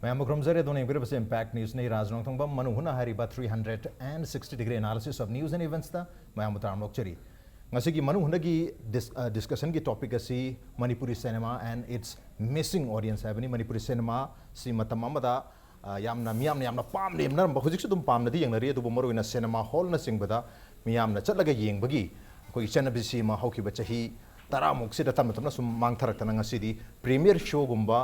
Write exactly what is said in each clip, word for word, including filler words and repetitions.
ꯃꯌꯥꯝꯕꯨ ꯈꯨꯔꯨꯝꯖꯔꯤ꯫ ꯑꯗꯣꯝꯅ ꯌꯦꯡꯕꯤꯔꯤꯕꯁꯤ Impact Newsꯅꯤ꯫ ꯔꯥꯖ ꯅꯣꯡꯊꯣꯡꯕꯝ ꯃꯅꯨꯡ ꯍꯨꯠꯅ ꯍꯥꯏꯔꯤꯕ three hundred and sixty degree analysis of news and eventsꯇ ꯃꯌꯥꯝꯕꯨ ꯇꯔꯥꯝꯅ ꯑꯣꯛꯆꯔꯤ꯫ ꯉꯁꯤꯒꯤ ꯃꯅꯨꯡ ꯍꯨꯠꯅꯒꯤ dis-, ꯑ, discussionꯒꯤ topic ꯑꯁꯤ Manipuri cinema and its missing audience ꯍꯥꯏꯕꯅꯤ꯫ ꯃꯅꯤꯄꯨꯔꯤ ꯁꯤꯅꯦꯃꯥꯁꯤ ꯃꯇꯝ ꯑꯃꯗ, ꯑ, ꯌꯥꯝꯅ, ꯃꯤꯌꯥꯝꯅ ꯌꯥꯝꯅ ꯄꯥꯝꯅ ꯌꯦꯡꯅꯔꯝꯕ, ꯍꯧꯖꯤꯛꯁꯨ ꯑꯗꯨꯝ ꯄꯥꯝꯅꯗꯤ ꯌꯦꯡꯅꯔꯤ, ꯑꯗꯨꯕꯨ ꯃꯔꯨꯑꯣꯏꯅ ꯁꯤꯅꯦꯃꯥ ꯍꯣꯜꯅꯆꯤꯡꯕꯗ ꯃꯤꯌꯥꯝꯅ ꯆꯠꯂꯒ ꯌꯦꯡꯕꯒꯤ ꯑꯩꯈꯣꯏꯒꯤ ꯆꯠꯅꯕꯤꯁꯤ ꯑꯃ ꯍꯧꯈꯤꯕ ꯆꯍꯤ ꯇꯔꯥꯃꯨꯛꯁꯤꯗ ꯇꯞꯅ ꯇꯞꯅ ꯁꯨꯝ ꯃꯥꯡꯊꯔꯛꯇꯅ ꯉꯁꯤꯗꯤ premiere showꯒꯨꯝꯕ,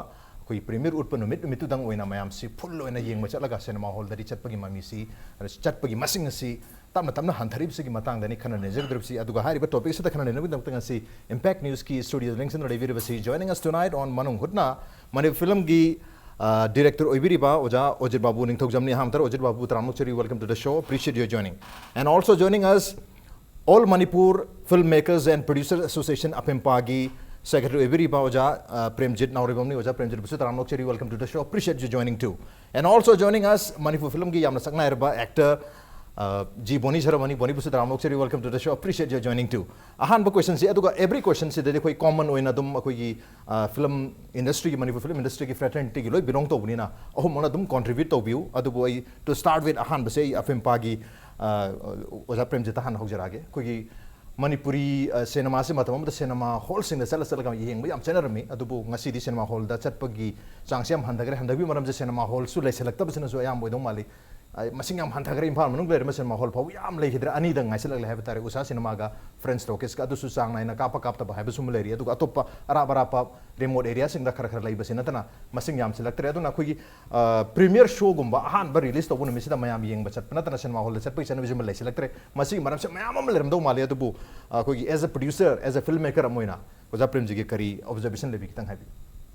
ꯑꯩꯈꯣꯏ premiere ꯎꯠꯄ ꯅꯨꯃꯤꯠ ꯅꯨꯃꯤꯠꯇꯨꯗꯪ ꯑꯣꯏꯅ ꯃꯌꯥꯝꯁꯤ full ꯑꯣꯏꯅ ꯌꯦꯡꯕ ꯆꯠꯂꯒ ꯁꯤꯅꯦꯃꯥ ꯍꯣꯜꯗꯗꯤ ꯆꯠꯄꯒꯤ ꯃꯃꯤꯁꯤ, ꯑꯗ ꯆꯠꯄꯒꯤ ꯃꯁꯤꯡ ꯑꯁꯤ ꯇꯞꯅ ꯇꯞꯅ ꯍꯟꯊꯔꯤꯕꯁꯤꯒꯤ ꯃꯇꯥꯡꯗꯅꯤ ꯈꯟꯅ ꯅꯩꯅꯖꯒꯗꯧꯔꯤꯕꯁꯤ꯫ ꯑꯗꯨꯒ ꯍꯥꯏꯔꯤꯕ topic ꯑꯁꯤꯗ ꯈꯟꯅ ꯅꯩꯅꯕꯒꯤꯗꯃꯛꯇ ꯉꯁꯤ Impact Newsꯀꯤ studioꯗ ꯂꯦꯡꯁꯤꯟꯗꯨꯅ ꯂꯩꯕꯤꯔꯤꯕꯁꯤ, joining us tonight on ꯃꯅꯨꯡ ꯍꯨꯠꯅ, ꯃꯅꯤꯄꯨꯔ ꯐꯤꯂꯝꯒꯤ, ꯑ, director ꯑꯣꯏꯕꯤꯔꯤꯕ ꯑꯣꯖꯥ ꯑꯣꯖꯤꯠ ꯕꯥꯕꯨ ꯅꯤꯡꯊꯧꯖꯝꯅꯤ꯫ ꯑꯍꯥꯟꯕꯗ ꯑꯣꯖꯤꯠ ꯕꯥꯕꯨ ꯇꯔꯥꯝꯅ ꯑꯣꯛꯆꯔꯤ, welcome to the show, appreciate your joining. And also joining us, All Manipur Filmmakers and Producers Association, ꯑꯐꯤꯝꯄꯥꯒꯤ secretary ꯑꯣꯏꯕꯤꯔꯤꯕ ꯑꯣꯖꯥ, ꯑ, ꯄ꯭ꯔꯦꯝꯖꯤꯠ ꯅꯥꯎꯔꯦꯝꯕꯝꯅꯤ꯫ ꯑꯣꯖꯥ ꯄ꯭ꯔꯦꯝꯖꯤꯠꯕꯨꯁꯨ ꯇꯔꯥꯝꯅ ꯑꯣꯛꯆꯔꯤ, welcome to the show, appreciate you joining too. And also joining us, Manipur ꯐꯤꯂꯝꯒꯤ ꯌꯥꯝꯅ ꯁꯛꯅꯥꯏꯔꯕ actor, ꯑ, G ꯕꯣꯅꯤ ꯁꯔꯃꯅꯤ꯫ ꯕꯣꯅꯤꯕꯨꯁꯨ ꯇꯔꯥꯝꯅ ꯑꯣꯛꯆꯔꯤ, welcome to the show, appreciate your joining too. ꯑꯍꯥꯟꯕ questionꯁꯤ, ꯑꯗꯨꯒ every questionꯁꯤꯗꯗꯤ ꯑꯩꯈꯣꯏ common ꯑꯣꯏꯅ ꯑꯗꯨꯝ ꯑꯩꯈꯣꯏꯒꯤ, ꯑ, film industryꯒꯤ, ꯃꯅꯤꯄꯨꯔ film industryꯒꯤ fraternityꯒꯤ ꯂꯣꯏ belong ꯇꯧꯕꯅꯤꯅ ꯑꯍꯨꯝꯃꯛꯅ ꯑꯗꯨꯝ contribute ꯇꯧꯕꯤꯌꯨ꯫ ꯑꯗꯨꯕꯨ ꯑꯩ to start with ꯑꯍꯥꯟꯕꯁꯦ ꯑꯩ ꯑꯐꯤꯝꯄꯥꯒꯤ, ꯑ, ꯑꯣꯖꯥ ꯄ꯭ꯔꯦꯝꯖꯤꯠꯇ ꯍꯥꯟꯅ ꯍꯧꯖꯔꯛꯑꯒꯦ꯫ ꯑꯩꯈꯣꯏꯒꯤ ꯃꯅꯤꯄꯨꯔꯤ, ꯑ, ꯁꯤꯅꯦꯃꯥꯁꯤ ꯃꯇꯝ ꯑꯃꯗ ꯁꯤꯅꯦꯃꯥ ꯍꯣꯜꯁꯤꯡꯗ ꯆꯠꯂ ꯆꯠꯂꯒ ꯌꯦꯡꯕ ꯌꯥꯝ ꯆꯠꯅꯔꯝꯃꯤ, ꯑꯗꯨꯕꯨ ꯉꯁꯤꯗꯤ ꯁꯤꯅꯦꯃꯥ ꯍꯣꯜꯗ ꯆꯠꯄꯒꯤ ꯆꯥꯡꯁꯤ ꯌꯥꯝ ꯍꯟꯊꯈ꯭ꯔꯦ꯫ ꯍꯟꯊꯈꯤꯕꯒꯤ ꯃꯔꯝꯁꯦ ꯁꯤꯅꯦꯃꯥ ꯍꯣꯜꯁꯨ ꯂꯩꯁꯜꯂꯛꯇꯕꯁꯤꯅꯁꯨ ꯑꯌꯥꯝꯕ ꯑꯣꯏꯗꯧ ꯃꯥꯜꯂꯤ꯫ ꯑ, ꯃꯁꯤꯡ ꯌꯥꯝ ꯍꯟꯊꯈ꯭ꯔꯦ꯫ ꯏꯝꯐꯥꯜ ꯃꯅꯨꯡꯗ ꯂꯩꯔꯤꯕ ꯁꯤꯅꯦꯃꯥ ꯍꯣꯜ ꯐꯥꯎꯕ ꯌꯥꯝ ꯂꯩꯈꯤꯗ꯭ꯔꯦ꯫ ꯑꯅꯤꯗꯪ ꯉꯥꯏꯁꯤꯜꯂꯛꯂꯦ ꯍꯥꯏꯕ ꯇꯥꯔꯦ, ꯎꯁꯥ ꯁꯤꯅꯦꯃꯥꯒ ꯐ꯭ꯔꯦꯟꯁ ꯇꯣꯀꯤꯁꯀ꯫ ꯑꯗꯨꯁꯨ ꯆꯥꯡ ꯅꯥꯏꯅ ꯀꯥꯞꯄ ꯀꯥꯞꯇꯕ ꯍꯥꯏꯕꯁꯨ ꯑꯃ ꯂꯩꯔꯤ꯫ ꯑꯗꯨꯒ ꯑꯇꯣꯞꯄ ꯑꯔꯥꯞ ꯑꯔꯥꯞꯄ remote areaꯁꯤꯡꯗ ꯈꯔ ꯈꯔ ꯂꯩꯕꯁꯤ ꯅꯠꯇꯅ ꯃꯁꯤꯡ ꯌꯥꯝꯁꯤꯜꯂꯛꯇ꯭ꯔꯦ꯫ ꯑꯗꯨꯅ ꯑꯩꯈꯣꯏꯒꯤ, ꯑ, premiere showꯒꯨꯝꯕ ꯑꯍꯥꯟꯕ release ꯇꯧꯕ ꯅꯨꯃꯤꯠꯁꯤꯗ ꯃꯌꯥꯝ ꯌꯦꯡꯕ ꯆꯠꯄ ꯅꯠꯇꯅ ꯁꯤꯅꯦꯃꯥ ꯍꯣꯜꯗ ꯆꯠꯄꯒꯤ ꯆꯠꯅꯕꯤꯁꯤꯃ ꯂꯩꯁꯤꯜꯂꯛꯇ꯭ꯔꯦ꯫ ꯃꯁꯤꯒꯤ ꯃꯔꯝꯁꯦ ꯃꯌꯥꯝ ꯑꯃ ꯂꯩꯔꯝꯗꯧ ꯃꯥꯜꯂꯤ꯫ ꯑꯗꯨꯕꯨ, ꯑ, ꯑꯩꯈꯣꯏꯒꯤ as a producer, as a filmmaker ꯑꯃ ꯑꯣꯏꯅ ꯑꯣꯖꯥ ꯄ꯭ꯔꯦꯝꯖꯤꯒꯤ ꯀꯔꯤ observation ꯂꯩꯕꯤ, ꯈꯤꯇꯪ ꯍꯥꯏꯕꯤꯌꯨ꯫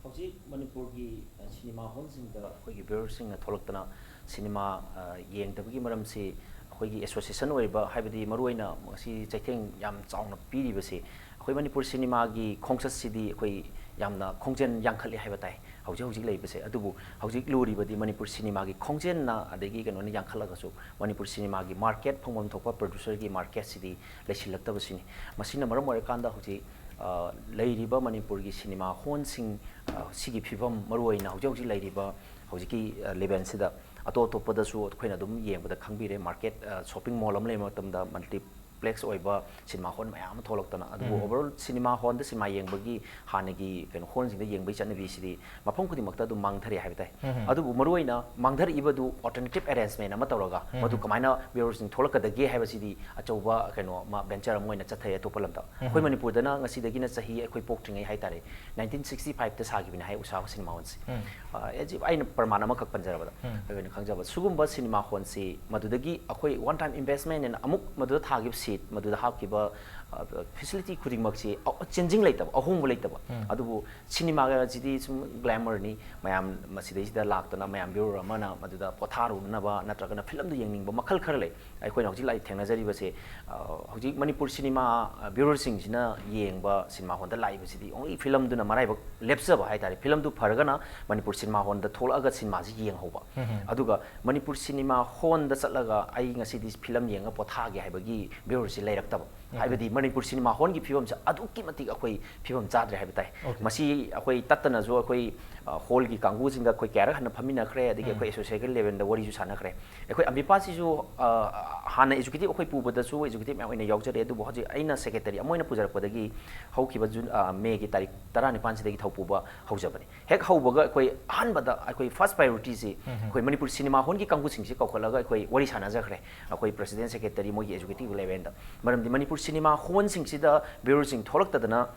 ꯍꯧꯖꯤꯛ ꯃꯅꯤꯄꯨꯔꯒꯤ, ꯑ, ꯁꯤꯅꯦꯃꯥ ꯍꯣꯜꯁꯤꯡꯗ ꯑꯩꯈꯣꯏꯒꯤ viewerꯁꯤꯡꯅ ꯊꯣꯛꯂꯛꯇꯅ ꯁꯤꯅꯦꯃꯥ, ꯑ, ꯌꯦꯡꯗꯕꯒꯤ ꯃꯔꯝꯁꯤ ꯑꯩꯈꯣꯏꯒꯤ association ꯑꯣꯏꯔꯤꯕ, ꯍꯥꯏꯕꯗꯤ ꯃꯔꯨꯑꯣꯏꯅ ꯉꯁꯤ ꯆꯩꯊꯦꯡ ꯌꯥꯝ ꯆꯥꯎꯅ ꯄꯤꯔꯤꯕꯁꯤ ꯑꯩꯈꯣꯏ ꯃꯅꯤꯄꯨꯔ ꯁꯤꯅꯦꯃꯥꯒꯤ ꯈꯣꯡꯆꯠꯁꯤꯗꯤ ꯑꯩꯈꯣꯏ ꯌꯥꯝꯅ ꯈꯣꯡꯖꯦꯜ ꯌꯥꯡꯈꯠꯂꯤ ꯍꯥꯏꯕ ꯇꯥꯏ ꯍꯧꯖꯤꯛ ꯍꯧꯖꯤꯛ ꯂꯩꯕꯁꯦ꯫ ꯑꯗꯨꯕꯨ ꯍꯧꯖꯤꯛ ꯂꯨꯔꯤꯕꯗꯤ ꯃꯅꯤꯄꯨꯔ ꯁꯤꯅꯦꯃꯥꯒꯤ ꯈꯣꯡꯖꯦꯜꯅ, ꯑꯗꯒꯤ ꯀꯩꯅꯣꯅ ꯌꯥꯡꯈꯠꯂꯒꯁꯨ ꯃꯅꯤꯄꯨꯔ ꯁꯤꯅꯦꯃꯥꯒꯤ market, ꯐꯪꯐꯝ ꯊꯣꯛꯄ producerꯒꯤ marketꯁꯤꯗꯤ ꯂꯩꯁꯤꯜꯂꯛꯇꯕꯁꯤꯅꯤ꯫ ꯃꯁꯤꯅ ꯃꯔꯝ ꯑꯣꯏꯔꯀꯥꯟꯗ ꯍꯧꯖꯤꯛ ꯑ, ꯂꯩꯔꯤꯕ ꯃꯅꯤꯄꯨꯔꯒꯤ ꯁꯤꯅꯦꯃꯥ ꯍꯣꯜꯁꯤꯡ, ꯑ, ꯁꯤꯒꯤ ꯐꯤꯕꯝ, ꯃꯔꯨꯑꯣꯏꯅ ꯍꯧꯖꯤꯛ ꯍꯧꯖꯤꯛ ꯂꯩꯔꯤꯕ ꯍꯧꯖꯤꯛꯀꯤ, ꯑ, ꯂꯦꯚꯦꯜꯁꯤꯗ, ꯑꯇꯣꯞ ꯑꯇꯣꯞꯄꯗꯁꯨ ꯑꯩꯈꯣꯏꯅ ꯑꯗꯨꯝ ꯌꯦꯡꯕꯗ ꯈꯪꯕꯤꯔꯦ, ꯃꯥꯔꯀꯦꯠ, ꯑ, ꯁꯣꯞꯄꯤꯡ ꯃꯣꯜ ꯑꯃ ꯂꯩꯕ ꯃꯇꯝꯗ ꯃꯜꯇꯤꯄ꯭ꯂꯦꯛꯁ ꯑꯣꯏꯕ ꯁꯤꯅꯦꯃꯥ ꯍꯣꯜ ꯃꯌꯥꯝ ꯑꯃ ꯊꯣꯛꯂꯛꯇꯅ, ꯑꯗꯨꯕꯨ ꯎꯝ꯫ ꯑꯣꯚꯔꯑꯣꯜ ꯁꯤꯅꯦꯃꯥ ꯍꯣꯜꯗ ꯁꯤꯅꯦꯃꯥ ꯌꯦꯡꯕꯒꯤ ꯍꯥꯟꯅꯒꯤ ꯀꯩꯅꯣ ꯍꯣꯜꯁꯤꯡꯗ ꯌꯦꯡꯕꯒꯤ ꯆꯠꯅꯕꯤꯁꯤꯗꯤ ꯃꯐꯝ ꯈꯨꯗꯤꯡꯃꯛꯇ ꯑꯗꯨꯝ ꯃꯥꯡꯊꯔꯦ ꯍꯥꯏꯕ ꯇꯥꯏ꯫ ꯎꯝ꯫ ꯑꯗꯨꯕꯨ ꯃꯔꯨꯑꯣꯏꯅ ꯃꯥꯡꯊꯔꯛꯏꯕꯗꯨ ꯑꯜꯇꯔꯅꯦꯇꯤꯞ ꯑꯦꯔꯦꯟꯖꯃꯦꯟ ꯑꯃ ꯇꯧꯔꯒ, ꯎꯝ꯫ ꯃꯗꯨ ꯀꯃꯥꯏꯅ ꯚ꯭ꯌꯨꯋꯔꯁꯤꯡ ꯊꯣꯛꯂꯛꯀꯗꯒꯦ ꯍꯥꯏꯕꯁꯤꯗꯤ ꯑꯆꯧꯕ ꯀꯩꯅꯣ ꯑꯃ, ꯚꯦꯟꯆꯔ ꯑꯃ ꯑꯣꯏꯅ ꯆꯠꯊꯩ ꯑꯇꯣꯞꯄ ꯂꯝꯗ꯫ ꯑꯩꯈꯣꯏ ꯎꯝ꯫ ꯃꯅꯤꯄꯨꯔꯗꯅ ꯉꯁꯤꯗꯒꯤꯅ ꯆꯍꯤ ꯑꯩꯈꯣꯏ ꯄꯣꯛꯇ꯭ꯔꯤꯉꯩ ꯍꯥꯏꯇꯥꯔꯦ, ꯅꯥꯏꯟꯇꯤꯟ ꯁꯤꯛꯁꯇꯤ ꯐꯥꯏꯚꯇ ꯁꯥꯈꯤꯕꯅꯤ ꯍꯥꯏ ꯎꯁꯥ ꯁꯤꯅꯦꯃꯥ ꯍꯣꯜꯁꯦ꯫ ꯎꯝ꯫ ꯑ, ꯑꯩꯁꯤ-, ꯑꯩꯅ ꯄ꯭ꯔꯃꯥꯟ ꯑꯃꯈꯛ ꯄꯟꯖꯔꯕꯗ, ꯎꯝ꯫ ꯑꯩꯈꯣꯏꯅ ꯈꯪꯖꯕ ꯁꯤꯒꯨꯝꯕ ꯁꯤꯅꯦꯃꯥ ꯍꯣꯜꯁꯤ ꯃꯗꯨꯗꯒꯤ ꯑꯩꯈꯣꯏ ꯋꯥꯟ ꯇꯥꯏꯝ ꯏꯟꯚꯦꯁꯃꯦꯟ ꯑꯅ ꯑꯃꯨꯛ ꯃꯗꯨꯗ ꯊꯥꯈꯤꯕ ꯁꯤꯠ, ꯃꯗꯨꯗ ꯍꯥꯞꯈꯤꯕ, ꯑ, ꯐꯦꯁꯤꯂꯤꯇꯤ ꯈꯨꯗꯤꯡꯃꯛꯁꯤ ꯑ-, ꯆꯦꯟꯖꯤꯡ ꯂꯩꯇꯕ, ꯑꯍꯣꯡꯕ ꯂꯩꯇꯕ꯫ ꯎꯝ꯫ ꯑꯗꯨꯕꯨ ꯁꯤꯅꯦꯃꯥꯒꯁꯤꯗꯤ ꯁꯨꯝ ꯒ꯭ꯂꯦꯃꯔꯅꯤ, ꯃꯌꯥꯝ ꯃꯁꯤꯗꯩꯁꯤꯗ ꯂꯥꯛꯇꯅ ꯃꯌꯥꯝ ꯚ꯭ꯌꯨꯋꯔ ꯑꯃꯅ ꯃꯗꯨꯗ ꯄꯣꯊꯥꯔꯨꯅꯕ ꯅꯠꯇ꯭ꯔꯒꯅ ꯐꯤꯂꯝꯗꯨ ꯌꯦꯡꯅꯤꯡꯕ ꯃꯈꯜ ꯈꯔ ꯂꯩ꯫ ꯑꯩꯈꯣꯏꯅ ꯍꯧꯖꯤꯛ ꯂꯥꯏ ꯊꯦꯡꯅꯖꯔꯤꯕꯁꯦ, ꯑ, ꯍꯧꯖꯤꯛ ꯃꯅꯤꯄꯨꯔ ꯁꯤꯅꯦꯃꯥ, ꯑ, ꯚ꯭ꯌꯨꯋꯔꯁꯤꯡꯁꯤꯅ ꯌꯦꯡꯕ ꯁꯤꯅꯦꯃꯥ ꯍꯣꯜꯗ ꯂꯥꯛꯏꯕꯁꯤꯗꯤ ꯑꯣꯡꯂꯤ ꯐꯤꯂꯝꯗꯨꯅ ꯃꯔꯥꯏꯕꯛ ꯂꯦꯞꯆꯕ ꯍꯥꯏꯇꯥꯔꯦ꯫ ꯐꯤꯂꯝꯗꯨ ꯐꯔꯒꯅ ꯃꯅꯤꯄꯨꯔ ꯁꯤꯅꯦꯃꯥ ꯍꯣꯜꯗ ꯊꯣꯛꯂꯛꯑꯒ ꯁꯤꯅꯦꯃꯥꯁꯤ ꯌꯦꯡꯍꯧꯕ꯫ ꯎꯝ꯫ ꯑꯗꯨꯒ ꯃꯅꯤꯄꯨꯔ ꯁꯤꯅꯦꯃꯥ ꯍꯣꯜꯗ ꯆꯠꯂꯒ ꯑꯩ ꯉꯁꯤꯗꯤ ꯐꯤꯂꯝ ꯌꯦꯡꯉ ꯄꯣꯊꯥꯒꯦ ꯍꯥꯏꯕꯒꯤ ꯚ꯭ꯌꯨꯋꯔꯁꯤ ꯂꯩꯔꯛꯇꯕ꯫ ꯎꯝ꯫ ꯍꯥꯏꯕꯗꯤ ꯃꯅꯤꯄꯨꯔ ꯁꯤꯅꯦꯃꯥ ꯍꯣꯜꯒꯤ ꯐꯤꯕꯝꯁꯦ ꯑꯗꯨꯛꯀꯤ ꯃꯇꯤꯛ ꯑꯩꯈꯣꯏ ꯐꯤꯕꯝ ꯆꯥꯗ꯭ꯔꯦ ꯍꯥꯏꯕ ꯇꯥꯏ꯫ Okay꯫ ꯃꯁꯤ ꯑꯩꯈꯣꯏ ꯇꯠꯇꯅꯁꯨ ꯑꯩꯈꯣꯏ, ꯑ, ꯍꯣꯜꯒꯤ ꯀꯥꯡꯕꯨꯁꯤꯡꯒ ꯑꯩꯈꯣꯏ ꯀꯌꯥꯔꯛ ꯍꯟꯅ ꯐꯝꯃꯤꯟꯅꯈ꯭ꯔꯦ, ꯑꯗꯒꯤ ꯎꯝ꯫ ꯑꯩꯈꯣꯏ ꯑꯦꯁꯣꯁꯤꯌꯦꯁꯟ ꯂꯦꯚꯦꯜꯗ ꯋꯥꯔꯤꯁꯨ ꯁꯥꯟꯅꯈ꯭ꯔꯦ꯫ ꯑꯩꯈꯣꯏ ꯑꯝꯕꯤꯄꯥꯁꯤꯁꯨ, ꯑ, ꯍꯥꯟꯅ ꯑꯦꯛꯖꯤꯀ꯭ꯌꯨꯇꯤꯚ ꯑꯩꯈꯣꯏ ꯄꯨꯕꯗꯁꯨ ꯑꯦꯛꯖꯤꯀ꯭ꯌꯨꯇꯤꯚ ꯃꯌꯥꯝ ꯑꯣꯏꯅ ꯌꯥꯎꯖꯔꯦ, ꯑꯗꯨꯕꯨ ꯍꯧꯖꯤꯛ ꯑꯩꯅ ꯁꯦꯀ꯭ꯔꯦꯇꯔꯤ ꯑꯃ ꯑꯣꯏꯅ ꯄꯨꯖꯔꯛꯄꯗꯒꯤ ꯍꯧꯈꯤꯕ ꯖꯨꯟ, ꯑ, ꯃꯦꯒꯤ ꯇꯥꯔꯤꯛ ꯇꯔꯥꯅꯤꯄꯥꯟꯁꯤꯗꯒꯤ ꯊꯧ ꯄꯨꯕ ꯍꯧꯖꯕꯅꯤ꯫ ꯍꯦꯛ ꯍꯧꯕꯒ ꯑꯩꯈꯣꯏ ꯑꯍꯥꯟꯕꯗ ꯑꯩꯈꯣꯏ ꯐꯥꯔꯁ ꯄ꯭ꯔꯥꯏꯌꯣꯔꯤꯇꯤꯁꯤ ꯎꯝ꯫ ꯑꯩꯈꯣꯏ ꯃꯅꯤꯄꯨꯔ ꯁꯤꯅꯦꯃꯥ ꯍꯣꯜꯒꯤ ꯀꯥꯡꯕꯨꯁꯤꯡꯁꯤ ꯀꯧꯈꯠꯂꯒ ꯑꯩꯈꯣꯏ ꯋꯥꯔꯤ ꯁꯥꯟꯅꯖꯈ꯭ꯔꯦ꯫ ꯑꯩꯈꯣꯏ ꯄ꯭ꯔꯁꯤꯗꯦꯟ, ꯁꯦꯀ꯭ꯔꯦꯇꯔꯤ, ꯃꯣꯏꯒꯤ ꯑꯦꯛꯖꯤꯀ꯭ꯌꯨꯇꯤꯚ ꯂꯦꯚꯦꯜꯗ꯫ ꯃꯔꯝꯗꯤ ꯃꯅꯤꯄꯨꯔ ꯁꯤꯅꯦꯃꯥ ꯍꯣꯜꯁꯤꯡꯁꯤꯗ ꯚ꯭ꯌꯨꯋꯔꯁꯤꯡ ꯊꯣꯛꯂꯛꯇꯗꯅ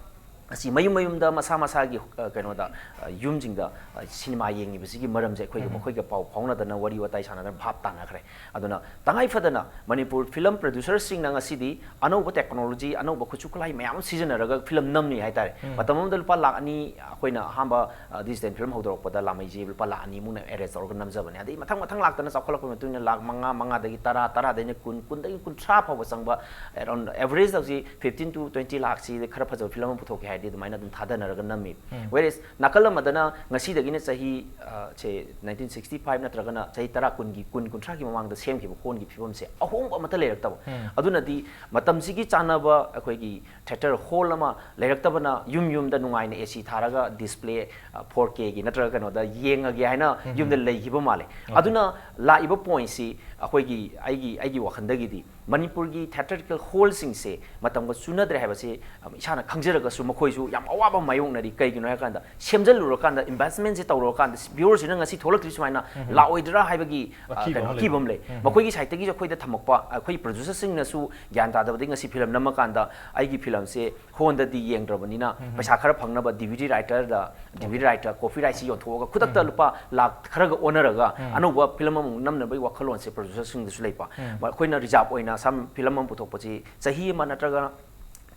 ꯉꯁꯤ ꯃꯌꯨꯝ ꯃꯌꯨꯝꯗ ꯃꯁꯥ ꯃꯁꯥꯒꯤ, ꯑ, ꯀꯩꯅꯣꯗ, ꯑ, ꯌꯨꯝꯁꯤꯡꯗ, ꯑ, ꯁꯤꯅꯦꯃꯥ ꯌꯦꯡꯉꯤꯕꯁꯤꯒꯤ ꯃꯔꯝꯁꯦ ꯑꯩꯈꯣꯏꯒ ꯎꯝ꯫ ꯃꯈꯣꯏꯒ ꯄꯥꯎ ꯐꯥꯎꯅꯗꯅ ꯋꯥꯔꯤ ꯋꯥꯇꯥꯏ ꯁꯥꯟꯅꯗꯅ ꯚꯥꯞ ꯇꯥꯅꯈ꯭ꯔꯦ꯫ ꯑꯗꯨꯅ ꯇꯉꯥꯏ ꯐꯗꯅ ꯃꯅꯤꯄꯨꯔ ꯐꯤꯂꯝ ꯄ꯭ꯔꯗ꯭ꯌꯨꯁꯔꯁꯤꯡꯅ ꯉꯁꯤꯗꯤ ꯑꯅꯧꯕ ꯇꯦꯛꯅꯣꯂꯣꯖꯤ, ꯑꯅꯧꯕ ꯈꯨꯠꯁꯨ ꯈꯨꯠꯂꯥꯏ ꯃꯌꯥꯝ ꯑꯃ ꯁꯤꯖꯤꯟꯅꯔꯒ ꯐꯤꯂꯝ ꯅꯝꯃꯤ ꯍꯥꯏꯇꯥꯔꯦ꯫ ꯎꯝ꯫ ꯃꯇꯝ ꯑꯃꯗ ꯂꯨꯄꯥ ꯂꯥꯛ ꯑꯅꯤ, ꯑꯩꯈꯣꯏꯅ ꯑꯍꯥꯟꯕ, ꯑ, ꯗꯤꯖꯤꯇꯦꯜ ꯐꯤꯂꯝ ꯍꯧꯗꯣꯔꯛꯄꯗ ꯂꯥꯃꯩꯁꯤ ꯂꯨꯄꯥ ꯂꯥꯛ ꯑꯅꯤꯃꯨꯛꯅ ꯑꯦꯔꯦꯟꯖ ꯇꯧꯔꯒ ꯅꯝꯖꯕꯅꯦ꯫ ꯑꯗꯩ ꯃꯊꯪ ꯃꯊꯪ ꯂꯥꯛꯇꯅ ꯆꯥꯎꯈꯠꯂꯛꯄꯒꯤ ꯃꯇꯨꯡ ꯏꯟꯅ ꯂꯥꯛ ꯃꯉꯥ, ꯃꯉꯥꯗꯒꯤ ꯇꯔꯥ, ꯇꯔꯥꯗꯩꯅ ꯀꯨꯟ, ꯀꯨꯟꯗꯒꯤ ꯀꯨꯟꯊ꯭ꯔꯥ ꯐꯥꯎꯕ ꯆꯪꯕ, around average ꯍꯧꯖꯤꯛ fifteen to twenty ꯂꯥꯛꯁꯤ ꯈꯔ ꯐꯖꯕ ꯐꯤꯂꯝ ꯑꯃ ꯄꯨꯊꯣꯛꯀꯦ ꯍꯥꯏ ꯍꯥꯏꯗꯤ ꯑꯗꯨꯃꯥꯏꯅ ꯑꯗꯨꯝ ꯊꯥꯗꯅꯔꯒ ꯅꯝꯃꯤ꯫ Whereas ꯅꯥꯀꯜ ꯑꯃꯗꯅ ꯉꯁꯤꯗꯒꯤꯅ ꯆꯍꯤ, ꯑ, ꯁꯦ, ꯅꯥꯏꯟꯇꯤꯟ ꯁꯤꯛꯁꯇꯤ ꯐꯥꯏꯚ ꯅꯠꯇ꯭ꯔꯒꯅ ꯆꯍꯤ ꯇꯔꯥ, ꯀꯨꯟꯒꯤ, ꯀꯨꯟ, ꯀꯨꯟꯊ꯭ꯔꯥꯒꯤ ꯃꯃꯥꯡꯗ ꯁꯦꯝꯈꯤꯕ ꯍꯣꯜꯒꯤ ꯐꯤꯕꯝꯁꯦ ꯑꯍꯣꯡꯕ ꯑꯃꯠꯇ ꯂꯩꯔꯛꯇꯕ꯫ ꯑꯗꯨꯅꯗꯤ ꯃꯇꯝꯁꯤꯒꯤ ꯆꯥꯟꯅꯕ ꯑꯩꯈꯣꯏꯒꯤ ꯊꯤꯌꯦꯇꯔ ꯍꯣꯜ ꯑꯃ ꯂꯩꯔꯛꯇꯕꯅ ꯌꯨꯝ ꯌꯨꯝꯗ ꯅꯨꯡꯉꯥꯏꯅ AC ꯊꯥꯔꯒ ꯗꯤꯁꯄ꯭ꯂꯦ, ꯑ, ꯐꯣꯔ ꯀꯦꯒꯤ ꯅꯠꯇ꯭ꯔꯒ ꯀꯩꯅꯣꯗ ꯌꯦꯡꯉꯒꯦ ꯍꯥꯏꯅ ꯌꯨꯝꯗ ꯂꯩꯈꯤꯕ ꯃꯥꯜꯂꯦ꯫ ꯑꯗꯨꯅ ꯂꯥꯛꯏꯕ ꯄꯣꯏꯟꯠꯁꯤ ꯑꯩꯈꯣꯏꯒꯤ, ꯑꯩꯒꯤ, ꯑꯩꯒꯤ ꯋꯥꯈꯜꯗꯒꯤꯗꯤ ꯃꯅꯤꯄꯨꯔꯒꯤ ꯊꯤꯌꯦꯇꯔꯤꯀꯦꯜ ꯍꯣꯜꯁꯤꯡꯁꯦ ꯃꯇꯝꯒ ꯆꯨꯅꯗ꯭ꯔꯦ ꯍꯥꯏꯕꯁꯤ, ꯑ, ꯏꯁꯥꯅ ꯈꯪꯖꯔꯒꯁꯨ ꯃꯈꯣꯏꯁꯨ ꯌꯥꯝ ꯑꯋꯥꯕ ꯃꯥꯌꯣꯛꯅꯔꯤ꯫ ꯀꯩꯒꯤꯅꯣ ꯍꯥꯏꯔꯀꯥꯟꯗ ꯁꯦꯝꯖꯤꯜꯂꯨꯔꯀꯥꯟꯗ, ꯏꯟꯚꯦꯁ꯭ꯇꯃꯦꯟꯁꯦ ꯇꯧꯔꯨꯔꯀꯥꯟꯗ ꯚ꯭ꯌꯨꯋꯔꯁꯤꯅ ꯉꯁꯤ ꯊꯣꯛꯂꯛꯇ꯭ꯔꯤ ꯁꯨꯃꯥꯏꯅ ꯂꯥꯛꯑꯣꯏꯗ꯭ꯔꯥ ꯍꯥꯏꯕꯒꯤ, ꯑ, ꯑꯀꯤꯕ ꯀꯩꯅꯣ, ꯑꯃ ꯂꯩꯕ꯫ ꯑꯀꯤꯕ ꯑꯃ ꯂꯩ꯫ ꯃꯈꯣꯏꯒꯤ ꯁꯥꯏꯠꯇꯒꯤꯁꯨ ꯑꯩꯈꯣꯏꯗ ꯊꯝꯃꯛꯄ, ꯑꯩꯈꯣꯏ ꯄ꯭ꯔꯣꯗ꯭ꯌꯨꯁꯔꯁꯤꯡꯅꯁꯨ ꯒ꯭ꯌꯥꯟ ꯇꯥꯗꯕꯗꯒꯤ ꯉꯁꯤ ꯐꯤꯂꯝ ꯅꯝꯃꯀꯥꯟꯗ ꯑꯩꯒꯤ ꯐꯤꯂꯝꯁꯦ ꯍꯣꯜꯗꯗꯤ ꯌꯦꯡꯗ꯭ꯔꯕꯅꯤꯅ ꯄꯩꯁꯥ ꯈꯔ ꯐꯪꯅꯕ ꯗꯤ ꯚꯤ ꯗꯤ ꯔꯥꯏꯠꯇꯔꯗ, ꯗꯤ ꯚꯤ ꯗꯤ ꯔꯥꯏꯠꯇ ꯀꯣꯄꯤꯔꯥꯏꯠꯁꯤ ꯌꯣꯟꯊꯣꯛꯑꯒ ꯈꯨꯗꯛꯇ ꯂꯨꯄꯥ ꯂꯥꯛ ꯈꯔꯒ ꯑꯣꯟꯅꯔꯒ ꯑꯅꯧꯕ ꯐꯤꯂꯝ ꯑꯃꯨꯛ ꯅꯝꯅꯕꯒꯤ ꯋꯥꯈꯜꯂꯣꯟꯁꯦ ꯄ꯭ꯔꯣꯗ꯭ꯌꯨꯁꯔꯁꯤꯡꯗꯁꯨ ꯂꯩꯕ꯫ ꯑꯩꯈꯣꯏꯅ ꯔꯤꯖꯥꯔꯕ ꯑꯣꯏꯅ ꯁꯝ ꯐꯤꯂꯝ ꯑꯃ ꯄꯨꯊꯣꯛꯄꯁꯤ ꯆꯍꯤ ꯑꯃ ꯅꯠꯇ꯭ꯔꯒ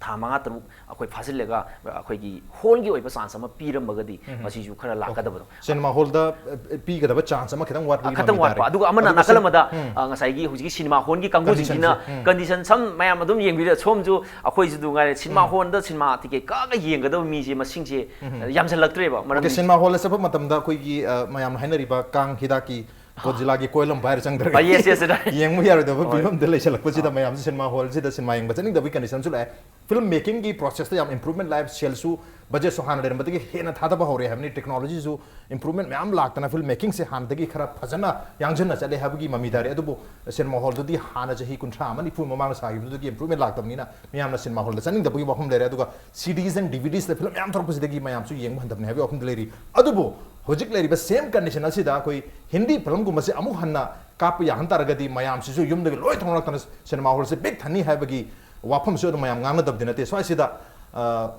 ꯊꯥ ꯃꯉꯥ ꯇꯔꯨꯛ ꯑꯩꯈꯣꯏ ꯐꯥꯖꯤꯜꯂꯒ ꯑꯩꯈꯣꯏꯒꯤ ꯍꯣꯜꯒꯤ ꯑꯣꯏꯕ ꯆꯥꯟꯁ ꯑꯃ ꯄꯤꯔꯝꯃꯒꯗꯤ ꯃꯁꯤꯁꯨ ꯈꯔ ꯂꯥꯛꯀꯗꯕꯗꯣ꯫ ꯁꯤꯅꯦꯃꯥ ꯍꯣꯜꯗ, ꯑ, ꯄꯤꯒꯗꯕ ꯆꯥꯟꯁ ꯑꯃ ꯈꯤꯇꯪ ꯋꯥꯠꯄꯒꯤ ꯈꯤꯇꯪ ꯃꯃꯤ ꯋꯥꯠꯄ꯫ ꯇꯥꯔꯦ꯫ ꯑꯗꯨꯒ ꯑꯃꯅ ꯑꯗꯨꯒ ꯅꯥꯀꯜ ꯁꯤ-, ꯑꯃꯗ, ꯎꯝ꯫ ꯑ, ꯉꯁꯥꯏꯒꯤ ꯍꯧꯖꯤꯛꯀꯤ ꯁꯤꯅꯦꯃꯥ ꯍꯣꯜꯒꯤ ꯀꯥꯡꯕꯨꯁꯤꯡꯁꯤꯅ ꯀꯟꯗꯤꯁꯟꯁꯦ, ꯎꯝ꯫ ꯀꯟꯗꯤꯁꯟ ꯁꯝ ꯃꯌꯥꯝ ꯑꯗꯨꯝ ꯌꯦꯡꯕꯤꯔ, ꯁꯣꯝꯁꯨ ꯑꯩꯈꯣꯏꯁꯨ ꯑꯗꯨ ꯉꯥꯏꯔꯦ, ꯁꯤꯅꯦꯃꯥ ꯎꯝ꯫ ꯍꯣꯜꯗ ꯁꯤꯅꯦꯃꯥ ꯇꯤꯀꯦꯠ ꯀꯛꯑꯒ ꯌꯦꯡꯒꯗꯕ ꯃꯤꯁꯦ ꯃꯁꯤꯡꯁꯦ, ꯎꯝ꯫ ꯑ, ꯌꯥꯝꯁꯤꯜꯂꯛꯇ꯭ꯔꯦꯕ꯫ ꯑꯣꯀꯦ, ꯃꯔꯝꯗꯤ ꯁꯤꯅꯦꯃꯥ ꯍꯣꯜꯗ ꯆꯠꯄ ꯃꯇꯝꯗ ꯑꯩꯈꯣꯏꯒꯤ, ꯑ, ꯃꯌꯥꯝꯅ ꯍꯥꯏꯅꯔꯤꯕ ꯀꯥꯡ ꯍꯤꯗꯥꯛꯀꯤ ꯒꯣꯗꯖꯤꯂꯥꯒꯤ ꯀꯣꯏꯜ ꯑꯃ ꯄꯥꯏꯔ ꯆꯪꯗ꯭ꯔꯒ ꯑ, yes, yes, right꯫ ꯌꯦꯡꯕ ꯌꯥꯔꯣꯏꯗꯕ ꯍꯣꯏ꯫ ꯐꯤꯕꯝꯗ ꯂꯩꯁꯜꯂꯛꯄꯁꯤꯗ ꯑ꯫ ꯃꯌꯥꯝꯁꯦ ꯁꯤꯅꯦꯃꯥ ꯍꯣꯜꯁꯤꯗ ꯁꯤꯅꯦꯃꯥ ꯌꯦꯡꯕ ꯆꯠꯅꯤꯡꯗꯕꯒꯤ ꯀꯟꯗꯤꯁꯟꯁꯨ ꯂꯥꯛꯑꯦ꯫ ꯐꯤꯂꯝ ꯃꯦꯀꯤꯡꯒꯤ ꯄ꯭ꯔꯣꯁꯦꯁꯇ ꯌꯥꯝ ꯏꯝꯄ꯭ꯔꯨꯚꯃꯦꯟ ꯂꯥꯛꯑꯦ, ꯁꯦꯜꯁꯨ, ꯕꯖꯦꯠꯁꯨ ꯍꯥꯟꯅ ꯂꯩꯔꯝꯕꯗꯒꯤ ꯍꯦꯟꯅ ꯊꯥꯗꯕ ꯍꯧꯔꯦ ꯍꯥꯏꯕꯅꯤ, ꯇꯦꯛꯅꯣꯂꯣꯖꯤꯁꯨ ꯏꯝꯄ꯭ꯔꯨꯚꯃꯦꯟ ꯃꯌꯥꯝ ꯂꯥꯛꯇꯅ ꯐꯤꯂꯝ ꯃꯦꯀꯤꯡꯁꯦ ꯍꯥꯟꯅꯗꯒꯤ ꯈꯔ ꯐꯖꯅ ꯌꯥꯡꯁꯤꯟꯅ ꯆꯠꯂꯦ ꯍꯥꯏꯕꯒꯤ ꯃꯃꯤ ꯇꯥꯔꯦ꯫ ꯑꯗꯨꯕꯨ ꯁꯤꯅꯦꯃꯥ ꯍꯣꯜꯗꯨꯗꯤ ꯍꯥꯟꯅ ꯆꯍꯤ ꯀꯨꯟꯊ꯭ꯔꯥ ꯑꯃ ꯅꯤꯐꯨ ꯃꯃꯥꯡꯗ ꯁꯥꯈꯤꯕꯗꯨꯗꯒꯤ ꯏꯝꯄ꯭ꯔꯨꯚꯃꯦꯟ ꯂꯥꯛꯇꯕꯅꯤꯅ ꯃꯌꯥꯝꯅ ꯁꯤꯅꯦꯃꯥ ꯍꯣꯜꯗ ꯆꯠꯅꯤꯡꯗꯕꯒꯤ ꯋꯥꯐꯝ ꯂꯩꯔꯦ꯫ ꯑꯗꯨꯒ C Ds and D V ꯗꯤꯁꯇ ꯐꯤꯂꯝ ꯃꯌꯥꯝ ꯊꯣꯔꯛꯄꯁꯤꯗꯒꯤ ꯃꯌꯥꯝꯁꯨ ꯌꯦꯡꯕ ꯍꯟꯊꯕꯅꯤ ꯍꯥꯏꯕꯒꯤ ꯋꯥꯐꯝꯗ ꯂꯩꯔꯤ꯫ ꯑꯗꯨꯕꯨ ꯍꯧꯖꯤꯛ ꯂꯩꯔꯤꯕ ꯁꯦꯝ ꯀꯟꯗꯤꯁꯟ ꯑꯁꯤꯗ ꯑꯩꯈꯣꯏ ꯍꯤꯟꯗꯤ ꯐꯤꯂꯝꯒꯨꯝꯕꯁꯦ ꯑꯃꯨꯛ ꯍꯟꯅ ꯀꯥꯞꯄ ꯌꯥꯍꯟ ꯇꯥꯔꯒꯗꯤ ꯃꯌꯥꯝꯁꯤꯁꯨ ꯌꯨꯝꯗꯒꯤ ꯂꯣꯏ ꯊꯣꯛꯅꯔꯛꯇꯅ ꯁꯤꯅꯦꯃꯥ ꯍꯣꯜꯁꯦ ꯄꯤꯛ ꯊꯟꯅꯤ ꯍꯥꯏꯕꯒꯤ ꯋꯥꯐꯝꯁꯨ ꯑꯗꯨꯝ ꯃꯌꯥꯝ ꯉꯥꯡꯅꯗꯕꯗꯤ ꯅꯠꯇꯦ꯫ ꯁ꯭ꯋꯥꯏꯁꯤꯗ, ꯑ,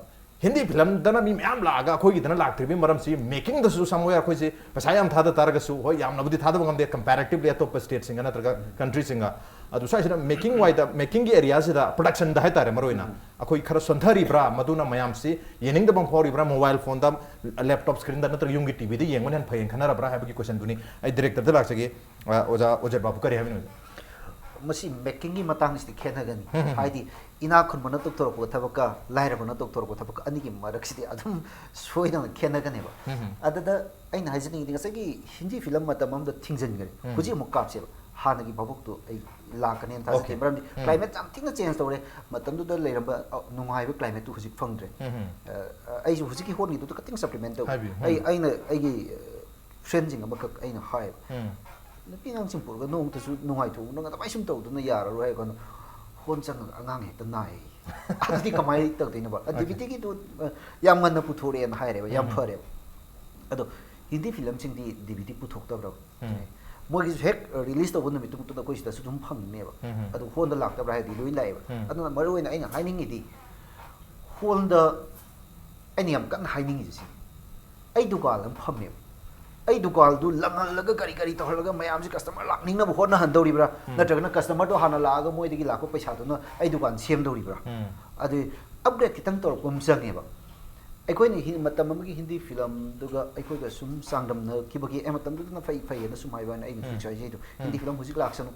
ꯍꯤꯟꯗꯤ ꯐꯤꯂꯝꯗꯅ ꯃꯤ ꯃꯌꯥꯝ ꯂꯥꯛꯑꯒ ꯑꯩꯈꯣꯏꯒꯤꯗꯅ ꯂꯥꯛꯇ꯭ꯔꯤꯕꯒꯤ ꯃꯔꯝꯁꯤ ꯃꯦꯀꯤꯡꯗꯁꯨ somewhere ꯑꯩꯈꯣꯏꯁꯦ ꯄꯩꯁꯥ ꯌꯥꯝ ꯊꯥꯗ ꯇꯥꯔꯒꯁꯨ, ꯍꯣꯏ, ꯌꯥꯝꯅꯕꯨꯗꯤ ꯊꯥꯗꯕ ꯉꯝꯗꯦ comparatively ꯑꯇꯣꯞꯄ ꯁ꯭ꯇꯦꯠꯁꯤꯡꯒ ꯅꯠꯇ꯭ꯔꯒ ꯀꯟꯇ꯭ꯔꯤꯁꯤꯡꯒ꯫ ꯑꯗꯨ ꯁ꯭ꯋꯥꯏꯁꯤꯗ ꯃꯦꯀꯤꯡ ꯋꯥꯏꯗ, ꯃꯦꯀꯤꯡꯒꯤ ꯑꯦꯔꯤꯌꯥꯁꯤꯗ, ꯄ꯭ꯔꯗꯛꯁꯟꯗ ꯍꯥꯏꯇꯥꯔꯦ, ꯃꯔꯨꯑꯣꯏꯅ ꯑꯩꯈꯣꯏ ꯈꯔ ꯁꯣꯟꯊꯔꯤꯕ꯭ꯔꯥ, ꯃꯗꯨꯅ ꯃꯌꯥꯝꯁꯤ ꯌꯦꯡꯅꯤꯡꯗꯕ ꯑꯃ ꯐꯥꯎꯔꯤꯕ꯭ꯔꯥ, ꯃꯣꯕꯥꯏꯜ ꯐꯣꯟꯗ, ꯂꯦꯞꯇꯣꯞ ꯁ꯭ꯀ꯭ꯔꯤꯟꯗ ꯅꯠꯇ꯭ꯔꯒ ꯌꯨꯝꯒꯤ ꯇꯤ ꯚꯤꯗ ꯌꯦꯡꯕꯅ ꯍꯦꯟꯅ ꯐꯩꯌꯦꯅ ꯈꯟꯅꯔꯕ꯭ꯔꯥ ꯍꯥꯏꯕꯒꯤ ꯀꯣꯏꯁꯟꯗꯨꯅꯤ꯫ ꯑꯩ ꯗꯤꯔꯦꯛꯇꯔꯗ ꯂꯥꯛꯆꯒꯦ꯫ ꯑ, ꯑꯣꯖꯥ ꯑꯣꯖꯦꯠ ꯕꯥꯕꯨ, ꯀꯔꯤ ꯍꯥꯏꯕꯤꯅꯤꯡꯉꯤ? ꯃꯁꯤ ꯃꯦꯀꯤꯡꯒꯤ ꯃꯇꯥꯡꯁꯤꯗꯤ ꯈꯦꯠꯅꯒꯅꯤ꯫ ꯍꯥꯏꯗꯤ ꯏꯅꯥꯛ ꯈꯨꯟꯕꯅ ꯇꯧꯊꯣꯔꯛꯄ ꯊꯕꯛꯀ ꯂꯥꯏꯔꯕꯅ ꯇꯧꯊꯣꯔꯛꯄ ꯊꯕꯛꯀ ꯑꯅꯤꯒꯤ ꯃꯔꯛꯁꯤꯗꯤ ꯑꯗꯨꯝ ꯁꯣꯏꯗꯅ ꯈꯦꯠꯅꯒꯅꯦꯕ꯫ ꯑꯗꯨꯗ ꯑꯩꯅ ꯍꯥꯏꯖꯅꯤꯡꯉꯤꯗꯤ, ꯉꯁꯥꯏꯒꯤ ꯍꯤꯟꯗꯤ ꯐꯤꯂꯝ ꯃꯇꯝ ꯑꯃꯗ ꯊꯤꯡꯖꯤꯟꯈ꯭ꯔꯦ, ꯍꯧꯖꯤꯛ ꯑꯃꯨꯛ ꯀꯥꯞꯁꯦꯕ, ꯍꯥꯟꯅꯒꯤ ꯚꯥꯕꯣꯛꯇꯣ ꯑꯩ ꯂꯥꯛꯀꯅꯦꯅ ꯊꯥꯖꯗꯦ꯫ Okay. ꯃꯔꯝꯗꯤ climate ꯌꯥꯝ ꯊꯤꯅ change ꯇꯧꯔꯦ꯫ ꯃꯇꯝꯗꯨꯗ ꯂꯩꯔꯝꯕ, ꯑ, ꯅꯨꯡꯉꯥꯏꯕ climateꯇꯨ ꯍꯧꯖꯤꯛ ꯐꯪꯗ꯭ꯔꯦ꯫ ꯑ, ꯑ, ꯑꯩꯁꯨ ꯍꯧꯖꯤꯛꯀꯤ ꯍꯣꯠꯂꯤꯗꯨꯗ ꯈꯤꯇꯪ supplement ꯇꯧ꯫ ꯍꯥꯏꯕꯤꯌꯨ, ꯑꯩ, ꯍꯥꯏꯕꯤꯌꯨ꯫ ꯑꯩꯅ ꯑꯩꯒꯤ, ꯑ, friendꯁꯤꯡ ꯑꯃꯈꯛ ꯑꯩꯅ ꯍꯥꯏꯌꯦꯕ, ꯅꯨꯄꯤ ꯑꯉꯥꯡꯁꯤꯡ ꯄꯨꯔꯒ ꯅꯣꯡꯃꯇꯁꯨ ꯅꯨꯡꯉꯥꯏꯊꯣꯛꯎ, ꯅꯪ ꯑꯗꯨꯃꯥꯏꯅ ꯁꯨꯝ ꯇꯧꯗꯨꯅ ꯌꯥꯔꯔꯣꯏ ꯍꯥꯏ ꯀꯥꯟꯗ, ꯍꯣꯜ ꯆꯪꯉꯒ ꯑꯉꯥꯡ ꯍꯦꯛꯇ ꯅꯥꯏ꯫ ꯑꯗꯨꯗꯤ ꯀꯃꯥꯏꯅ ꯇꯧꯗꯣꯏꯅꯣꯕ? ꯑ, Okay. DVDꯒꯤꯗꯨ, ꯑ, ꯌꯥꯝ ꯉꯟꯅ ꯄꯨꯊꯣꯔꯛꯑꯦꯅ ꯍꯥꯏꯔꯦꯕ, ꯌꯥꯝ ꯐꯔꯦꯕ꯫ ꯑꯗꯣ ꯍꯤꯟꯗꯤ ꯐꯤꯂꯝꯁꯤꯡꯗꯤ DVD ꯄꯨꯊꯣꯛꯇꯕ꯭ꯔꯕ? ꯃꯣꯏꯒꯤꯁꯨ ꯍꯦꯛ release ꯇꯧꯕ ꯅꯨꯃꯤꯠꯇꯨꯃꯛꯇꯗ ꯑꯩꯈꯣꯏ ꯁꯤꯗꯁꯨ ꯑꯗꯨꯝ ꯐꯪꯅꯦꯕ꯫ ꯑꯗꯣ ꯍꯣꯜꯗ ꯂꯥꯛꯇꯕ꯭ꯔꯥ ꯍꯥꯏꯗꯤ ꯂꯣꯏ ꯂꯥꯛꯑꯦꯕ꯫ ꯑꯗꯨꯅ ꯃꯔꯨ ꯑꯣꯏꯅ ꯑꯩꯅ ꯍꯥꯏꯅꯤꯡꯉꯤꯗꯤ, ꯍꯣꯜꯗ ꯑꯩꯅ ꯌꯥꯝ ꯀꯟꯅ ꯍꯥꯏꯅꯤꯡꯉꯤꯁꯦ ꯁꯤ, ꯑꯩ ꯗꯨꯀꯥꯟ ꯑꯃ ꯐꯝꯃꯦꯕ, ꯑꯩ ꯗꯨꯀꯥꯟꯗꯨ ꯂꯪꯍꯜꯂꯒ ꯀꯔꯤ ꯀꯔꯤ ꯇꯧꯍꯜꯂꯒ ꯃꯌꯥꯝꯁꯦ customer ꯂꯥꯛꯅꯤꯡꯅꯕ ꯍꯣꯠꯅꯍꯟꯗꯧꯔꯤꯕ꯭ꯔꯥ? ꯅꯠꯇ꯭ꯔꯒꯅ customerꯗꯣ ꯍꯥꯟꯅ ꯂꯥꯛꯑꯒ ꯃꯣꯏꯗꯒꯤ ꯂꯥꯛꯄ ꯄꯩꯁꯥꯗꯨꯅ ꯑꯩ ꯗꯨꯀꯥꯟ ꯁꯦꯝꯗꯧꯔꯤꯕ꯭ꯔꯥ? ꯑꯗꯨ upgrade ꯈꯤꯇꯪ ꯇꯧꯔꯛꯄ ꯑꯃ ꯆꯪꯉꯦꯕ꯫ ꯑꯩꯈꯣꯏꯅ ꯍꯤ-, ꯃꯇꯝ ꯑꯃꯒꯤ ꯍꯤꯟꯗꯤ ꯐꯤꯂꯝꯗꯨꯒ ꯑꯩꯈꯣꯏꯒ ꯁꯨꯝ ꯆꯥꯡꯗꯝꯅꯍꯈꯤꯕꯒꯤ, "ꯑꯦ, ꯃꯇꯝꯗꯨꯗꯅ ꯐꯩ ꯐꯩꯌꯦꯅ" ꯁꯨꯝ ꯍꯥꯏꯕ ꯋꯥꯅꯤ, ꯑꯩꯅ ꯍꯧꯖꯤꯛꯁꯨ ꯍꯥꯏꯖꯩꯗꯣ, ꯍꯤꯟꯗꯤ ꯐꯤꯂꯝ ꯍꯧꯖꯤꯛ ꯂꯥꯛꯁꯅꯨ,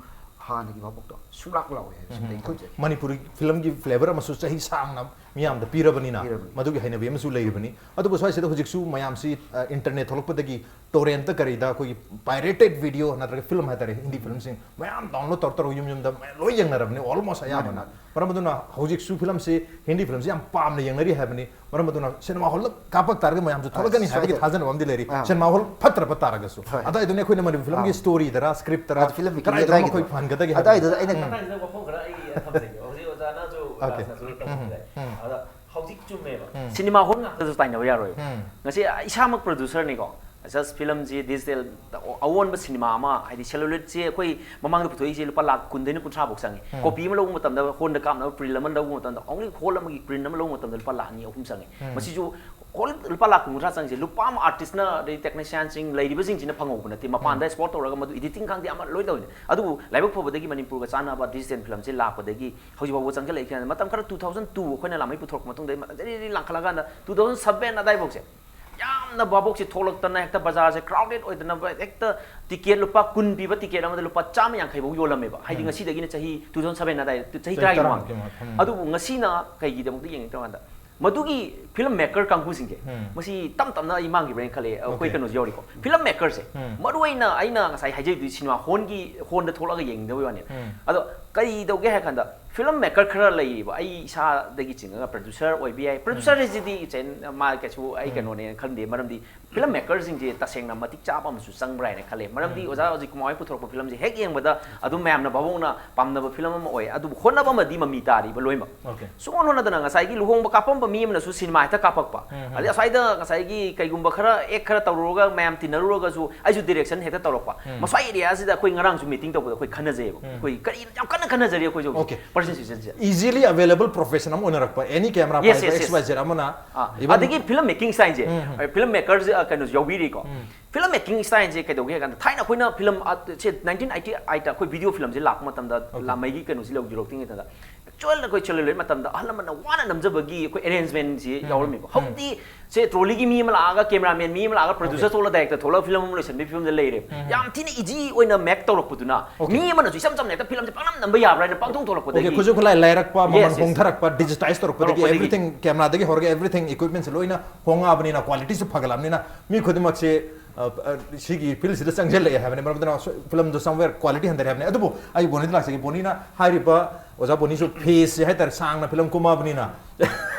ꯍꯥꯟꯅꯒꯤ ꯚꯥꯕꯣꯛꯇꯣ ꯁꯨꯡꯂꯥꯛ ꯂꯥꯛꯑꯣꯏ ꯍꯥꯏꯕꯁꯤꯃꯗꯤ ꯑꯩ ꯊꯝꯖꯒꯦ꯫ ꯃꯅꯤꯄꯨꯔꯤ ꯐꯤꯂꯝꯒꯤ flavour ꯑꯃꯁꯨ ꯆꯍꯤ ꯁꯥꯡꯅ ꯃꯤꯌꯥꯝꯗ ꯄꯤꯔꯕꯅꯤꯅ, ꯄꯤꯔꯕꯅꯤ꯫ ꯃꯗꯨꯒꯤ ꯍꯩꯅꯕꯤ ꯑꯃꯁꯨ ꯂꯩꯔꯤꯕꯅꯤ꯫ ꯑꯗꯨꯕꯨ ꯁ꯭ꯋꯥꯏꯁꯤꯗ ꯍꯧꯖꯤꯛꯁꯨ ꯃꯌꯥꯝꯁꯤ, ꯑ, internet ꯊꯣꯛꯂꯛꯄꯗꯒꯤ torrentꯇ ꯀꯔꯤꯗ ꯑꯩꯈꯣꯏꯒꯤ pirated video ꯅꯠꯇ꯭ꯔꯒ ꯐꯤꯂꯝ ꯍꯥꯏꯇꯥꯔꯦ, ꯍꯤꯟꯗꯤ ꯐꯤꯂꯝꯁꯤꯡ ꯃꯌꯥꯝ download ꯇꯧꯔ ꯇꯧꯔꯒ ꯌꯨꯝ ꯌꯨꯝꯗ ꯃꯌꯥꯝ ꯂꯣꯏ ꯌꯦꯡꯅꯔꯕꯅꯤ almost ꯑꯌꯥꯝꯕꯅ꯫ ꯃꯥꯅꯤ, ꯃꯥꯅꯤ꯫ ꯃꯔꯝ ꯑꯗꯨꯅ ꯍꯧꯖꯤꯛꯁꯨ ꯐꯤꯂꯝꯁꯤ, ꯍꯤꯟꯗꯤ ꯐꯤꯂꯝꯁꯤ ꯌꯥꯝ ꯄꯥꯝꯅ ꯌꯦꯡꯅꯔꯤ ꯍꯥꯏꯕꯅꯤ꯫ ꯃꯔꯝ ꯑꯗꯨꯅ ꯁꯤꯅꯦꯃꯥ ꯍꯣꯜꯗ ꯀꯥꯞꯄꯛ ꯇꯥꯔꯒꯗꯤ ꯃꯌꯥꯝꯁꯨ ꯊꯣꯛꯂꯛꯀꯅꯤ ꯑ, ꯍꯥꯏꯕꯒꯤ ꯁ꯭ꯋꯥꯏꯗ꯫ ꯊꯥꯖꯅꯕ ꯑꯃꯗꯤ ꯂꯩꯔꯤ꯫ ꯑꯥ꯫ ꯁꯤꯅꯦꯃꯥ ꯍꯣꯜ ꯐꯠꯇ꯭ꯔꯕ ꯇꯥꯔꯒꯁꯨ꯫ ꯍꯣꯏ꯫ ꯑꯗꯥꯏꯗꯨꯅ ꯑꯩꯈꯣꯏꯅ ꯃꯅꯤꯄꯨꯔ ꯐꯤꯂꯝꯒꯤ ꯑꯥ꯫ storyꯗꯔ, scriptꯇꯔ, ꯑꯗꯨ ꯐꯤꯂꯝꯒꯤ ꯀꯗꯥꯏꯗꯅꯣ ꯑꯗꯥꯏꯒꯤꯗꯣ꯫ ꯑꯩꯈꯣꯏ ꯐꯍꯟꯒꯗꯒꯦ ꯍꯥꯏꯕꯅꯤ꯫ ꯑꯗꯥꯏꯗꯨꯗ ꯑꯩꯅ ꯎꯝ꯫ ꯃꯇꯥꯡꯁꯤꯗ ꯋꯥꯐꯝ ꯈꯔ ꯑꯩ ꯊꯝꯖꯒꯦ꯫ ꯍꯧꯖꯤꯛ ꯑꯣꯖꯥꯅꯁꯨ, OK꯫ ꯗꯥꯁꯅꯁꯨ ꯎꯝ, ꯇꯧꯕꯤꯔꯦ꯫ ꯎꯝ꯫ ꯑꯗ ꯍꯧꯖꯤꯛ ꯆꯨꯝꯃꯦꯕ꯫ ꯎꯝ꯫ ꯁꯤꯅꯦꯃꯥ ꯍꯣꯜ ꯉꯥꯛꯇꯁꯨ ꯇꯥꯏꯅꯕ ꯌꯥꯔꯣꯏꯕ꯫ ꯎꯝ꯫ ꯉꯁꯤ ꯏꯁꯥꯃꯛ producerꯅꯤꯀꯣ꯫ Just ꯐꯤꯂꯝꯁꯤ digital ꯑꯑꯣꯟꯕ ꯁꯤꯅꯦꯃꯥ ꯑꯃ, ꯍꯥꯏꯗꯤ celluloidꯁꯤ ꯑꯩꯈꯣꯏ ꯃꯃꯥꯡꯗ ꯄꯨꯊꯣꯛꯏꯁꯦ ꯂꯨꯄꯥ ꯂꯥꯈ ꯀꯨꯟꯗꯩꯅ ꯀꯨꯟꯊ꯭ꯔꯥ ꯐꯧ ꯆꯪꯉꯤ꯫ ꯎꯝ꯫ Copy ꯑꯃ ꯂꯧꯕ ꯃꯇꯝꯗ, ꯍꯣꯜꯗ ꯀꯥꯞꯅꯕ print ꯑꯃ ꯂꯧꯕ ꯃꯇꯝꯗ, only ꯍꯣꯜ ꯑꯃꯒꯤ print ꯑꯃ ꯂꯧꯕ ꯃꯇꯝꯗ ꯂꯨꯄꯥ ꯂꯥꯈ ꯑꯅꯤ ꯑꯍꯨꯝ ꯆꯪꯉꯤ꯫ ꯎꯝ꯫ ꯃꯁꯤꯁꯨ ꯍꯣꯜ ꯂꯨꯄꯥ ꯂꯥꯈ ꯀꯨꯟ ꯀꯨꯟꯊ꯭ꯔꯥ ꯆꯪꯉꯤꯁꯦ ꯂꯨꯄꯥ ꯑꯃ artistꯅ, ꯑꯗꯩ technicianꯁꯤꯡ ꯂꯩꯔꯤꯕꯁꯤꯡꯁꯤꯅ ꯐꯪꯍꯧꯕ ꯅꯠꯇꯦ꯫ ꯃꯄꯥꯟꯗ ꯎꯝ꯫ Export ꯇꯧꯔꯒ ꯃꯗꯨ editing ꯈꯪꯗꯦ ꯑꯃ ꯂꯣꯏ ꯇꯧꯔꯤꯅꯦ꯫ ꯑꯗꯨꯕꯨ ꯂꯥꯏꯕꯛ ꯐꯕꯗꯒꯤ ꯃꯅꯤꯄꯨꯔꯒ ꯆꯥꯟꯅꯕ digital ꯐꯤꯂꯝꯁꯦ ꯂꯥꯛꯄꯗꯒꯤ ꯍꯧꯖꯤꯛ ꯐꯥꯎꯕ ꯆꯪꯁꯤꯜꯂꯛꯏ꯫ ꯃꯇꯝ ꯈꯔ two thousand two ꯑꯩꯈꯣꯏꯅ ꯂꯥꯃꯩ ꯄꯨꯊꯣꯔꯛꯄ ꯃꯇꯨꯡꯗ zari zari ꯂꯥꯡꯈꯠꯂꯀꯥꯟꯗ two thousand seven ꯑꯗꯥꯏꯐꯥꯎꯁꯦ ꯌꯥꯝ ꯌꯥꯝꯅ ꯚꯥꯕꯣꯛꯁꯦ ꯊꯣꯛꯂꯛꯇꯅ ꯍꯦꯛꯇ ꯕꯖꯥꯔꯁꯦ ꯀ꯭ꯔꯥꯎꯗꯦꯠ ꯑꯣꯏꯗꯅ ꯍꯦꯛꯇ ꯇꯤꯀꯦꯠ ꯂꯨꯄꯥ ꯀꯨꯟ ꯄꯤꯕ ꯇꯤꯀꯦꯠ ꯑꯃꯗ ꯂꯨꯄꯥ ꯆꯥꯝꯃ ꯌꯥꯡꯈꯩ ꯐꯥꯎ ꯌꯣꯜꯂꯝꯃꯦꯕ꯫ ꯍꯥꯏꯗꯤ ꯎꯝ꯫ ꯉꯁꯤꯗꯒꯤꯅ ꯆꯍꯤ two thousand seven ꯑꯗꯥꯏ, ꯆꯍꯤ ꯆꯍꯤ ꯇꯔꯥꯒꯤ ꯇꯔꯥꯃꯨꯛꯀꯤ ꯃꯃꯥꯡ꯫ ꯃꯃꯥꯡ꯫ ꯎꯝ꯫ ꯑꯗꯨꯕꯨ ꯉꯁꯤꯅ ꯀꯩꯒꯤꯗꯃꯛꯇ ꯌꯦꯡꯉꯦ ꯇꯧꯀꯥꯟꯗ, ꯃꯗꯨꯒꯤ ꯐꯤꯂꯝ ꯃꯦꯀꯔ ꯀꯥꯡꯕꯨꯁꯤꯡꯁꯦ, ꯎꯝ꯫ ꯃꯁꯤ ꯇꯞ ꯇꯞꯅ ꯑꯩ ꯃꯥꯡꯈꯤꯕ꯭ꯔꯥꯅ ꯈꯜꯂꯦ꯫ ꯑꯩꯈꯣꯏ ꯑꯣꯀꯦ꯫ ꯀꯩꯅꯣꯁꯨ ꯌꯥꯎꯔꯤꯀꯣ, ꯐꯤꯂꯝ ꯃꯦꯀꯔꯁꯦ꯫ ꯎꯝ꯫ ꯃꯔꯨ ꯑꯣꯏꯅ ꯑꯩꯅ ꯉꯁꯥꯏ ꯍꯥꯏꯖꯈꯤꯕꯗꯨ ꯁꯤꯅꯦꯃꯥ ꯍꯣꯜꯒꯤ, ꯍꯣꯜꯗ ꯊꯣꯛꯂꯛꯑꯒ ꯌꯦꯡꯗꯕꯩ ꯋꯥꯅꯦ꯫ ꯎꯝ꯫ ꯑꯗꯣ ꯀꯔꯤ ꯇꯧꯒꯦ ꯍꯥꯏ ꯀꯥꯟꯗ, ꯐꯤꯂꯝ ꯃꯦꯀꯔ ꯈꯔ ꯂꯩꯔꯤꯕ, ꯑꯩ ꯏꯁꯥꯗꯒꯤ ꯆꯤꯡꯉꯒ ꯄ꯭ꯔꯗ꯭ꯌꯨꯁꯔ ꯑꯣꯏꯕ ꯌꯥꯏ꯫ ꯄ꯭ꯔꯗ꯭ꯌꯨꯁꯔ ꯎꯝ꯫ ꯍꯥꯏꯁꯤꯗꯤ ꯏꯆꯦꯟ ꯃꯥ ꯀꯩꯁꯨ ꯑꯩ ꯎꯝ꯫ ꯀꯩꯅꯣꯅꯦꯅ ꯈꯟꯗꯦ, ꯃꯔꯝꯗꯤ ꯐꯤꯂꯝ ꯃꯦꯀꯔꯁꯤꯡꯁꯦ ꯇꯁꯦꯡꯅ ꯃꯇꯤꯛ ꯆꯥꯕ ꯑꯃꯁꯨ ꯆꯪꯕ꯭ꯔꯥ ꯍꯥꯏꯅ ꯈꯜꯂꯦ꯫ ꯃꯔꯝꯗꯤ ꯎꯝ꯫ ꯑꯣꯖꯥ ꯍꯧꯖꯤꯛ ꯀꯨꯃꯥꯔ ꯍꯣꯏ ꯄꯨꯊꯣꯔꯛꯄ ꯐꯤꯂꯝꯁꯦ ꯍꯦꯛ ꯌꯦꯡꯕꯗ ꯑꯗꯨꯝ ꯃꯌꯥꯝꯅ ꯚꯥꯕꯣꯛꯅ ꯄꯥꯝꯅꯕ ꯐꯤꯂꯝ ꯑꯃ ꯑꯣꯏ꯫ ꯑꯗꯨꯕꯨ ꯍꯣꯠꯅꯕ ꯑꯃꯗꯤ ꯃꯃꯤ ꯇꯥꯔꯤꯕ ꯂꯣꯏꯅꯃꯛ꯫ ꯑꯣꯀꯦ꯫ ꯁꯨꯡꯍꯣꯠ ꯍꯣꯠꯅꯗꯅ ꯉꯁꯥꯏꯒꯤ ꯂꯨꯍꯣꯡꯕ ꯀꯥꯞꯄꯝꯕ ꯃꯤ ꯑꯃꯅꯁꯨ ꯁꯤꯅꯦꯃꯥ ꯍꯦꯛꯇ ꯀꯥꯞꯄꯛꯄ꯫ ꯎꯝ, ꯎꯝ꯫ ꯑꯗꯩ ꯑꯁ꯭ꯋꯥꯏꯗ ꯉꯁꯥꯏꯒꯤ ꯀꯩꯒꯨꯝꯕ ꯈꯔ ꯑꯦꯛ ꯈꯔ ꯇꯧꯔꯨꯔꯒ ꯃꯌꯥꯝ ꯇꯤꯟꯅꯔꯨꯔꯒꯁꯨ ꯑꯩꯁꯨ ꯗꯤꯔꯦꯛꯁꯟ ꯍꯦꯛꯇ ꯇꯧꯔꯛꯄ꯫ ꯎꯝ꯫ ꯃꯁ꯭ꯋꯥꯏ ꯑꯦꯔꯤꯌꯥꯁꯤꯗ ꯑꯩꯈꯣꯏ ꯉꯔꯥꯡꯁꯨ ꯃꯤꯇꯤꯡ ꯇꯧꯕꯗ ꯑꯩꯈꯣꯏ ꯈꯟꯅꯖꯩꯌꯕ꯫ ꯎꯝ꯫ ꯑꯩꯈꯣꯏ ꯀꯔꯤ ꯌꯥꯝ ꯀꯟꯅ ꯈꯟꯅꯖꯔꯤ ꯑꯩꯈꯣꯏꯁꯨ ꯍꯧꯖꯤꯛ ꯑꯣꯀꯦ꯫ ꯄ꯭ꯔꯣꯗꯛꯁꯟ ꯑꯦꯁꯣꯁꯤꯌꯦꯁꯟꯁꯦ꯫ Easily available profession ꯑꯃ ꯑꯣꯏꯅꯔꯛꯄ, any camera ꯌꯦꯁ, ꯄꯥꯏꯕ yes, yes. X Y Z ꯑꯃꯅ ꯑꯥ, even ꯑꯗꯒꯤ ꯐꯤꯂꯝ ꯃꯦꯀꯤꯡ ꯁ꯭ꯇꯥꯏꯜꯁꯦ, ꯎꯝ, ꯎꯝ꯫ ꯐꯤꯂꯝ ꯃꯦꯀꯔꯁꯦ, ꯑ, ꯀꯩꯅꯣꯁꯨ ꯌꯥꯎꯕꯤꯔꯤꯀꯣ꯫ ꯎꯝ꯫ ꯐꯤꯂꯝ ꯃꯦꯀꯤꯡ ꯁ꯭ꯇꯥꯏꯜꯁꯦ ꯀꯩꯗꯧꯒꯦ ꯍꯥꯏ ꯀꯥꯟꯗ, ꯊꯥꯏꯅ ꯑꯩꯈꯣꯏꯅ ꯐꯤꯂꯝ, ꯑ, ꯁꯦ, nineteen eighty eight ꯑꯩꯈꯣꯏ ꯚꯤꯗꯤꯑꯣ ꯐꯤꯂꯝꯁꯦ ꯂꯥꯛꯄ ꯃꯇꯝꯗ, ꯑꯣꯀꯦ꯫ ꯂꯥꯃꯩꯒꯤ ꯀꯩꯅꯣꯁꯤ ꯂꯧ-, ꯌꯧꯔꯛꯇ꯭ꯔꯤꯉꯩꯗ, ꯑꯦꯛꯆꯨꯋꯦꯜ ꯑꯩꯈꯣꯏ ꯁꯦꯂꯨꯂꯣꯏꯗ ꯃꯇꯝꯗ ꯑꯍꯜ ꯂꯃꯟꯅ ꯋꯥꯅ ꯅꯝꯖꯕꯒꯤ ꯑꯩꯈꯣꯏ ꯑꯦꯔꯦꯟꯖꯃꯦꯟꯁꯤ ꯎꯝ, ꯌꯥꯎꯔꯝꯃꯦꯕ꯫ ꯎꯝ꯫ ꯍꯧꯖꯤꯛꯇꯤ ꯁꯦ, ꯇ꯭ꯔꯣꯂꯤꯒꯤ ꯃꯤ ꯑꯃ ꯂꯥꯛꯑꯒ, ꯀꯦꯃꯦꯔꯥꯃꯦꯟ ꯃꯤ ꯑꯃ ꯂꯥꯛꯑꯒ, ꯄ꯭ꯔꯗ꯭ꯌꯨꯁꯔ ꯑꯣꯀꯦ꯫ ꯊꯣꯛꯂꯒ, ꯗꯥꯏꯔꯦꯛꯇꯔ ꯊꯣꯛꯂꯒ ꯐꯤꯂꯝ ꯑꯃ ꯂꯣꯏꯁꯤꯟꯕꯒꯤ ꯐꯤꯕꯝꯗ ꯂꯩꯔꯦꯕ꯫ ꯎꯝ꯫ ꯌꯥꯝ ꯊꯤꯅ ꯏꯖꯤ ꯑꯣꯏꯅ ꯃꯦꯛ ꯇꯧꯔꯛꯄꯗꯨꯅ, ꯑꯣꯀꯦ꯫ ꯃꯤ ꯑꯃꯅꯁꯨ ꯏꯆꯝ ꯆꯝꯅ ꯍꯦꯛꯇ ꯐꯤꯂꯝꯁꯦ ꯄꯪꯅꯝ ꯅꯝꯕ ꯌꯥꯕ꯭ꯔꯥ ꯍꯥꯏꯅ ꯄꯪꯊꯣꯛ ꯊꯣꯛꯂꯛꯄꯗꯒꯤ꯫ ꯑꯣꯀꯦ, ꯈꯨꯠꯁꯨ ꯈꯨꯠꯂꯥꯏ ꯂꯥꯏꯔꯛꯄ, ꯃꯃꯜ ꯌꯦꯁ, ꯌꯦꯁ꯫ ꯍꯣꯡꯊꯔꯛꯄ, ꯗꯤꯖꯤꯇꯥꯏꯁ ꯇꯧꯔꯛꯄꯗꯒꯤ, ꯇꯧꯔꯛꯄꯗꯒꯤ꯫ Everything, ꯀꯦꯃꯦꯔꯥꯗꯒꯤ ꯍꯧꯔꯒ everything equipmentꯁꯦ ꯂꯣꯏꯅ ꯍꯣꯡꯉꯛꯑꯕꯅꯤꯅ, ꯀ꯭ꯋꯥꯂꯤꯇꯤꯁꯨ ꯐꯒꯠꯂꯕꯅꯤꯅ, ꯃꯤ ꯈꯨꯗꯤꯡꯃꯛꯁꯦ, ꯑ, ꯑ, ꯁꯤꯒꯤ ꯐꯤꯜꯁꯤꯗ ꯆꯪꯁꯤꯜꯂꯛꯑꯦ ꯍꯥꯏꯕꯅꯤ꯫ ꯃꯔꯝ ꯑꯗꯨꯅ ꯁꯣ-, ꯐꯤꯂꯝꯗꯣ somewhere quality ꯍꯟꯊꯔꯦ ꯍꯥꯏꯕꯅꯤ꯫ ꯑꯗꯨꯕꯨ ꯑꯩ ꯕꯣꯅꯤꯗ ꯂꯥꯛꯆꯒꯦ꯫ ꯕꯣꯅꯤꯅ ꯍꯥꯏꯔꯤꯕ ꯑꯣꯖꯥ ꯕꯣꯅꯤꯁꯨ ꯐꯦꯁꯁꯦ ꯍꯥꯏꯇꯥꯔꯦ, ꯁꯥꯡꯅ ꯐꯤꯂꯝ ꯀꯨꯝꯃꯛꯑꯕꯅꯤꯅ,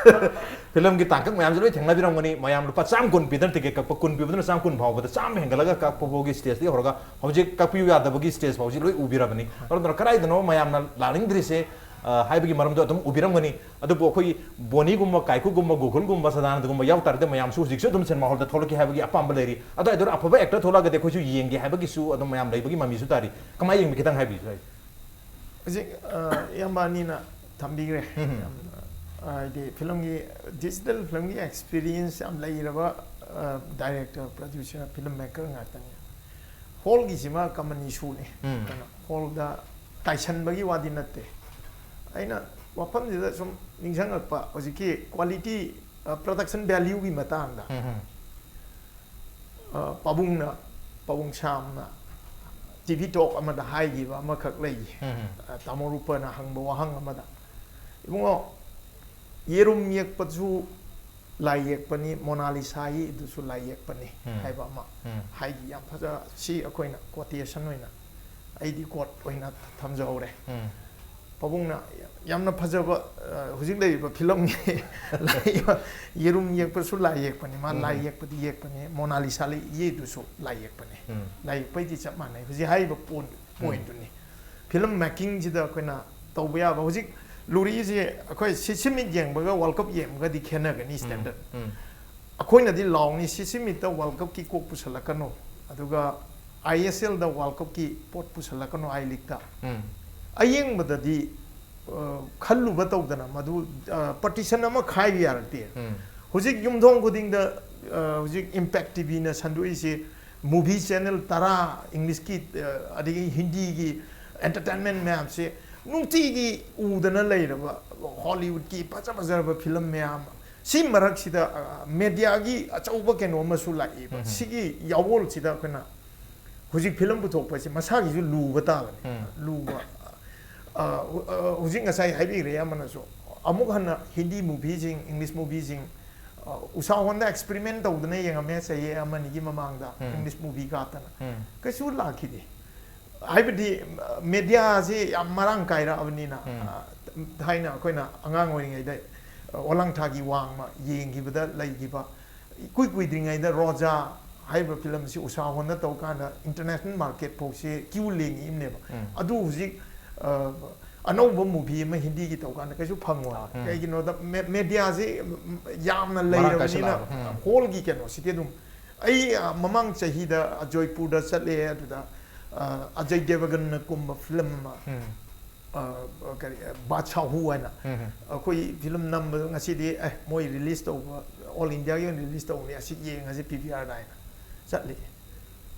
ꯐꯤꯂꯝꯒꯤ ꯇꯥꯡꯀꯛ ꯃꯌꯥꯝꯁꯦ ꯂꯣꯏ ꯊꯦꯡꯅꯕꯤꯔꯝꯒꯅꯤ꯫ ꯃꯌꯥꯝ ꯂꯨꯄꯥ ꯆꯥꯝ ꯀꯨꯟ ꯄꯤꯗꯅ ꯇꯤꯀꯦꯠ ꯀꯛꯄ, ꯀꯨꯟ ꯄꯤꯕꯗꯨꯅ ꯆꯥꯝ ꯀꯨꯟ ꯐꯥꯎꯕꯗ, ꯆꯥꯝꯃ ꯍꯦꯟꯒꯠꯂꯒ ꯀꯛꯄ ꯐꯥꯎꯒꯤ ꯁ꯭ꯇꯦꯖꯇꯒꯤ ꯍꯧꯔꯒ ꯍꯧꯖꯤꯛ ꯀꯛꯄꯤꯌꯨ ꯌꯥꯗꯕꯒꯤ ꯁ꯭ꯇꯦꯖ ꯐꯥꯎꯁꯤ ꯂꯣꯏ ꯎꯕꯤꯔꯕꯅꯤ꯫ ꯃꯔꯝ ꯑꯗꯨꯅ ꯀꯗꯥꯏꯗꯅꯣ ꯃꯌꯥꯝꯅ ꯂꯥꯛꯅꯤꯡꯗ꯭ꯔꯤꯁꯦ, ꯑ, ꯍꯥꯏꯕꯒꯤ ꯃꯔꯝꯗꯣ ꯑꯗꯨꯝ ꯎꯕꯤꯔꯝꯒꯅꯤ꯫ ꯑꯗꯨꯕꯨ ꯑꯩꯈꯣꯏꯒꯤ ꯕꯣꯅꯤꯒꯨꯝꯕ, ꯀꯥꯏꯀꯨꯒꯨꯝꯕ, ꯒꯣꯀꯨꯜꯒꯨꯝꯕ, ꯁꯗꯥꯅꯟꯗꯒꯨꯝꯕ ꯌꯥꯎ ꯇꯥꯔꯗꯤ ꯃꯌꯥꯝꯁꯨ ꯍꯧꯖꯤꯛꯁꯨ ꯑꯗꯨꯝ ꯁꯤꯅꯦꯃꯥ ꯍꯣꯜꯗ ꯊꯣꯛꯂꯛꯀꯦ ꯍꯥꯏꯕꯒꯤ ꯑꯄꯥꯝꯕ ꯂꯩꯔꯤ꯫ ꯑꯗꯨꯋꯥꯏꯗꯨꯗ ꯑꯐꯕ ꯑꯦꯛꯇꯔ ꯊꯣꯛꯂꯛꯑꯒꯗꯤ ꯑꯩꯈꯣꯏꯁꯨ ꯌꯦꯡꯒꯦ ꯍꯥꯏꯕꯒꯤꯁꯨ ꯑꯗꯨꯝ ꯃꯌꯥꯝ ꯂꯩꯕꯒꯤ ꯃꯃꯤꯁꯨ ꯇꯥꯔꯤ꯫ ꯀꯃꯥꯏꯅ ꯌꯦꯡꯕꯤ? ꯈꯤꯇꯪ ꯍꯥꯏꯕꯤꯌꯨ꯫ ꯍꯧꯖꯤꯛ, ꯑ, ꯏꯌꯥꯝꯕ ꯑꯅꯤꯅ ꯊꯝꯕꯤꯈ꯭ꯔꯦ꯫ ꯎꯝ꯫ ꯌꯥꯝꯅ, ꯑ, ꯍꯥꯏꯗꯤ ꯐꯤꯂꯝꯒꯤ, ꯗꯤꯖꯤꯇꯦꯜ ꯐꯤꯂꯝꯒꯤ ꯑꯦꯛꯁꯄꯤꯔꯤꯌꯦꯟꯁ ꯌꯥꯝ ꯂꯩꯔꯕ, ꯑ, ꯗꯥꯏꯔꯦꯛꯇꯔ, ꯄ꯭ꯔꯗ꯭ꯌꯨꯁꯔ, ꯐꯤꯂꯝ ꯃꯦꯀꯔ ꯉꯥꯛꯇꯅꯤ꯫ ꯍꯣꯜꯒꯤꯁꯤꯃ ꯀꯃꯟ ꯏꯁꯨꯅꯤ꯫ ꯎꯝ꯫ ꯀꯩꯅꯣ, ꯍꯣꯜꯗ ꯇꯥꯏꯁꯟꯕꯒꯤ ꯋꯥꯗꯤ ꯅꯠꯇꯦ꯫ ꯑꯩꯅ ꯋꯥꯐꯝꯁꯤꯗ ꯁꯨꯝ ꯅꯤꯡꯁꯤꯡꯉꯛꯄ, ꯍꯧꯖꯤꯛꯀꯤ ꯀ꯭ꯋꯥꯂꯤꯇꯤ, ꯑ, ꯄ꯭ꯔꯗꯛꯁꯟ ꯚꯦꯂ꯭ꯌꯨꯒꯤ ꯃꯇꯥꯡꯗ꯫ ꯎꯝ, ꯎꯝ꯫ ꯄꯥꯕꯨꯡꯅ, ꯄꯥꯕꯨꯡ ꯁꯥꯝꯅ ꯇꯤ ꯚꯤ ꯇꯣꯛ ꯑꯃꯗ ꯍꯥꯏꯈꯤꯕ ꯑꯃꯈꯛ ꯂꯩꯌꯦ꯫ ꯎꯝ. ꯑ, ꯇꯥꯃꯣ ꯔꯨꯄꯅ ꯍꯪꯕ ꯋꯥꯍꯪ ꯑꯃꯗ, "ꯏꯕꯨꯡꯉꯣ, ꯌꯦꯔꯨꯝ ꯌꯦꯛꯄꯁꯨ ꯂꯥꯏ ꯌꯦꯛꯄꯅꯤ, ꯃꯣꯅꯥꯂꯤꯁꯥ ꯌꯦꯛꯏꯗꯨꯁꯨ ꯂꯥꯏ ꯌꯦꯛꯄꯅꯤ" ꯎꯝ. ꯍꯥꯏꯕ ꯑꯃ ꯎꯝ. ꯍꯥꯏꯈꯤ꯫ ꯌꯥꯝ ꯐꯖ, ꯁꯤ ꯑꯩꯈꯣꯏꯅ ꯀꯣꯇꯦꯁꯟ ꯑꯣꯏꯅ, ꯑꯩꯗꯤ ꯀꯣꯠ ꯑꯣꯏꯅ ꯊꯝꯖꯍꯧꯔꯦ꯫ ꯎꯝ. ꯄꯥꯕꯨꯡꯅ ꯌꯥꯝꯅ ꯐꯖꯕ, ꯑ, ꯍꯧꯖꯤꯛ ꯂꯩꯔꯤꯕ ꯐꯤꯂꯝꯒꯤ ꯂꯩꯔꯤꯕ ꯌꯦꯔꯨꯝ ꯌꯦꯛꯄꯁꯨ ꯂꯥꯏ ꯌꯦꯛꯄꯅꯤ, ꯃꯥ ꯎꯝ. ꯂꯥꯏ ꯌꯦꯛꯄꯗꯤ ꯌꯦꯛꯄꯅꯤ, ꯃꯣꯅꯥꯂꯤꯁꯥ ꯂꯩ ꯌꯦꯛꯏꯗꯨꯁꯨ ꯂꯥꯏ ꯌꯦꯛꯄꯅꯤ꯫ ꯎꯝ. ꯂꯥꯏ ꯌꯦꯛꯄꯩꯗꯤ ꯆꯞ ꯃꯥꯟꯅꯩ꯫ ꯍꯧꯖꯤꯛ ꯍꯥꯏꯔꯤꯕ ꯄꯣꯏꯟ, ꯄꯣꯏꯟꯗꯨꯅꯤ꯫ ꯐꯤꯂꯝ ꯃꯦꯀꯤꯡꯁꯤꯗ ꯑꯩꯈꯣꯏꯅ ꯇꯧꯕ ꯌꯥꯕ, ꯍꯧꯖꯤꯛ ꯂꯨꯔꯤꯁꯦ ꯑꯩꯈꯣꯏ ꯁꯤ, ꯁꯤꯃꯤꯠ ꯌꯦꯡꯕꯒ ꯋꯥꯔꯜ ꯀꯞ ꯌꯦꯡꯕꯒꯗꯤ ꯈꯦꯠꯅꯒꯅꯤ ꯁ꯭ꯇꯦꯟꯗꯔꯠ꯫ ꯎꯝ. ꯑꯩꯈꯣꯏꯅꯗꯤ ꯂꯥꯎꯅꯤ, ꯁꯤ, ꯁꯤꯃꯤꯠꯇ ꯋꯥꯔꯜ ꯀꯞꯀꯤ ꯀꯣꯛ ꯄꯨꯁꯜꯂꯛꯀꯅꯨ, ꯑꯗꯨꯒ ꯑꯥꯏ ꯑꯦꯁ ꯑꯦꯜꯗ ꯋꯥꯔꯜ ꯀꯞꯀꯤ ꯄꯣꯠ ꯄꯨꯁꯜꯂꯛꯀꯅꯨ ꯑꯥꯏ ꯂꯤꯛꯇ꯫ ꯎꯝ. ꯑꯌꯦꯡꯕꯗꯗꯤ, ꯑ, ꯈꯜꯂꯨꯕ ꯇꯧꯗꯅ ꯃꯗꯨ, ꯑ, ꯄꯥꯔꯇꯤꯁꯟ ꯑꯃ ꯈꯥꯏꯕ ꯌꯥꯔꯛꯇꯦ꯫ ꯎꯝ. ꯍꯧꯖꯤꯛ ꯌꯨꯝꯊꯣꯡ ꯈꯨꯗꯤꯡꯗ, ꯑ, ꯍꯧꯖꯤꯛ ꯏꯝꯄꯦꯛ ꯇꯤꯚꯤꯅ ꯁꯟꯗꯣꯛꯏꯁꯦ, ꯃꯨꯚꯤ ꯆꯦꯅꯦꯜ ꯇꯔꯥ, ꯏꯪꯂꯤꯁꯀꯤ, ꯑ, ꯑꯗꯒꯤ ꯍꯤꯟꯗꯤꯒꯤ ꯑꯦꯟꯇꯔꯇꯦꯟꯃꯦꯟ ꯃꯌꯥꯝꯁꯦ ꯅꯨꯡꯇꯤꯒꯤ ꯎꯗꯅ ꯂꯩꯔꯕ, ꯍꯣꯂꯤꯋꯨꯗꯀꯤ ꯐꯖ ꯐꯖꯔꯕ ꯐꯤꯂꯝ ꯃꯌꯥꯝ, ꯁꯤ ꯃꯔꯛꯁꯤꯗ, ꯑ, ꯃꯦꯗꯤꯌꯥꯒꯤ ꯑꯆꯧꯕ ꯀꯩꯅꯣ ꯑꯃꯁꯨ ꯂꯥꯛꯏꯕ꯫ ꯎꯝ. ꯁꯤꯒꯤ ꯌꯥꯋꯣꯜꯁꯤꯗ ꯑꯩꯈꯣꯏꯅ ꯍꯧꯖꯤꯛ ꯐꯤꯂꯝ ꯄꯨꯊꯣꯛꯄꯁꯦ ꯃꯁꯥꯒꯤꯁꯨ ꯂꯨꯕ ꯇꯥꯕꯅꯤ꯫ ꯎꯝ. ꯂꯨꯕ, ꯑ, ꯑ, ꯍꯧꯖꯤꯛ ꯉꯁꯥꯏ ꯍꯥꯏꯕꯤꯈ꯭ꯔꯦ ꯑꯃꯅꯁꯨ, ꯑꯃꯨꯛ ꯍꯟꯅ ꯍꯤꯟꯗꯤ ꯃꯨꯚꯤꯁꯤꯡ, ꯏꯪꯂꯤꯁ ꯃꯨꯚꯤꯁꯤꯡ, ꯑ, ꯎꯁꯥ ꯍꯣꯟꯗ ꯑꯦꯛꯁꯄꯦꯔꯤꯃꯦꯟ ꯇꯧꯗꯅ ꯌꯦꯡꯉꯝꯃꯦ ꯆꯍꯤ ꯑꯃꯅꯤꯒꯤ ꯃꯃꯥꯡꯗ, ꯎꯝ. English movie ꯀꯥꯇꯅ꯫ ꯎꯝ. ꯀꯩꯁꯨ ꯂꯥꯛꯈꯤꯗꯦ꯫ ꯍꯥꯏꯕꯗꯤ, ꯃꯦꯗꯤꯌꯥꯁꯤ ꯌꯥꯝ ꯃꯔꯥꯡ ꯀꯥꯏꯔꯛꯑꯕꯅꯤꯅ, ꯎꯝ. ꯑ, ꯊꯥꯏꯅ ꯑꯩꯈꯣꯏꯅ ꯑꯉꯥꯡ ꯑꯣꯏꯔꯤꯉꯩꯗ, ꯑ, ꯑꯣꯂꯥꯡꯊꯥꯒꯤ ꯋꯥꯡꯃ ꯌꯦꯡꯈꯤꯕꯗ ꯂꯩꯈꯤꯕ, ꯏꯀꯨꯏ ꯀꯨꯏꯗ꯭ꯔꯤꯉꯩꯗ ꯔꯣꯖꯥ ꯍꯥꯏꯔꯤꯕ ꯐꯤꯂꯝꯁꯤ ꯎꯁꯥ ꯍꯣꯟꯗ ꯇꯧꯀꯥꯟꯗ ꯏꯟꯇꯔꯅꯦꯁꯅꯦꯜ ꯃꯥꯔꯀꯦꯠ ꯐꯥꯎꯁꯤ ꯀ꯭ꯌꯨ ꯂꯦꯡꯉꯛꯏꯕꯅꯦꯕ꯫ ꯎꯝ. ꯑꯗꯨ ꯍꯧꯖꯤꯛ, ꯑ, ꯑꯅꯧꯕ ꯃꯨꯚꯤ ꯑꯃ ꯍꯤꯟꯗꯤꯒꯤ ꯇꯧꯀꯥꯟꯗ ꯀꯩꯁꯨ ꯐꯪꯉꯣꯏ꯫ ꯎꯝ. ꯀꯩꯒꯤꯅꯣꯗ ꯃꯦ-, ꯃꯦꯗꯤꯌꯥꯁꯤ, ꯎꯝ, ꯌꯥꯝꯅ ꯃꯔꯥꯡ ꯂꯩꯔꯕꯅꯤꯅ, ꯀꯥꯏꯁꯜꯂꯛꯑꯕ꯫ ꯎꯝ. ꯍꯣꯜꯒꯤ ꯀꯩꯅꯣꯁꯤꯗꯤ ꯑꯗꯨꯝ, ꯑꯩ, ꯑ, ꯃꯃꯥꯡ ꯆꯍꯤꯗ ꯖꯣꯏꯄꯨꯔꯗ ꯆꯠꯂꯦ꯫ ꯑꯗꯨꯗ, ꯑ, ꯑꯖꯌ ꯗꯦꯕꯒꯟꯅ ꯀꯨꯝꯕ ꯐꯤꯂꯝ ꯑꯃ, ꯎꯝ. ꯑ, ꯀꯔꯤ, ꯕꯥꯗꯁꯥꯍꯨ ꯍꯥꯏꯅ, ꯎꯝ. ꯑꯩꯈꯣꯏ ꯐꯤꯂꯝ ꯅꯝꯕꯗꯣ ꯉꯁꯤꯗꯤ, ꯑꯦ, ꯃꯣꯏ ꯔꯤꯂꯤꯁ ꯇꯧꯕ, ꯑꯣꯜ ꯏꯟꯗꯤꯌꯥꯒꯤ ꯑꯣꯏꯅ ꯔꯤꯂꯤꯁ ꯇꯧꯕꯅꯤ, ꯑꯁꯤ ꯌꯦꯡꯉꯁꯤ ꯄꯤ ꯚꯤ ꯑꯥꯔꯗ ꯍꯥꯏꯅ ꯆꯠꯂꯤ꯫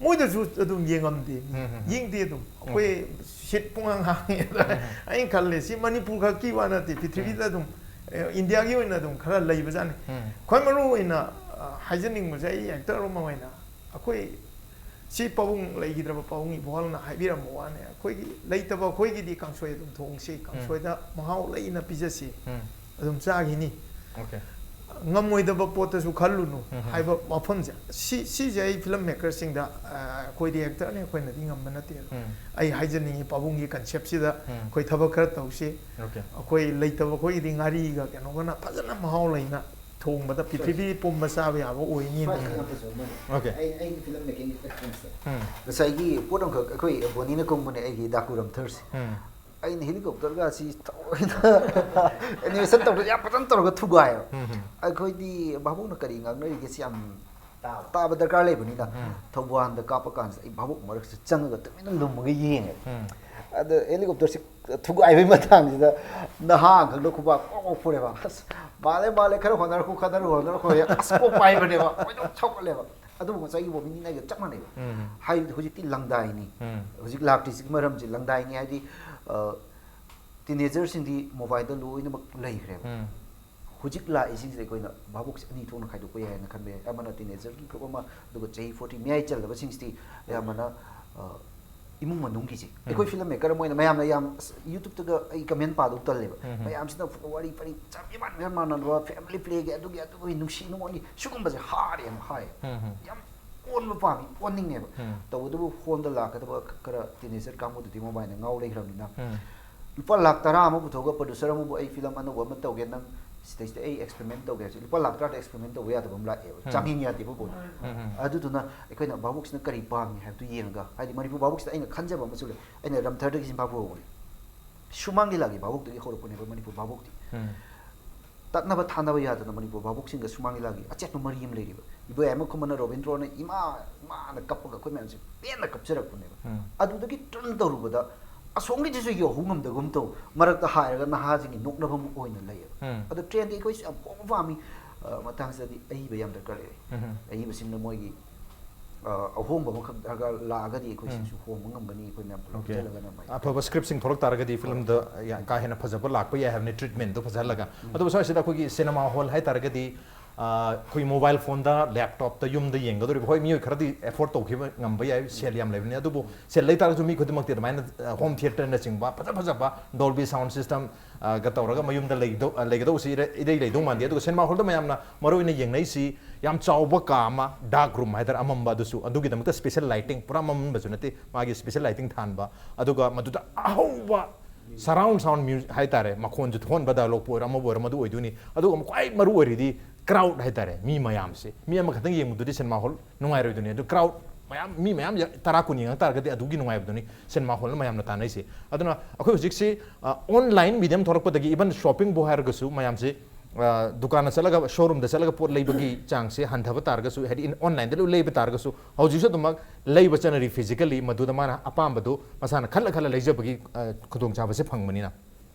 ꯃꯣꯏꯗꯁꯨ ꯑꯗꯨꯝ ꯌꯦꯡꯉꯝꯗꯦ ꯃꯤ꯫ ꯎꯝ, ꯎꯝ, ꯎꯝ. ꯌꯦꯡꯗꯦ ꯑꯗꯨꯝ꯫ ꯑꯩꯈꯣꯏ ꯁꯤꯠ ꯄꯨꯡꯍꯥꯡ ꯍꯥꯡꯉꯦ꯫ ꯑꯗ ꯎꯝ. ꯑꯩꯅ ꯈꯜꯂꯦ, ꯁꯤ ꯃꯅꯤꯄꯨꯔ ꯈꯛꯀꯤ ꯋꯥ ꯅꯠꯇꯦ, ꯄ꯭ꯔꯤꯊꯤꯕꯤꯗ ꯑꯗꯨꯝ, ꯑꯦ, ꯏꯟꯗꯤꯌꯥꯒꯤ ꯑꯣꯏꯅ ꯑꯗꯨꯝ ꯈꯔ ꯂꯩꯕꯖꯥꯠꯅꯤ꯫ ꯎꯝ. ꯈ꯭ꯋꯥꯏ ꯃꯔꯨ ꯑꯣꯏꯅ, ꯑ, ꯍꯥꯏꯖꯅꯤꯡꯕꯁꯦ, ꯑꯩ ꯑꯦꯛꯇꯔ ꯑꯃ ꯑꯣꯏꯅ ꯑꯩꯈꯣꯏ ꯁꯤ ꯄꯥꯕꯨꯡ ꯂꯩꯈꯤꯗ꯭ꯔꯕ ꯄꯥꯕꯨꯡ ꯏꯕꯣꯍꯜꯅ ꯍꯥꯏꯕꯤꯔꯝꯕ ꯋꯥꯅꯦ, ꯑꯩꯈꯣꯏꯒꯤ ꯂꯩꯇꯕ ꯑꯩꯈꯣꯏꯒꯤꯗꯤ ꯀꯥꯡꯁꯣꯏ ꯑꯗꯨꯝ ꯊꯣꯡꯁꯤ, ꯀꯥꯡꯁꯣꯏꯗ ꯃꯍꯥꯎ ꯂꯩꯅ ꯄꯤꯖꯁꯤ, ꯎꯝ. ꯑꯗꯨꯝ ꯆꯥꯈꯤꯅꯤ꯫ Okay. ꯉꯝꯃꯣꯏꯗꯕ ꯄꯣꯠꯇꯁꯨ ꯈꯜꯂꯨꯅꯨ ꯎꯝ. ꯍꯥꯏꯕ ꯋꯥꯐꯝꯁꯦ, ꯁꯤ ꯁꯤꯁꯦ ꯑꯩ ꯐꯤꯂꯝ ꯃꯦꯀꯔꯁꯤꯡꯗ, ꯑꯩꯈꯣꯏ ꯗꯤꯔꯦꯛꯇꯔꯅꯤ, ꯑꯩꯈꯣꯏꯅꯗꯤ ꯉꯝꯕ ꯅꯠꯇꯦ꯫ ꯎꯝ. ꯑꯩ ꯍꯥꯏꯖꯅꯤꯡꯉꯤ ꯄꯥꯕꯨꯡꯒꯤ ꯀꯟꯁꯦꯞꯁꯤꯗ ꯎꯝ. ꯑꯩꯈꯣꯏ ꯊꯕꯛ ꯈꯔ ꯇꯧꯁꯤ꯫ Okay. ꯑꯩꯈꯣꯏ ꯂꯩꯇꯕ ꯑꯩꯈꯣꯏꯒꯤꯗꯤ ꯉꯥꯔꯤꯒ ꯀꯩꯅꯣꯒꯅ ꯐꯖꯅ ꯃꯍꯥꯎ ꯂꯩꯅ ꯊꯣꯡꯕꯗ ꯄ꯭ꯔꯤꯊꯤꯕꯤ ꯄꯨꯝꯕ ꯆꯥꯕ ꯌꯥꯕ ꯑꯣꯏꯅꯤ꯫ ꯁ꯭ꯋꯥꯏꯗ ꯌꯥꯝ ꯐꯖꯕ ꯑꯃꯅꯦ꯫ Okay. ꯑꯩ ꯑꯩꯒꯤ ꯐꯤꯂꯝ ꯃꯦꯀꯤꯡꯒꯤ ꯑꯦꯛꯁꯄꯤꯔꯤꯌꯟꯁꯇ ꯎꯝ. ꯉꯁꯥꯏꯒꯤ ꯄꯣꯠ ꯑꯃꯈꯛ ꯑꯩꯈꯣꯏ ꯕꯣꯅꯤꯅ ꯀꯨꯝꯕꯅꯦ ꯑꯩꯒꯤ ꯗꯥꯀꯨ ꯔꯝꯊꯔꯁꯦ꯫ ꯎꯝ. ꯑꯩꯅ ꯍꯦꯂꯤꯀꯣꯞꯇꯔꯒ ꯑꯁꯤ ꯊꯑꯣꯏꯅ ꯑꯦꯅꯤꯃꯦꯁꯟ ꯇꯧꯗ ꯌꯥꯝ ꯐꯖꯅ ꯇꯧꯔꯒ ꯊꯨꯒꯥꯏꯌꯦꯕ꯫ ꯎꯝ. ꯑꯩꯈꯣꯏꯗꯤ ꯚꯥꯕꯣꯛꯅ ꯀꯔꯤ ꯉꯥꯡꯅꯔꯤꯒꯦ ꯁꯤ ꯌꯥꯝ ꯇꯥꯕ ꯗꯔꯀꯥꯔ ꯂꯩꯕꯅꯤꯅ ꯎꯝ. ꯊꯧꯕꯥꯜꯗ ꯀꯥꯞꯄ ꯀꯥꯟꯁꯤꯗ ꯑꯩ ꯚꯥꯕꯣꯛ ꯃꯔꯛꯁꯤꯗ ꯆꯪꯉꯒ ꯇꯨꯃꯤꯟꯅ ꯂꯨꯝꯃꯒ ꯌꯦꯡꯉꯦꯕ꯫ ꯎꯝ. ꯑꯗ ꯍꯦꯂꯤꯀꯣꯞꯇꯔꯁꯤ ꯊꯨꯒꯥꯏꯕꯒꯤ ꯃꯇꯥꯡꯁꯤꯗ ꯅꯍꯥ ꯑꯃꯈꯛꯅ ꯈꯨꯕꯥꯛ ꯀꯣꯛ ꯀꯣꯛ ꯐꯨꯔꯦꯕ꯫ ꯑꯁ, ꯃꯥꯜꯂꯦ ꯃꯥꯜꯂꯦ, ꯈꯔ ꯍꯣꯠꯅꯔꯛꯈꯣ, ꯈꯔ ꯍꯣꯠꯅꯔꯛꯈꯣ, ꯑꯁ, ꯀꯣꯛ ꯄꯥꯏꯕꯅꯦꯕ꯫ ꯈꯣꯏꯗꯧ ꯁꯥꯎꯒꯠꯂꯦꯕ꯫ ꯑꯗꯨꯕꯨ ꯉꯁꯥꯏꯒꯤ ꯕꯣꯕꯤꯅꯤꯅ ꯑꯩꯒ ꯆꯞ ꯃꯥꯟꯅꯩꯕ꯫ ꯎꯝ. ꯍꯥꯏꯕꯗꯤ ꯍꯧꯖꯤꯛꯇꯤ ꯂꯪꯗꯥꯏꯅꯤ꯫ ꯎꯝ. ꯍꯧꯖꯤꯛ ꯂꯥꯛꯇ꯭ꯔꯤꯁꯤꯒꯤ ꯃꯔꯝꯁꯤ ꯂꯪꯗꯥꯏꯅꯤ ꯍꯥꯏꯗꯤ, ꯑ, ꯇꯤꯅꯦꯖꯔꯁꯤꯡꯗꯤ ꯃꯣꯕꯥꯏꯜꯗ ꯂꯣꯏꯅꯃꯛ ꯂꯩꯈ꯭ꯔꯦꯕ꯫ ꯎꯝ. ꯍꯧꯖꯤꯛ ꯂꯥꯛꯏꯁꯤꯡꯁꯤꯗ ꯑꯩꯈꯣꯏꯅ ꯚꯥꯕꯣꯛꯁꯦ ꯑꯅꯤ ꯊꯣꯛꯅ ꯈꯥꯏꯗꯣꯛꯄ ꯌꯥꯏ ꯍꯥꯏꯅ ꯈꯟꯕ ꯌꯥꯏ꯫ ꯑꯃꯅ ꯇꯤꯅꯦꯖꯔꯒꯤ ꯒ꯭ꯔꯨꯞ ꯑꯃ, ꯑꯗꯨꯒ ꯆꯍꯤ ꯐꯣꯔꯇꯤ ꯃꯌꯥꯏ ꯆꯜꯂꯕꯁꯤꯡꯁꯤꯗꯤ ꯑꯌꯥꯝꯕꯅ, ꯑ, ꯏꯃꯨꯡ ꯃꯅꯨꯡꯒꯤꯁꯦ꯫ ꯑꯩꯈꯣꯏ ꯐꯤꯂꯝ ꯃꯦꯀꯔ ꯑꯃ ꯑꯣꯏꯅ ꯃꯌꯥꯝꯅ ꯌꯥꯝ, ꯑꯁ, ꯌꯨꯇ꯭ꯌꯨꯕꯇꯒ ꯑꯩ ꯀꯃꯦꯟ ꯄꯥꯗꯧ ꯇꯜꯂꯦꯕ꯫ ꯎꯝ. ꯃꯌꯥꯝꯁꯤꯅ ꯋꯥꯔꯤ ꯄꯔꯤ ꯆꯞ ꯏꯃꯥꯟ ꯏꯃꯥꯟ ꯃꯥꯟꯅꯕ ꯐꯦꯃꯤꯂꯤ ꯄ꯭ꯂꯦꯒꯤ ꯑꯗꯨꯒꯤ ꯑꯗꯨꯒꯤ ꯅꯨꯡꯁꯤ ꯅꯨꯡꯉꯣꯟꯒꯤ ꯁꯤꯒꯨꯝꯕꯁꯦ ꯍꯥꯔꯦꯅ ꯍꯥꯏ꯫ ꯎꯝ. ꯌꯥꯝ ꯑꯣꯟꯕ ꯄꯥꯝꯃꯤ, ꯑꯣꯟꯅꯤꯡꯉꯦꯕ꯫ ꯎꯝ. ꯇꯧꯕꯇꯕꯨ ꯐꯣꯟꯗ ꯂꯥꯛꯀꯗꯕ ꯈꯔ ꯇꯤꯅꯦꯖꯔ ꯀꯥꯡꯕꯨꯗꯨꯗꯤ ꯃꯣꯕꯥꯏꯜꯗ ꯉꯥꯎ ꯂꯩꯈ꯭ꯔꯕꯅꯤꯅ꯫ ꯎꯝ. ꯂꯨꯄꯥ ꯂꯥꯛ ꯇꯔꯥ ꯑꯃ ꯄꯨꯊꯣꯛꯑꯒ ꯄ꯭ꯔꯣꯗ꯭ꯌꯨꯁꯔ ꯑꯃꯕꯨ ꯑꯩ ꯐꯤꯂꯝ ꯑꯅꯧꯕ ꯑꯃ ꯇꯧꯒꯦ, ꯅꯪ ꯁꯤꯗꯩꯁꯤꯗ ꯑꯩ ꯑꯦꯛꯁꯄꯦꯔꯤꯃꯦꯟ ꯇꯧꯒꯦ ꯍꯥꯏꯁꯦ ꯂꯨꯄꯥ ꯂꯥꯛ ꯇꯔꯥꯗ ꯑꯦꯛꯁꯄꯦꯔꯤꯃꯦꯟ ꯇꯧꯕ ꯌꯥꯗꯕ ꯑꯃ ꯂꯥꯛꯑꯦꯕ꯫ ꯎꯝ. ꯆꯥꯡꯌꯦꯡ ꯌꯥꯗꯦꯕ ꯄꯣꯠ꯫ ꯎꯝ. ꯑꯗꯨꯗꯨꯅ ꯑꯩꯈꯣꯏꯅ ꯚꯥꯕꯣꯛꯁꯤꯅ ꯀꯔꯤ ꯄꯥꯝꯃꯤ ꯍꯥꯏꯕꯗꯨ ꯌꯦꯡꯉꯒ, ꯍꯥꯏꯗꯤ ꯃꯅꯤꯄꯨꯔ ꯚꯥꯕꯣꯛꯁꯤꯗ ꯑꯩꯅ ꯈꯟꯖꯕ ꯑꯃꯁꯨ ꯂꯩ꯫ ꯑꯩꯅ ꯔꯝꯊꯔꯗꯒꯤ ꯆꯤꯝꯐꯥ ꯄꯨꯍꯧꯕꯅꯦ꯫ ꯁꯨꯃꯥꯡ ꯂꯤꯂꯥꯒꯤ ꯚꯥꯕꯣꯛꯇꯒꯤ ꯍꯧꯔꯛꯄꯅꯦꯕ ꯃꯅꯤꯄꯨꯔ ꯚꯥꯕꯣꯛꯇꯤ꯫ ꯎꯝ. ꯇꯠꯅꯕ ꯊꯥꯅꯕ ꯌꯥꯗꯅ ꯃꯅꯤꯄꯨꯔ ꯚꯥꯕꯣꯛꯁꯤꯡꯒ ꯁꯨꯃꯥꯡ ꯂꯤꯂꯥꯒꯤ ꯑꯆꯦꯠꯄ ꯃꯔꯤ ꯑꯃ ꯂꯩꯔꯤꯕ꯫ ꯏꯕꯣꯌꯥꯏꯃ ꯈꯨꯃꯟꯅ ꯔꯣꯕꯤꯟꯗ꯭ꯔꯣꯅ ꯏꯃꯥ, ꯏꯃꯥꯅ ꯀꯞꯄꯒ ꯑꯩꯈꯣꯏ ꯃꯌꯥꯝꯁꯦ ꯄꯦꯟꯅ ꯀꯞꯆꯔꯛꯄꯅꯦꯕ꯫ ꯎꯝ. ꯑꯗꯨꯗꯒꯤ ꯇꯔꯟ ꯇꯧꯔꯨꯕꯗ ꯑꯁꯣꯝꯒꯤꯗꯨꯁꯨ ꯌꯧꯍꯧ ꯉꯝꯗꯒꯨꯝ ꯇꯧ, ꯃꯔꯛꯇ ꯍꯥꯏꯔꯒ ꯅꯍꯥꯁꯤꯡꯒꯤ ꯅꯣꯛꯅꯐꯝ ꯑꯣꯏꯅ ꯂꯩꯌꯦꯕ꯫ ꯎꯝ. ꯑꯗꯣ ꯇ꯭ꯔꯦꯟꯗꯤ ꯑꯩꯈꯣꯏꯁꯨ ꯌꯥꯝ ꯍꯣꯡꯕ ꯄꯥꯝꯃꯤ꯫ ꯑ, ꯃꯇꯥꯡꯁꯤꯗꯗꯤ ꯑꯏꯕ ꯌꯥꯝ ꯗꯔꯀꯥꯔ ꯂꯩꯔꯦ꯫ ꯎꯝ. ꯑꯏꯕꯁꯤꯡꯅ ꯃꯣꯏꯒꯤ, ꯑ, ꯑꯍꯣꯡꯕ ꯑꯃꯈꯛ ꯗꯔꯀꯥꯔ ꯂꯥꯛꯑꯒꯗꯤ ꯑꯩꯈꯣꯏ ꯎꯝ. ꯁꯤꯁꯨ ꯍꯣꯡꯕ ꯉꯝꯒꯅꯤ, ꯑꯩꯈꯣꯏ ꯃꯌꯥꯝ ꯄꯨꯂꯞ Okay. ꯄꯨꯟꯁꯤꯜꯂꯒꯅ ꯃꯥꯏ ꯑꯐꯕ ꯁ꯭ꯀ꯭ꯔꯤꯞꯁꯤꯡ ꯊꯣꯛꯂꯛ ꯇꯥꯔꯒꯗꯤ ꯐꯤꯂꯝꯗ ꯌꯥ-, ꯀꯥ ꯍꯦꯟꯅ ꯐꯖꯕ ꯂꯥꯛꯄ ꯌꯥꯏ ꯍꯥꯏꯕꯅꯤ, ꯇ꯭ꯔꯤꯠꯃꯦꯟꯗꯣ ꯐꯖꯍꯜꯂꯒ꯫ ꯑꯗꯨꯕꯨ ꯁ꯭ꯋꯥꯏꯁꯤꯗ ꯑꯩꯈꯣꯏꯒꯤ ꯁꯤꯅꯦꯃꯥ ꯍꯣꯜ ꯍꯥꯏ ꯇꯥꯔꯒꯗꯤ ꯑꯩꯈꯣꯏ ꯃꯣꯕꯥꯏꯜ ꯐꯣꯟꯗ, ꯂꯦꯞꯇꯣꯞꯇ, ꯌꯨꯝꯗ ꯌꯦꯡꯒꯗꯧꯔꯤꯕ, ꯍꯣꯏ, ꯃꯤꯑꯣꯏ ꯈꯔꯗꯤ ꯑꯦꯐꯣꯔꯗ ꯇꯧꯈꯤꯕ ꯉꯝꯕ ꯌꯥꯏ, ꯁꯦꯜ ꯌꯥꯝ ꯂꯩꯕꯅꯤ, ꯑꯗꯨꯕꯨ ꯁꯦꯜ ꯂꯩ ꯇꯥꯔꯒꯁꯨ ꯃꯤ ꯈꯨꯗꯤꯡꯃꯛꯇꯤ ꯑꯗꯨꯃꯥꯏꯅ ꯍꯣꯝ ꯊꯤꯌꯦꯇꯔꯅꯆꯤꯡꯕ ꯐꯖ ꯐꯖꯕ Dolby sound system ꯒ ꯇꯧꯔꯒ ꯃꯌꯨꯝꯗ ꯂꯩꯒꯗꯧ- ꯂꯩꯒꯗꯧꯕꯁꯤ ꯏꯔꯩ ꯏꯔꯩ ꯂꯩꯗꯧ ꯃꯥꯟꯗꯦ꯫ ꯑꯗꯨꯒ ꯁꯤꯅꯦꯃꯥ ꯍꯣꯜꯗ ꯃꯌꯥꯝꯅ ꯃꯔꯨꯑꯣꯏꯅ ꯌꯦꯡꯅꯩꯁꯤ ꯌꯥꯝ ꯆꯥꯎꯕ ꯀꯥ ꯑꯃ, ꯗꯥꯔꯛ ꯔꯨꯝ ꯍꯥꯏꯇꯥꯔꯦ, ꯑꯃꯝꯕ, ꯑꯗꯨꯁꯨ ꯑꯗꯨꯒꯤꯗꯃꯛꯇ ꯁ꯭ꯄꯦꯁꯦꯜ ꯂꯥꯏꯇꯤꯡ, ꯄꯨꯔꯥ ꯑꯃꯝꯕꯁꯨ ꯅꯠꯇꯦ, ꯃꯥꯒꯤ ꯁ꯭ꯄꯦꯁꯦꯜ ꯂꯥꯏꯇꯤꯡ ꯊꯥꯟꯕ, ꯑꯗꯨꯒ ꯃꯗꯨꯗ ꯑꯍꯧꯕ ꯁꯔꯥꯎꯟ ꯁꯥꯎꯟ ꯃ꯭ꯌꯨꯖꯤꯛ ꯍꯥꯏꯇꯥꯔꯦ, ꯃꯈꯣꯟꯁꯨ ꯊꯣꯛꯍꯟꯕ, ꯗꯥꯏꯂꯣꯛꯄꯨ ꯑꯣꯏꯔꯣ ꯑꯃꯕꯨ ꯑꯣꯏꯔꯣ, ꯃꯗꯨ ꯑꯣꯏꯗꯣꯏꯅꯤ꯫ ꯑꯗꯨꯒ ꯑꯃꯨꯛ ꯈ꯭ꯋꯥꯏ ꯃꯔꯨ ꯑꯣꯏꯔꯤꯗꯤ ꯀ꯭ꯔꯥꯎꯗ ꯍꯥꯏꯇꯥꯔꯦ, ꯃꯤ ꯃꯌꯥꯝꯁꯦ꯫ ꯃꯤ ꯑꯃꯈꯛꯇꯪ ꯌꯦꯡꯕꯗꯨꯗꯤ ꯁꯤꯅꯦꯃꯥ ꯍꯣꯜ ꯅꯨꯡꯉꯥꯏꯔꯣꯏꯗꯣꯏꯅꯤ꯫ ꯑꯗꯨ ꯀ꯭ꯔꯥꯎꯗ ꯃꯌꯥꯝ, ꯃꯤ ꯃꯌꯥꯝ ꯌꯥ- ꯇꯔꯥ ꯀꯨꯟ ꯌꯦꯡꯉꯛ ꯇꯥꯔꯒꯗꯤ ꯑꯗꯨꯒꯤ ꯅꯨꯡꯉꯥꯏꯕꯗꯨꯅꯤ ꯁꯤꯅꯦꯃꯥ ꯍꯣꯜꯅ ꯃꯌꯥꯝꯅ ꯇꯥꯟꯅꯩꯁꯦ꯫ ꯑꯗꯨꯅ ꯑꯩꯈꯣꯏ ꯍꯧꯖꯤꯛꯁꯤ ꯑꯣꯟꯂꯥꯏꯟ ꯃꯤꯗꯤꯌꯝ ꯊꯣꯛꯂꯛꯄꯗꯒꯤ, ꯏꯚꯟ ꯁꯣꯞꯄꯤꯡꯕꯨ ꯍꯥꯏꯔꯒꯁꯨ, ꯃꯌꯥꯝꯁꯦ ꯑ, ꯗꯨꯀꯥꯟꯗ ꯆꯠꯂꯒ, ꯁꯣꯔꯨꯝꯗ ꯆꯠꯂꯒ ꯄꯣꯠ ꯂꯩꯕꯒꯤ ꯆꯥꯡꯁꯦ ꯍꯟꯊꯕ ꯇꯥꯔꯒꯁꯨ, ꯍꯥꯏꯗꯤ ꯑꯣꯟꯂꯥꯏꯟꯗ ꯂꯣꯏ ꯂꯩꯕ ꯇꯥꯔꯒꯁꯨ, ꯍꯧꯖꯤꯛꯁꯨ ꯑꯗꯨꯃꯛ ꯂꯩꯕ ꯆꯠꯅꯔꯤ ꯐꯤꯖꯤꯀꯦꯜꯂꯤ꯫ ꯃꯗꯨꯗ ꯃꯥꯅ ꯑꯄꯥꯝꯕꯗꯨ ꯃꯁꯥꯅ ꯈꯜꯂ ꯈꯜꯂ ꯂꯩꯖꯕꯒꯤ ꯑ, ꯈꯨꯗꯣꯡꯆꯥꯕꯁꯦ ꯐꯪꯕꯅꯤꯅ꯫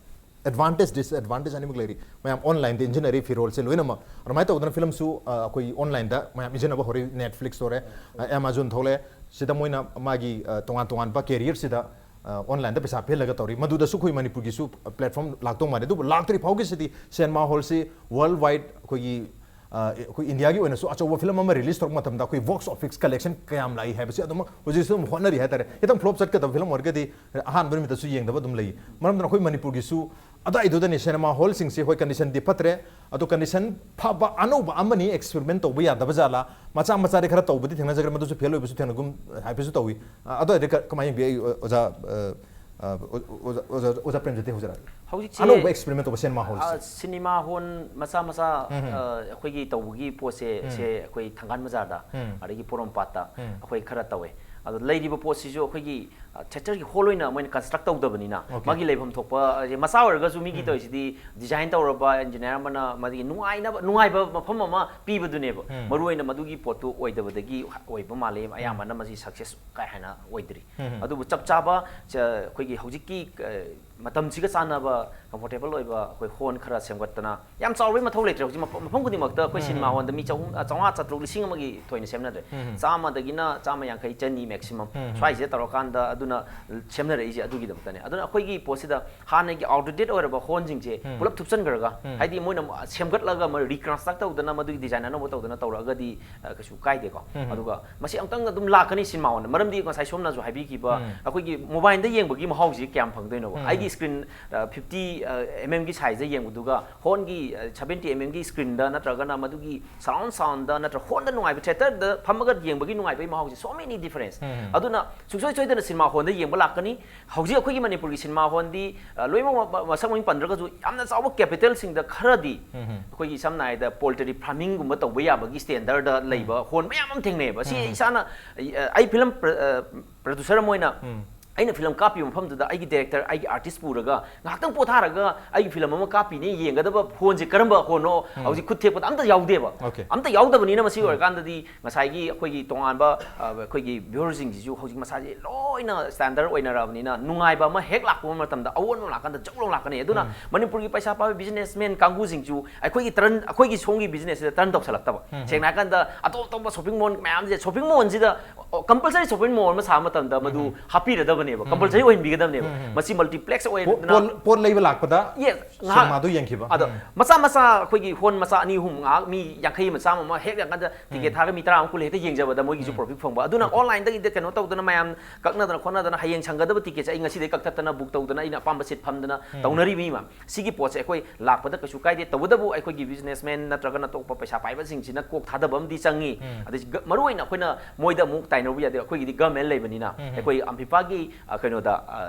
ꯑꯦꯗꯚꯥꯟꯇꯦꯖ, ꯗꯤꯁꯑꯦꯗꯚꯥꯟꯇꯦꯖ ꯑꯅꯤꯃꯛ ꯂꯩꯔꯤ꯫ ꯃꯌꯥꯝ ꯑꯣꯟꯂꯥꯏꯟꯗ ꯏꯟꯖꯤꯟꯅꯔꯤ ꯐꯤꯔꯣꯜꯁꯦ ꯂꯣꯏꯅꯃꯛ꯫ ꯑꯗꯨꯃꯥꯏꯅ ꯇꯧꯗꯅ ꯐꯤꯂꯝꯁꯨ ꯑ, ꯑꯩꯈꯣꯏ ꯑꯣꯟꯂꯥꯏꯟꯗ ꯃꯌꯥꯝ ꯏꯟꯖꯤꯟꯅꯕ ꯍꯧꯔꯛꯏ꯫ ꯅꯦꯠꯐ꯭ꯂꯤꯛꯁ ꯊꯣꯛꯂꯛꯑꯦ, ꯑ, ꯑꯦꯃꯥꯖꯣꯟ ꯊꯣꯛꯂꯛꯑꯦ꯫ ꯁꯤꯗ ꯃꯣꯏꯅ ꯃꯥꯒꯤ ꯑ, ꯇꯣꯉꯥꯟ ꯇꯣꯉꯥꯟꯕ ꯀꯦꯔꯤꯌꯔꯁꯤꯗ ꯑ, ꯑꯣꯟꯂꯥꯏꯟꯗ ꯄꯩꯁꯥ ꯄꯤꯍꯜꯂꯒ ꯇꯧꯔꯤ꯫ ꯃꯗꯨꯗꯁꯨ ꯑꯩꯈꯣꯏ ꯃꯅꯤꯄꯨꯔꯒꯤꯁꯨ ꯄ꯭ꯂꯦꯠꯐꯣꯝ ꯂꯥꯛꯇꯧ ꯃꯥꯜꯂꯦ꯫ ꯑꯗꯨꯕꯨ ꯂꯥꯛꯇ꯭ꯔꯤ ꯐꯥꯎꯒꯤꯁꯤꯗꯤ ꯁꯤꯅꯦꯃꯥ ꯍꯣꯜꯁꯤ ꯋꯥꯔꯜ ꯋꯥꯏꯗ ꯑꯩꯈꯣꯏꯒꯤ ꯑ, ꯑꯩꯈꯣꯏ ꯏꯟꯗꯤꯌꯥꯒꯤ ꯑꯣꯏꯅꯁꯨ ꯑꯆꯧꯕ ꯐꯤꯂꯝ ꯑꯃ ꯔꯤꯂꯤꯁ ꯇꯧꯔꯛꯄ ꯃꯇꯝꯗ ꯑꯩꯈꯣꯏ ꯕꯣꯛꯁ ꯑꯣꯐꯤꯁ ꯀꯂꯦꯛꯁꯟ ꯀꯌꯥꯝ ꯂꯥꯛꯏ ꯍꯥꯏꯕꯁꯤ ꯑꯗꯨꯃꯛ ꯍꯧꯖꯤꯛꯁꯨ ꯑꯗꯨꯝ ꯍꯣꯠꯅꯔꯤ ꯍꯥꯏꯇꯥꯔꯦ꯫ ꯈꯤꯇꯪ ꯐ꯭ꯂꯣꯞ ꯆꯠꯀꯗꯕ ꯐꯤꯂꯝ ꯑꯣꯏꯔꯒꯗꯤ ꯑꯍꯥꯟꯕ ꯅꯨꯃꯤꯠꯇꯁꯨ ꯌꯦꯡꯗꯕ ꯑꯗꯨꯝ ꯂꯩ꯫ ꯃꯔꯝ ꯑꯗꯨꯅ ꯑꯩꯈꯣꯏ ꯃꯅꯤꯄꯨꯔꯒꯤꯁꯨ ꯑꯗꯨꯋꯥꯏꯗꯨꯗꯅꯤ ꯁꯤꯅꯦꯃꯥ ꯍꯣꯜꯁꯤꯡꯁꯤ, ꯍꯣꯏ, ꯀꯟꯗꯤꯁꯟꯗꯤ ꯐꯠꯇ꯭ꯔꯦ, ꯑꯗꯣ ꯀꯟꯗꯤꯁꯟ ꯐꯕ ꯑꯅꯧꯕ ꯑꯃꯅꯤ ꯑꯦꯛꯁꯄꯦꯔꯤꯃꯦꯟ ꯇꯧꯕ ꯌꯥꯗꯕ ꯖꯥꯠꯂꯥ? ꯃꯆꯥ ꯃꯆꯥꯗꯤ ꯈꯔ ꯇꯧꯕꯗꯤ ꯊꯦꯡꯅꯖꯈ꯭ꯔꯦ, ꯃꯗꯨꯁꯨ ꯐꯦꯜ ꯑꯣꯏꯕꯁꯨ ꯊꯦꯡꯅꯒꯨꯝ ꯍꯥꯏꯕꯁꯨ ꯇꯧꯏ꯫ ꯑ, ꯑꯗꯨꯋꯥꯏꯗ ꯀ-, ꯀꯃꯥꯏꯅ ꯌꯦꯡꯕꯤ? ꯑꯩ, ꯑꯣꯖꯥ, ꯑ, ꯑ, ꯑꯣꯖꯥ, ꯑꯣꯖꯥ, ꯑꯣꯖꯥ ꯄ꯭ꯔꯦꯝꯖꯤꯠꯇꯤ ꯍꯧꯖꯔꯛꯑꯒꯦ꯫ ꯍꯧꯖꯤꯛꯁꯦ, ꯑꯅꯧꯕ ꯑꯦꯛꯁꯄꯦꯔꯤꯃꯦꯟ ꯇꯧꯕ ꯁꯤꯅꯦꯃꯥ ꯍꯣꯜꯁꯦ꯫ ꯑ, ꯁꯤꯅꯦꯃꯥ ꯍꯣꯜ ꯃꯆꯥ ꯃꯆꯥ, ꯎꯝ, ꯎꯝ꯫ ꯑ, ꯑꯩꯈꯣꯏꯒꯤ ꯇꯧꯕꯒꯤ ꯄꯣꯠꯁꯦ, ꯎꯝ꯫ ꯁꯦ ꯑꯩꯈꯣꯏ ꯊꯥꯡꯒꯥꯜ ꯕꯖꯥꯔꯗ, ꯎꯝ꯫ ꯑꯗꯒꯤ ꯄꯣꯔꯣꯝꯄꯥꯠꯇ ꯎꯝ꯫ ꯑꯩꯈꯣꯏ ꯈꯔ ꯇꯧꯋꯦ꯫ ꯑꯗꯣ ꯂꯩꯔꯤꯕ ꯄꯣꯠꯁꯤꯁꯨ ꯑꯩꯈꯣꯏꯒꯤ, ꯑ, ꯊꯤꯌꯦꯇꯔꯒꯤ ꯍꯣꯜ ꯑꯣꯏꯅ ꯃꯣꯏꯅ ꯀꯟꯁꯇ꯭ꯔꯛ ꯇꯧꯗꯕꯅꯤꯅ, ꯑꯣꯀꯦ꯫ ꯃꯥꯒꯤ ꯂꯩꯐꯝ ꯊꯣꯛꯄ, ꯑ, ꯃꯆꯥ ꯑꯣꯏꯔꯒꯁꯨ ꯃꯤꯒꯤ ꯎꯝ꯫ ꯇꯧꯔꯤꯁꯤꯗꯤ ꯗꯤꯖꯥꯏꯟ ꯇꯧꯔꯕ, ꯏꯟꯖꯤꯅꯤꯌꯥꯔ ꯑꯃꯅ ꯃꯥꯒꯤ ꯅꯨꯡꯉꯥꯏꯅꯕ, ꯅꯨꯡꯉꯥꯏꯕ ꯃꯐꯝ ꯑꯃ ꯄꯤꯕꯗꯨꯅꯦꯕ꯫ ꯎꯝ꯫ ꯃꯔꯨꯑꯣꯏꯅ ꯃꯗꯨꯒꯤ ꯄꯣꯠꯇꯨ ꯑꯣꯏꯗꯕꯗꯒꯤ ꯑꯣꯏꯕ ꯃꯥꯜꯂꯦ꯫ ꯎꯝ꯫ ꯑꯌꯥꯝꯕꯅ ꯃꯁꯤ ꯁꯛꯁꯦꯁ ꯀꯥ ꯍꯦꯟꯅ ꯑꯣꯏꯗ꯭ꯔꯤ꯫ ꯎꯝ꯫ ꯑꯗꯨꯕꯨ ꯆꯞ ꯆꯥꯕ, ꯆ-, ꯑꯩꯈꯣꯏꯒꯤ ꯍꯧꯖꯤꯛꯀꯤ, ꯑ, ꯃꯇꯝꯁꯤꯒ ꯆꯥꯟꯅꯕ ꯀꯝꯐꯣꯔꯇꯦꯕꯜ ꯑꯣꯏꯕ ꯑꯩꯈꯣꯏ ꯍꯣꯜ ꯈꯔ ꯁꯦꯝꯒꯠꯇꯅ, ꯌꯥꯝ ꯆꯥꯎꯕꯒꯤ ꯃꯊꯧ ꯂꯩꯇ꯭ꯔꯦ꯫ ꯍꯧꯖꯤꯛ ꯃꯐꯝ ꯃꯐꯝ ꯈꯨꯗꯤꯡꯃꯛꯇ ꯑꯩꯈꯣꯏ ꯁꯤꯅꯦꯃꯥ ꯍꯣꯜꯗ ꯃꯤ ꯆꯍꯨꯝ, ꯑ, ꯆꯥꯝꯃꯉꯥ, ꯆꯥꯇ꯭ꯔꯨꯛ, ꯂꯤꯁꯤꯡ ꯑꯃꯒꯤ ꯊꯣꯏꯅ ꯁꯦꯝꯅꯗ꯭ꯔꯦ꯫ ꯆꯥꯝꯃꯗꯒꯤꯅ ꯆꯥꯝꯃ ꯌꯥꯡꯈꯩ, ꯆꯅꯤ maximum ꯁ꯭ꯋꯥꯏꯁꯤꯗ ꯇꯧꯔꯀꯥꯟꯗ ꯑꯗꯨꯅ ꯁꯦꯝꯅꯔꯛꯏꯁꯦ ꯑꯗꯨꯒꯤꯗꯃꯛꯇꯅꯦ꯫ ꯑꯗꯨꯅ ꯑꯩꯈꯣꯏꯒꯤ ꯄꯣꯠꯁꯤꯗ ꯍꯥꯟꯅꯒꯤ outdated ꯑꯣꯏꯔꯕ ꯍꯣꯜꯁꯤꯡꯁꯦ ꯄꯨꯂꯞ ꯊꯨꯞꯆꯟꯈ꯭ꯔꯒ, ꯍꯥꯏꯗꯤ ꯃꯣꯏꯅ ꯑꯃꯨꯛ ꯁꯦꯝꯒꯠꯂꯒ ꯃꯣꯏ reconstruct ꯇꯧꯗꯅ ꯃꯗꯨꯒꯤ design ꯑꯅꯧꯕ ꯇꯧꯗꯅ ꯇꯧꯔꯛꯑꯒꯗꯤ, ꯑ, ꯀꯩꯁꯨ ꯀꯥꯏꯗꯦꯀꯣ꯫ ꯑꯗꯨꯒ ꯃꯁꯤ ꯑꯃꯨꯛꯇꯪ ꯑꯗꯨꯝ ꯂꯥꯛꯀꯅꯤ ꯁꯤꯅꯦꯃꯥ ꯍꯣꯜꯗ꯫ ꯃꯔꯝꯗꯤ ꯉꯁꯥꯏ ꯁꯣꯝꯅꯁꯨ ꯍꯥꯏꯕꯤꯈꯤꯕ, ꯑꯩꯈꯣꯏꯒꯤ mobileꯗ ꯌꯦꯡꯕꯒꯤ ꯃꯍꯥꯎꯁꯤ ꯀꯌꯥꯝ ꯐꯪꯗꯣꯏꯅꯣꯕ? ꯑꯩꯒꯤ screen, ꯑ, fifty, ꯑ, mm ꯒꯤ sizeꯗ ꯌꯦꯡꯕꯗꯨꯒ ꯍꯣꯜꯒꯤ, ꯑ, seventy mm ꯒꯤ screenꯗ ꯅꯠꯇ꯭ꯔꯒꯅ ꯃꯗꯨꯒꯤ surround soundꯗ ꯅꯠꯇ꯭ꯔ ꯍꯣꯜꯗ ꯅꯨꯡꯉꯥꯏꯕ, theatreꯗ ꯐꯝꯃꯒ ꯌꯦꯡꯕꯒꯤ ꯅꯨꯡꯉꯥꯏꯕꯒꯤ ꯃꯍꯥꯎꯁꯤ, so many difference꯫ ꯑꯗꯨꯅ ꯁꯨꯡꯁꯣꯏ ꯁꯣꯏꯗꯅ ꯁꯤꯅꯦꯃꯥ ꯍꯣꯜꯗ ꯌꯦꯡꯕ ꯂꯥꯛꯀꯅꯤ꯫ ꯍꯧꯖꯤꯛ ꯑꯩꯈꯣꯏꯒꯤ ꯃꯅꯤꯄꯨꯔꯒꯤ ꯁꯤꯅꯦꯃꯥ ꯍꯣꯜꯗꯤ, ꯑ, ꯂꯣꯏꯅꯃꯛ ꯃ-, ꯃ-, ꯃꯁꯛ ꯃꯃꯤꯡ ꯄꯟꯗ꯭ꯔꯒꯁꯨ ꯌꯥꯝꯅ ꯆꯥꯎꯕ capitalꯁꯤꯡꯗ ꯈꯔꯗꯤ ꯑꯩꯈꯣꯏꯒꯤ ꯁꯝꯅ ꯍꯥꯏꯔꯕꯗ poultry farmingꯒꯨꯝꯕ ꯇꯧꯕ ꯌꯥꯕꯒꯤ standardꯗ ꯂꯩꯕ ꯍꯣꯜ ꯃꯌꯥꯝ ꯑꯃ ꯊꯦꯡꯅꯩꯑꯕ꯫ ꯁꯤ ꯏꯁꯥꯅ, ꯑ, ꯑꯩ film pro-, ꯑ, producer ꯑꯃ ꯑꯣꯏꯅ ꯑꯩꯅ film ꯀꯥꯞꯄꯤꯕ ꯃꯐꯝꯗꯨꯗ ꯑꯩꯒꯤ director, ꯑꯩꯒꯤ artist ꯄꯨꯔꯒ ꯉꯥꯏꯍꯥꯛꯇꯪ ꯄꯣꯊꯥꯔꯒ ꯑꯩꯒꯤ film ꯑꯃ ꯀꯥꯞꯄꯤꯅꯦ ꯌꯦꯡꯒꯗꯕ ꯍꯣꯜꯁꯦ ꯀꯔꯝꯕ ꯍꯣꯜꯅꯣ ꯍꯧꯖꯤꯛ ꯈꯨꯠ ꯊꯦꯛꯄꯗ ꯑꯝꯇ ꯌꯥꯎꯗꯦꯕ꯫ Okay. ꯑꯝꯇ ꯌꯥꯎꯗꯕꯅꯤꯅ ꯃꯁꯤ ꯑꯣꯏꯔꯀꯥꯟꯗꯗꯤ ꯉꯁꯥꯏꯒꯤ ꯑꯩꯈꯣꯏꯒꯤ ꯇꯣꯉꯥꯟꯕ, ꯑ, ꯑꯩꯈꯣꯏꯒꯤ viewerꯁꯤꯡꯁꯤꯁꯨ ꯍꯧꯖꯤꯛ ꯃꯁꯥꯁꯦ ꯂꯣꯏꯅ standard ꯑꯣꯏꯅꯔꯛꯑꯕꯅꯤꯅ ꯅꯨꯡꯉꯥꯏꯕ ꯑꯃ ꯍꯦꯛ ꯂꯥꯛꯄ ꯃꯇꯝꯗ ꯑꯑꯣꯟꯕ ꯂꯥꯛꯀꯥꯟꯗ ꯖꯧ ꯂꯥꯎ ꯂꯥꯛꯀꯅꯤ꯫ ꯑꯗꯨꯅ ꯃꯅꯤꯄꯨꯔꯒꯤ ꯄꯩꯁꯥ ꯄꯥꯏꯕ businessman ꯀꯥꯡꯕꯨꯁꯤꯡꯁꯨ ꯑꯩꯈꯣꯏꯒꯤ turn, ꯑꯩꯈꯣꯏꯒꯤ ꯁꯣꯝꯒꯤ businessꯁꯤꯗ turn ꯇꯧꯁꯜꯂꯛꯇꯕ꯫ ꯁꯦꯡꯅ ꯍꯥꯏꯔꯀꯥꯟꯗ ꯑꯇꯣꯞ ꯑꯇꯣꯞꯄ shopping mall ꯃꯌꯥꯝꯁꯦ, shopping mallꯁꯤꯗ compulsory shopping mall ꯑꯃ ꯁꯥꯕ ꯃꯇꯝꯗ ꯃꯗꯨ ꯍꯥꯞꯄꯤꯔꯗꯕꯅꯦꯕ, compulsory ꯑꯣꯏꯍꯟꯕꯤꯒꯗꯕꯅꯦꯕ꯫ ꯃꯁꯤ multiplex ꯑꯣꯏꯗꯅ ꯄꯣꯠ, ꯄꯣꯠ ꯂꯩꯕ ꯂꯥꯛꯄꯗ Yes, ꯉꯥꯏꯍꯥꯛ꯫ ꯁꯤꯅꯦꯃꯥꯗꯨ ꯌꯦꯡꯈꯤꯕ꯫ ꯑꯗꯣ ꯃꯆꯥ ꯃꯆꯥ ꯑꯩꯈꯣꯏꯒꯤ ꯍꯣꯜ ꯃꯆꯥ ꯑꯅꯤ ꯑꯍꯨꯝ ꯉꯥꯏꯍꯥꯛ ꯃꯤ ꯌꯥꯡꯈꯩ ꯑꯃ ꯆꯥꯝꯃ ꯑꯃ ꯍꯦꯛ ꯌꯦꯡꯀꯥꯟꯗ ticket ꯊꯥꯔꯒ ꯃꯤ ꯇꯔꯥ ꯑꯃ ꯀꯨꯟ ꯍꯦꯛꯇ ꯌꯦꯡꯖꯕꯗ ꯃꯣꯏꯒꯤꯁꯨ profit ꯐꯪꯕ꯫ ꯑꯗꯨꯅ onlineꯗꯒꯤꯗ ꯀꯩꯅꯣ ꯇꯧꯗꯅ ꯃꯌꯥꯝ ꯀꯛꯅꯗꯅ ꯈꯣꯠꯅꯗꯅ ꯍꯌꯦꯡ ꯁꯪꯒꯗꯕ ticketꯁꯦ ꯑꯩ ꯉꯁꯤꯗꯩ ꯀꯛꯊꯠꯇꯅ book ꯇꯧꯗꯅ ꯑꯩꯅ ꯑꯄꯥꯝꯕ seat ꯐꯝꯗꯅ ꯇꯧꯅꯔꯤꯕ ꯃꯤ ꯃꯌꯥꯝ꯫ ꯁꯤꯒꯤ ꯄꯣꯠꯁꯦ ꯑꯩꯈꯣꯏ ꯂꯥꯛꯄꯗ ꯀꯩꯁꯨ ꯀꯥꯏꯗꯦ꯫ ꯇꯧꯕꯇꯕꯨ ꯑꯩꯈꯣꯏꯒꯤ businessman ꯅꯠꯇ꯭ꯔꯒꯅ ꯑꯇꯣꯞꯄ ꯄꯩꯁꯥ ꯄꯥꯏꯕꯁꯤꯡꯁꯤꯅ ꯀꯣꯛ ꯊꯥꯗꯕ ꯑꯃꯗꯤ ꯆꯪꯉꯤ꯫ ꯑꯗꯩ ꯃꯔꯨꯑꯣꯏꯅ ꯑꯩꯈꯣꯏꯅ ꯃꯣꯏꯗ ꯑꯃꯨꯛ ꯇꯥꯏꯅꯔꯨꯕ ꯌꯥꯗꯦ꯫ ꯑꯩꯈꯣꯏꯒꯤꯗꯤ government ꯂꯩꯕꯅꯤꯅ ꯑꯩꯈꯣꯏ ꯑꯝꯐꯤꯐꯥꯒꯤ, ꯑ, ꯀꯩꯅꯣꯗ, ꯑ,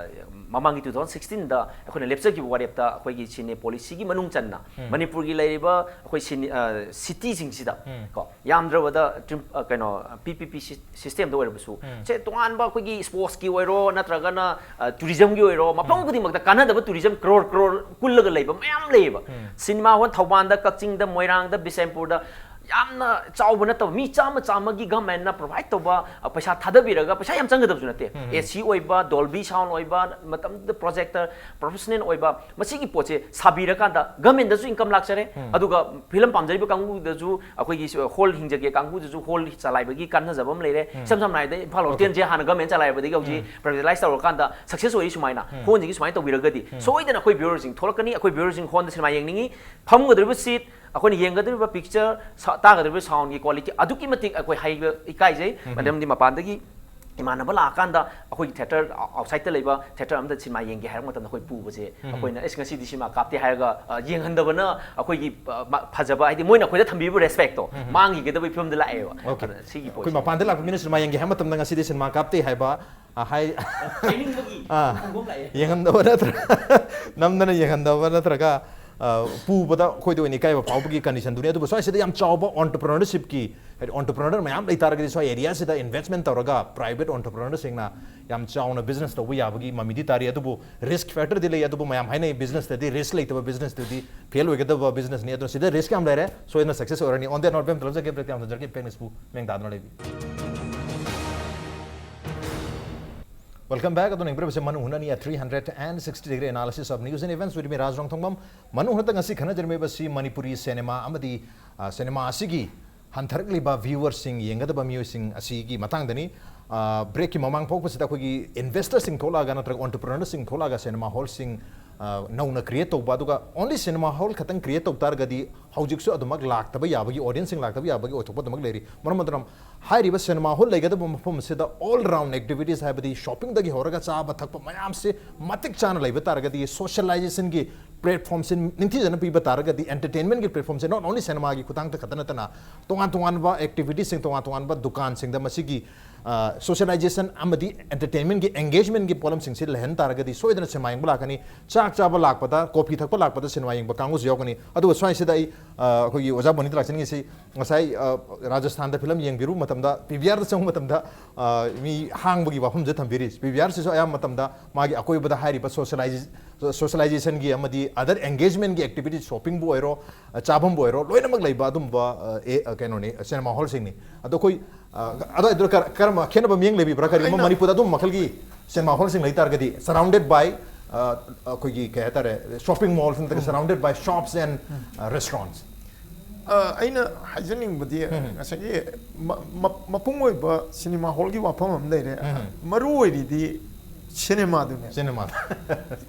ꯃꯃꯥꯡꯒꯤ two thousand sixteenꯗ ꯑꯩꯈꯣꯏꯅ ꯂꯦꯞꯆꯈꯤꯕ ꯋꯥꯔꯦꯞꯇ ꯑꯩꯈꯣꯏꯒꯤ ꯁꯤꯅꯦ policyꯒꯤ ꯃꯅꯨꯡ ꯆꯟꯅ ꯃꯅꯤꯄꯨꯔꯒꯤ ꯂꯩꯔꯤꯕ ꯑꯩꯈꯣꯏ ꯁꯤꯅꯤ-, ꯑ, cityꯁꯤꯡꯁꯤꯗ ꯀꯣ, ꯌꯥꯝꯗ꯭ꯔꯕꯗ ꯇ꯭ꯔꯤꯝ-, ꯑ, ꯀꯩꯅꯣ, P P P sy-, systemꯗ ꯑꯣꯏꯔꯕꯁꯨ ꯁꯦ ꯇꯣꯉꯥꯟꯕ ꯑꯩꯈꯣꯏꯒꯤ sportsꯀꯤ ꯑꯣꯏꯔꯣ ꯅꯠꯇ꯭ꯔꯒꯅ, ꯑ, tourismꯒꯤ ꯑꯣꯏꯔꯣ ꯃꯐꯝ ꯈꯨꯗꯤꯡꯃꯛꯇ ꯀꯥꯟꯅꯗꯕ tourism crore crore ꯀꯨꯜꯂꯒ ꯂꯩꯕ ꯃꯌꯥꯝ ꯂꯩꯌꯦꯕ꯫ ꯁꯤꯅꯦꯃꯥ ꯍꯣꯜ ꯊꯧꯕꯥꯜꯗ, ꯀꯛꯆꯤꯡꯗ, ꯃꯣꯏꯔꯥꯡꯗ, ꯕꯤꯁꯦꯝꯄꯨꯔꯗ ꯌꯥꯝꯅ ꯆꯥꯎꯕ ꯅꯠꯇꯕ, ꯃꯤ ꯆꯥꯝꯃ ꯆꯥꯝꯃꯒꯤ ꯒꯚꯔꯟꯃꯦꯟꯠꯅ ꯄ꯭ꯔꯣꯚꯥꯏꯗ ꯇꯧꯕ, ꯑ, ꯄꯩꯁꯥ ꯊꯥꯗꯕꯤꯔꯒ, ꯄꯩꯁꯥ ꯌꯥꯝ ꯆꯪꯒꯗꯕꯁꯨ ꯅꯠꯇꯦ꯫ ꯑꯦ ꯁꯤ ꯑꯣꯏꯕ, ꯗꯣꯜꯕꯤ ꯁꯥꯎꯟ ꯑꯣꯏꯕ, ꯃꯇꯝꯗꯨꯗ ꯄ꯭ꯔꯣꯖꯦꯛꯇꯔ, ꯄ꯭ꯔꯣꯐꯦꯁꯅꯦꯜ ꯑꯣꯏꯕ, ꯃꯁꯤꯒꯤ ꯄꯣꯠꯁꯦ ꯁꯥꯕꯤꯔꯀꯥꯟꯗ ꯒꯚꯔꯟꯃꯦꯟꯠꯇꯁꯨ ꯏꯟꯀꯝ ꯂꯥꯛꯆꯔꯦ꯫ ꯑꯗꯨꯒ ꯐꯤꯂꯝ ꯄꯥꯝꯖꯔꯤꯕ ꯀꯥꯡꯕꯨꯗꯁꯨ, ꯑꯩꯈꯣꯏꯒꯤ ꯍꯣꯜ ꯍꯤꯡꯖꯒꯦ ꯀꯥꯡꯕꯨꯗꯁꯨ ꯍꯣꯜ ꯆꯂꯥꯏꯕꯒꯤ ꯀꯥꯟꯅꯖꯕ ꯑꯃ ꯂꯩꯔꯦ꯫ ꯏꯁꯝ ꯁꯝꯅ ꯍꯥꯏꯔꯕꯗ ꯏꯝꯐꯥꯜ ꯍꯣꯇꯦꯜꯁꯦ ꯍꯥꯟꯅ ꯒꯚꯔꯟꯃꯦꯟꯠ ꯆꯂꯥꯏꯕꯗꯒꯤ ꯍꯧꯖꯤꯛ ꯄ꯭ꯔꯥꯏꯚꯦꯇꯥꯏꯁ ꯇꯧꯔꯀꯥꯟꯗ ꯁꯛꯁꯦꯁ ꯑꯣꯏꯔꯤ꯫ ꯁꯨꯃꯥꯏꯅ ꯍꯣꯜꯁꯤꯡꯒꯤ ꯁꯨꯃꯥꯏꯅ ꯇꯧꯕꯤꯔꯒꯗꯤ ꯁꯣꯏꯗꯅ ꯑꯩꯈꯣꯏ ꯚ꯭ꯌꯨꯋꯔꯁꯤꯡ ꯊꯣꯛꯂꯛꯀꯅꯤ꯫ ꯑꯩꯈꯣꯏ ꯚ꯭ꯌꯨꯋꯔꯁꯤꯡ ꯍꯣꯜꯗ ꯁꯤꯅꯦꯃꯥ ꯌꯦꯡꯅꯤꯡꯉꯤ꯫ ꯐꯝꯒꯗꯧꯔꯤꯕ ꯁꯤꯠ, ꯑꯩꯈꯣꯏꯅ ꯌꯦꯡꯒꯗꯧꯔꯤꯕ ꯄꯤꯛꯆꯔ, ꯁꯥ-, ꯇꯥꯒꯗꯧꯔꯤꯕ ꯁꯥꯎꯟꯒꯤ ꯀ꯭ꯋꯥꯂꯤꯇꯤ ꯑꯗꯨꯛꯀꯤ ꯃꯇꯤꯛ ꯑꯩꯈꯣꯏ ꯍꯥꯏꯕ ꯏꯀꯥꯏꯖꯩ꯫ ꯃꯔꯝꯗꯤ ꯃꯄꯥꯟꯗꯒꯤ ꯏꯃꯥꯟꯅꯕ ꯂꯥꯛꯑꯀꯥꯟꯗ ꯑꯩꯈꯣꯏꯒꯤ ꯊꯤꯌꯦꯇꯔ ꯑꯥꯎꯠꯁꯥꯏꯗꯇ ꯂꯩꯕ ꯊꯤꯌꯦꯇꯔ ꯑꯃꯗ ꯁꯤꯅꯦꯃꯥ ꯌꯦꯡꯒꯦ ꯍꯥꯏꯔꯛꯄ ꯃꯇꯝꯗ ꯑꯩꯈꯣꯏ ꯄꯨꯕꯁꯦ ꯑꯩꯈꯣꯏꯅ, "ꯑꯦꯁ, ꯉꯁꯤꯗꯤ ꯁꯤꯅꯦꯃꯥ ꯀꯥꯞꯇꯦ" ꯍꯥꯏꯔꯒ, ꯑ, ꯌꯦꯡꯍꯟꯗꯕꯅ ꯑꯩꯈꯣꯏꯒꯤ, ꯑ, ꯃ-, ꯐꯖꯕ, ꯍꯥꯏꯗꯤ ꯃꯣꯏꯅ ꯑꯩꯈꯣꯏꯗ ꯊꯝꯕꯤꯕ ꯔꯦꯁꯄꯦꯛꯇꯣ ꯃꯥꯡꯈꯤꯒꯗꯕꯒꯤ ꯐꯤꯕꯝꯗ ꯂꯥꯛꯑꯦꯕ꯫ ꯑꯗꯨꯅ ꯁꯤꯒꯤ ꯑꯩꯈꯣꯏ ꯄꯣꯠꯁꯦ ꯃꯄꯥꯟꯗ ꯂꯥꯛꯄ ꯃꯤꯅ ꯁꯤꯅꯦꯃꯥ ꯌꯦꯡꯒꯦ ꯍꯥꯏꯕ ꯃꯇꯝꯗ ꯉꯁꯤꯗꯤ ꯁꯤꯅꯦꯃꯥ ꯀꯥꯞꯇꯦ ꯍꯥꯏꯕ, ꯑ, ꯍꯥꯏ-, ꯍꯥꯏꯅꯤꯡꯕꯒꯤ ꯑꯥ꯫ ꯈꯣꯡꯐꯝ ꯂꯥꯛꯑꯦ꯫ ꯌꯦꯡꯍꯟꯗꯕ ꯅꯠꯇ꯭ꯔꯒ, ꯅꯝꯗꯅ ꯌꯦꯡꯍꯟꯗꯕ ꯅꯠꯇ꯭ꯔꯒ, ꯑ, ꯄꯨꯕꯗ ꯑꯩꯈꯣꯏꯗ ꯑꯣꯏꯅ ꯏꯀꯥꯏꯕ ꯐꯥꯎꯕꯒꯤ ꯀꯟꯗꯤꯁꯟꯗꯨꯅꯤ꯫ ꯑꯗꯨꯕꯨ ꯁ꯭ꯋꯥꯏꯁꯤꯗ ꯌꯥꯝ ꯆꯥꯎꯕ ꯑꯣꯟꯇꯔꯄ꯭ꯔꯤꯅꯔꯁꯤꯞꯀꯤ, ꯍꯥꯏꯗꯤ ꯑꯣꯟꯇꯔꯄ꯭ꯔꯤꯅꯔ ꯃꯌꯥꯝ ꯂꯩ ꯇꯥꯔꯒꯗꯤ ꯁ꯭ꯋꯥꯏ ꯑꯦꯔꯤꯌꯥꯁꯤꯗ ꯏꯟꯚꯦꯁꯃꯦꯟꯠ ꯇꯧꯔꯒ ꯄ꯭ꯔꯥꯏꯚꯦꯠ ꯑꯣꯟꯇꯔꯄ꯭ꯔꯤꯅꯔꯁꯤꯡꯅ ꯌꯥꯝ ꯆꯥꯎꯅ ꯕꯤꯖꯤꯅꯦꯁ ꯇꯧꯕ ꯌꯥꯕꯒꯤ ꯃꯃꯤꯗꯤ ꯇꯥꯔꯤ꯫ ꯑꯗꯨꯕꯨ ꯔꯤꯁꯛ ꯐꯦꯛꯇꯔꯗꯤ ꯂꯩ꯫ ꯑꯗꯨꯕꯨ ꯃꯌꯥꯝ ꯍꯥꯏꯅꯩ ꯕꯤꯖꯤꯅꯦꯁꯇꯗꯤ ꯔꯤꯁꯛ ꯂꯩꯇꯕ ꯕꯤꯖꯤꯅꯦꯁꯇꯨꯗꯤ ꯐꯦꯜ ꯑꯣꯏꯒꯗꯕ ꯕꯤꯖꯤꯅꯦꯁꯅꯤ꯫ ꯑꯗꯨꯅ ꯁꯤꯗ ꯔꯤꯁꯛ ꯌꯥꯝ ꯂꯩꯔꯦ, ꯁꯣꯏꯗꯅ ꯁꯛꯁꯦꯁ ꯑꯣꯏꯔꯅꯤ꯫ On that note, ꯕꯦꯝ Talab ꯖꯒꯦ break ꯌꯥꯝ ꯊꯝꯖꯔꯒꯦ, ꯕ꯭ꯔꯦꯛ ꯅꯤꯁꯄꯨ ꯃꯦꯡ ꯇꯥꯗꯨꯅ ꯂꯩꯕꯤ꯫ Welcome back. ꯑꯗꯨꯅ ꯌꯦꯡꯕꯤꯔꯤꯕꯁꯤ ꯃꯅꯨꯡ ꯍꯨꯠꯅꯅꯤ, a three hundred and sixty degree analysis of news and events with me, ꯔꯥꯖ ꯔꯣꯡꯊꯣꯡꯕꯝ꯫ ꯃꯅꯨꯡ ꯍꯨꯠꯇ ꯉꯁꯤ ꯈꯟꯅꯖꯔꯝꯃꯤꯕꯁꯤ ꯃꯅꯤꯄꯨꯔꯤ ꯁꯤꯅꯦꯃꯥ ꯑꯃꯗꯤ, ꯑ, ꯁꯤꯅꯦꯃꯥ ꯑꯁꯤꯒꯤ ꯍꯟꯊꯔꯛꯂꯤꯕ ꯚ꯭ꯌꯨꯋꯔꯁꯤꯡ, ꯌꯦꯡꯒꯗꯕ ꯃꯤꯑꯣꯏꯁꯤꯡ ꯑꯁꯤꯒꯤ ꯃꯇꯥꯡꯗꯅꯤ꯫ ꯑ, ꯕ꯭ꯔꯦꯛꯀꯤ ꯃꯃꯥꯡ ꯐꯥꯎꯕꯁꯤꯗ ꯑꯩꯈꯣꯏꯒꯤ ꯏꯟꯚꯦꯁꯇꯔꯁꯤꯡ ꯊꯣꯛꯂꯛꯑꯒ ꯅꯠꯇ꯭ꯔꯒ ꯑꯣꯟꯇꯔꯄ꯭ꯔꯤꯅꯔꯁꯤꯡ ꯊꯣꯛꯂꯛꯑꯒ ꯁꯤꯅꯦꯃꯥ ꯍꯣꯜꯁꯤꯡ, ꯑ, ꯅꯧꯅ ꯀ꯭ꯔꯤꯌꯦꯠ ꯇꯧꯕ, ꯑꯗꯨꯒ ꯑꯣꯟꯂꯤ ꯁꯤꯅꯦꯃꯥ ꯍꯣꯜ ꯈꯛꯇꯪ ꯀ꯭ꯔꯤꯌꯦꯠ ꯇꯧ ꯇꯥꯔꯒꯗꯤ ꯍꯧꯖꯤꯛꯁꯨ ꯑꯗꯨꯃꯛ ꯂꯥꯛꯇꯕ ꯌꯥꯕꯒꯤ, ꯑꯣꯗꯤꯌꯟꯁꯁꯤꯡ ꯂꯥꯛꯇꯕ ꯌꯥꯕꯒꯤ ꯑꯣꯏꯊꯣꯛꯄ ꯑꯗꯨꯃꯛ ꯂꯩꯔꯤ꯫ ꯃꯔꯝ ꯑꯗꯨꯅ ꯍꯥꯏꯔꯤꯕ ꯁꯤꯅꯦꯃꯥ ꯍꯣꯜ ꯂꯩꯒꯗꯕ ꯃꯐꯝ ꯑꯁꯤꯗ ꯑꯣꯜ ꯔꯥꯎꯟ ꯑꯦꯛꯇꯤꯚꯤꯇꯤꯁ, ꯍꯥꯏꯕꯗꯤ ꯁꯣꯞꯄꯤꯡꯗꯒꯤ ꯍꯧꯔꯒ ꯆꯥꯕ ꯊꯛꯄ ꯃꯌꯥꯝꯁꯤ ꯃꯇꯤꯛ ꯆꯥꯅ ꯂꯩꯕ ꯇꯥꯔꯒꯗꯤ, ꯁꯣꯁꯤꯌꯦꯂꯥꯏꯖꯦꯁꯟꯒꯤ ꯄ꯭ꯂꯦꯠꯐꯣꯝꯁꯤ ꯅꯤꯡꯊꯤꯖꯅ ꯄꯤꯕ ꯇꯥꯔꯒꯗꯤ, ꯑꯦꯟꯇꯔꯇꯦꯟꯃꯦꯟꯠꯀꯤ ꯄ꯭ꯂꯦꯠꯐꯣꯝꯁꯦ not only ꯁꯤꯅꯦꯃꯥꯒꯤ ꯈꯨꯊꯥꯡꯗ ꯈꯛꯇ ꯅꯠꯇꯅ ꯇꯣꯉꯥꯟ ꯇꯣꯉꯥꯟꯕ ꯑꯦꯛꯇꯤꯚꯤꯇꯤꯁꯁꯤꯡ, ꯇꯣꯉꯥꯟ ꯇꯣꯉꯥꯟꯕ ꯗꯨꯀꯥꯟꯁꯤꯡꯗ ꯃꯁꯤꯒꯤ, ꯁꯣꯁꯤꯌꯦꯂꯥꯏꯖꯦꯁꯟ ꯑꯃꯗꯤ ꯑꯦꯟꯇꯔꯇꯦꯟꯃꯦꯟꯒꯤ, ꯑꯦꯡꯒꯦꯖꯃꯦꯟꯒꯤ ꯄꯣꯠꯂꯝꯁꯤꯡꯁꯤ ꯂꯩꯍꯟ ꯇꯥꯔꯒꯗꯤ ꯁꯣꯏꯗꯅ ꯁꯤꯅꯦꯃꯥ ꯌꯦꯡꯕ ꯂꯥꯛꯀꯅꯤ꯫ ꯆꯥꯛ ꯆꯥꯕ ꯂꯥꯛꯄꯗ, ꯀꯣꯐꯤ ꯊꯛꯄ ꯂꯥꯛꯄꯗ ꯁꯤꯅꯦꯃꯥ ꯌꯦꯡꯕ ꯀꯥꯡꯕꯨꯁꯨ ꯌꯥꯎꯒꯅꯤ꯫ ꯑꯗꯨꯒ ꯁ꯭ꯋꯥꯏꯁꯤꯗ ꯑꯩ ꯑ, ꯑꯩꯈꯣꯏꯒꯤ ꯑꯣꯖꯥ ꯕꯣꯅꯤꯇ ꯂꯥꯛꯆꯅꯤꯡꯉꯤꯁꯤ, ꯉꯁꯥꯏ ꯑ, ꯔꯥꯖꯁꯊꯥꯟꯗ ꯐꯤꯂꯝ ꯌꯦꯡꯕꯤꯔꯨꯕ ꯃꯇꯝꯗ, ꯄꯤ ꯚꯤ ꯑꯥꯔꯗ ꯆꯪꯕ ꯃꯇꯝꯗ ꯑ, ꯃꯤ ꯍꯥꯡꯕꯒꯤ ꯋꯥꯐꯝꯁꯦ ꯊꯝꯕꯤꯔꯤ꯫ ꯄꯤ ꯚꯤ ꯑꯥꯔꯁꯤꯁꯨ ꯑꯌꯥꯝꯕ ꯃꯇꯝꯗ ꯃꯥꯒꯤ ꯑꯀꯣꯏꯕꯗ ꯍꯥꯏꯔꯤꯕ ꯁꯣꯁꯤꯌꯦꯂꯥꯏꯖꯦꯁꯟꯒꯤ ꯑꯃꯗꯤ ꯑꯗꯔ ꯑꯦꯡꯒꯦꯖꯃꯦꯟꯒꯤ ꯑꯦꯛꯇꯤꯚꯤꯇꯤꯁ, ꯁꯣꯞꯄꯤꯡꯕꯨ ꯑꯣꯏꯔꯣ, ꯑ, ꯆꯥꯐꯝꯕꯨ ꯑꯣꯏꯔꯣ, ꯂꯣꯏꯅꯃꯛ ꯂꯩꯕ ꯑꯗꯨꯝꯕ ꯑ, ꯑꯦ, ꯑ, ꯀꯩꯅꯣꯅꯤ, ꯁꯤꯅꯦꯃꯥ ꯍꯣꯜꯁꯤꯡꯅꯤ꯫ ꯑꯗꯣ ꯑꯩꯈꯣꯏ ꯑ, ꯑꯗꯨꯋꯥꯏꯗꯨꯗ ꯀꯔ-, ꯀꯔꯝꯕ ꯈꯦꯠꯅꯕ ꯃꯤꯠꯌꯦꯡ ꯂꯩꯕꯤꯕ꯭ꯔꯥ? ꯀꯔꯤꯒꯨꯝꯕ ꯑꯩꯅ ꯃꯅꯤꯄꯨꯔꯗ ꯑꯗꯨꯝ ꯃꯈꯜꯒꯤ ꯁꯤꯅꯦꯃꯥ ꯍꯣꯜꯁꯤꯡ ꯂꯩ ꯇꯥꯔꯒꯗꯤ, surrounded by, ꯑ, ꯑꯩꯈꯣꯏꯒꯤ ꯀꯩ ꯍꯥꯏꯇꯥꯔꯦ, ꯁꯣꯞꯄꯤꯡ ꯃꯣꯜꯁ ꯅꯠꯇ꯭ꯔꯒ surrounded by shops and, ꯑ, restaurants꯫ ꯑ, ꯑꯩꯅ ꯍꯥꯏꯖꯅꯤꯡꯕꯗꯤ ꯎꯝ꯫ ꯉꯁꯥꯏꯒꯤ ꯃ-, ꯃ-, ꯃꯄꯨꯡ ꯑꯣꯏꯕ ꯁꯤꯅꯦꯃꯥ ꯍꯣꯜꯒꯤ ꯋꯥꯐꯝ ꯑꯃ ꯂꯩꯔꯦ꯫ ꯎꯝ꯫ ꯃꯔꯨ ꯑꯣꯏꯔꯤꯗꯤ ꯁꯤꯅꯦꯃꯥꯗꯨꯅꯦ꯫ ꯁꯤꯅꯦꯃꯥ꯫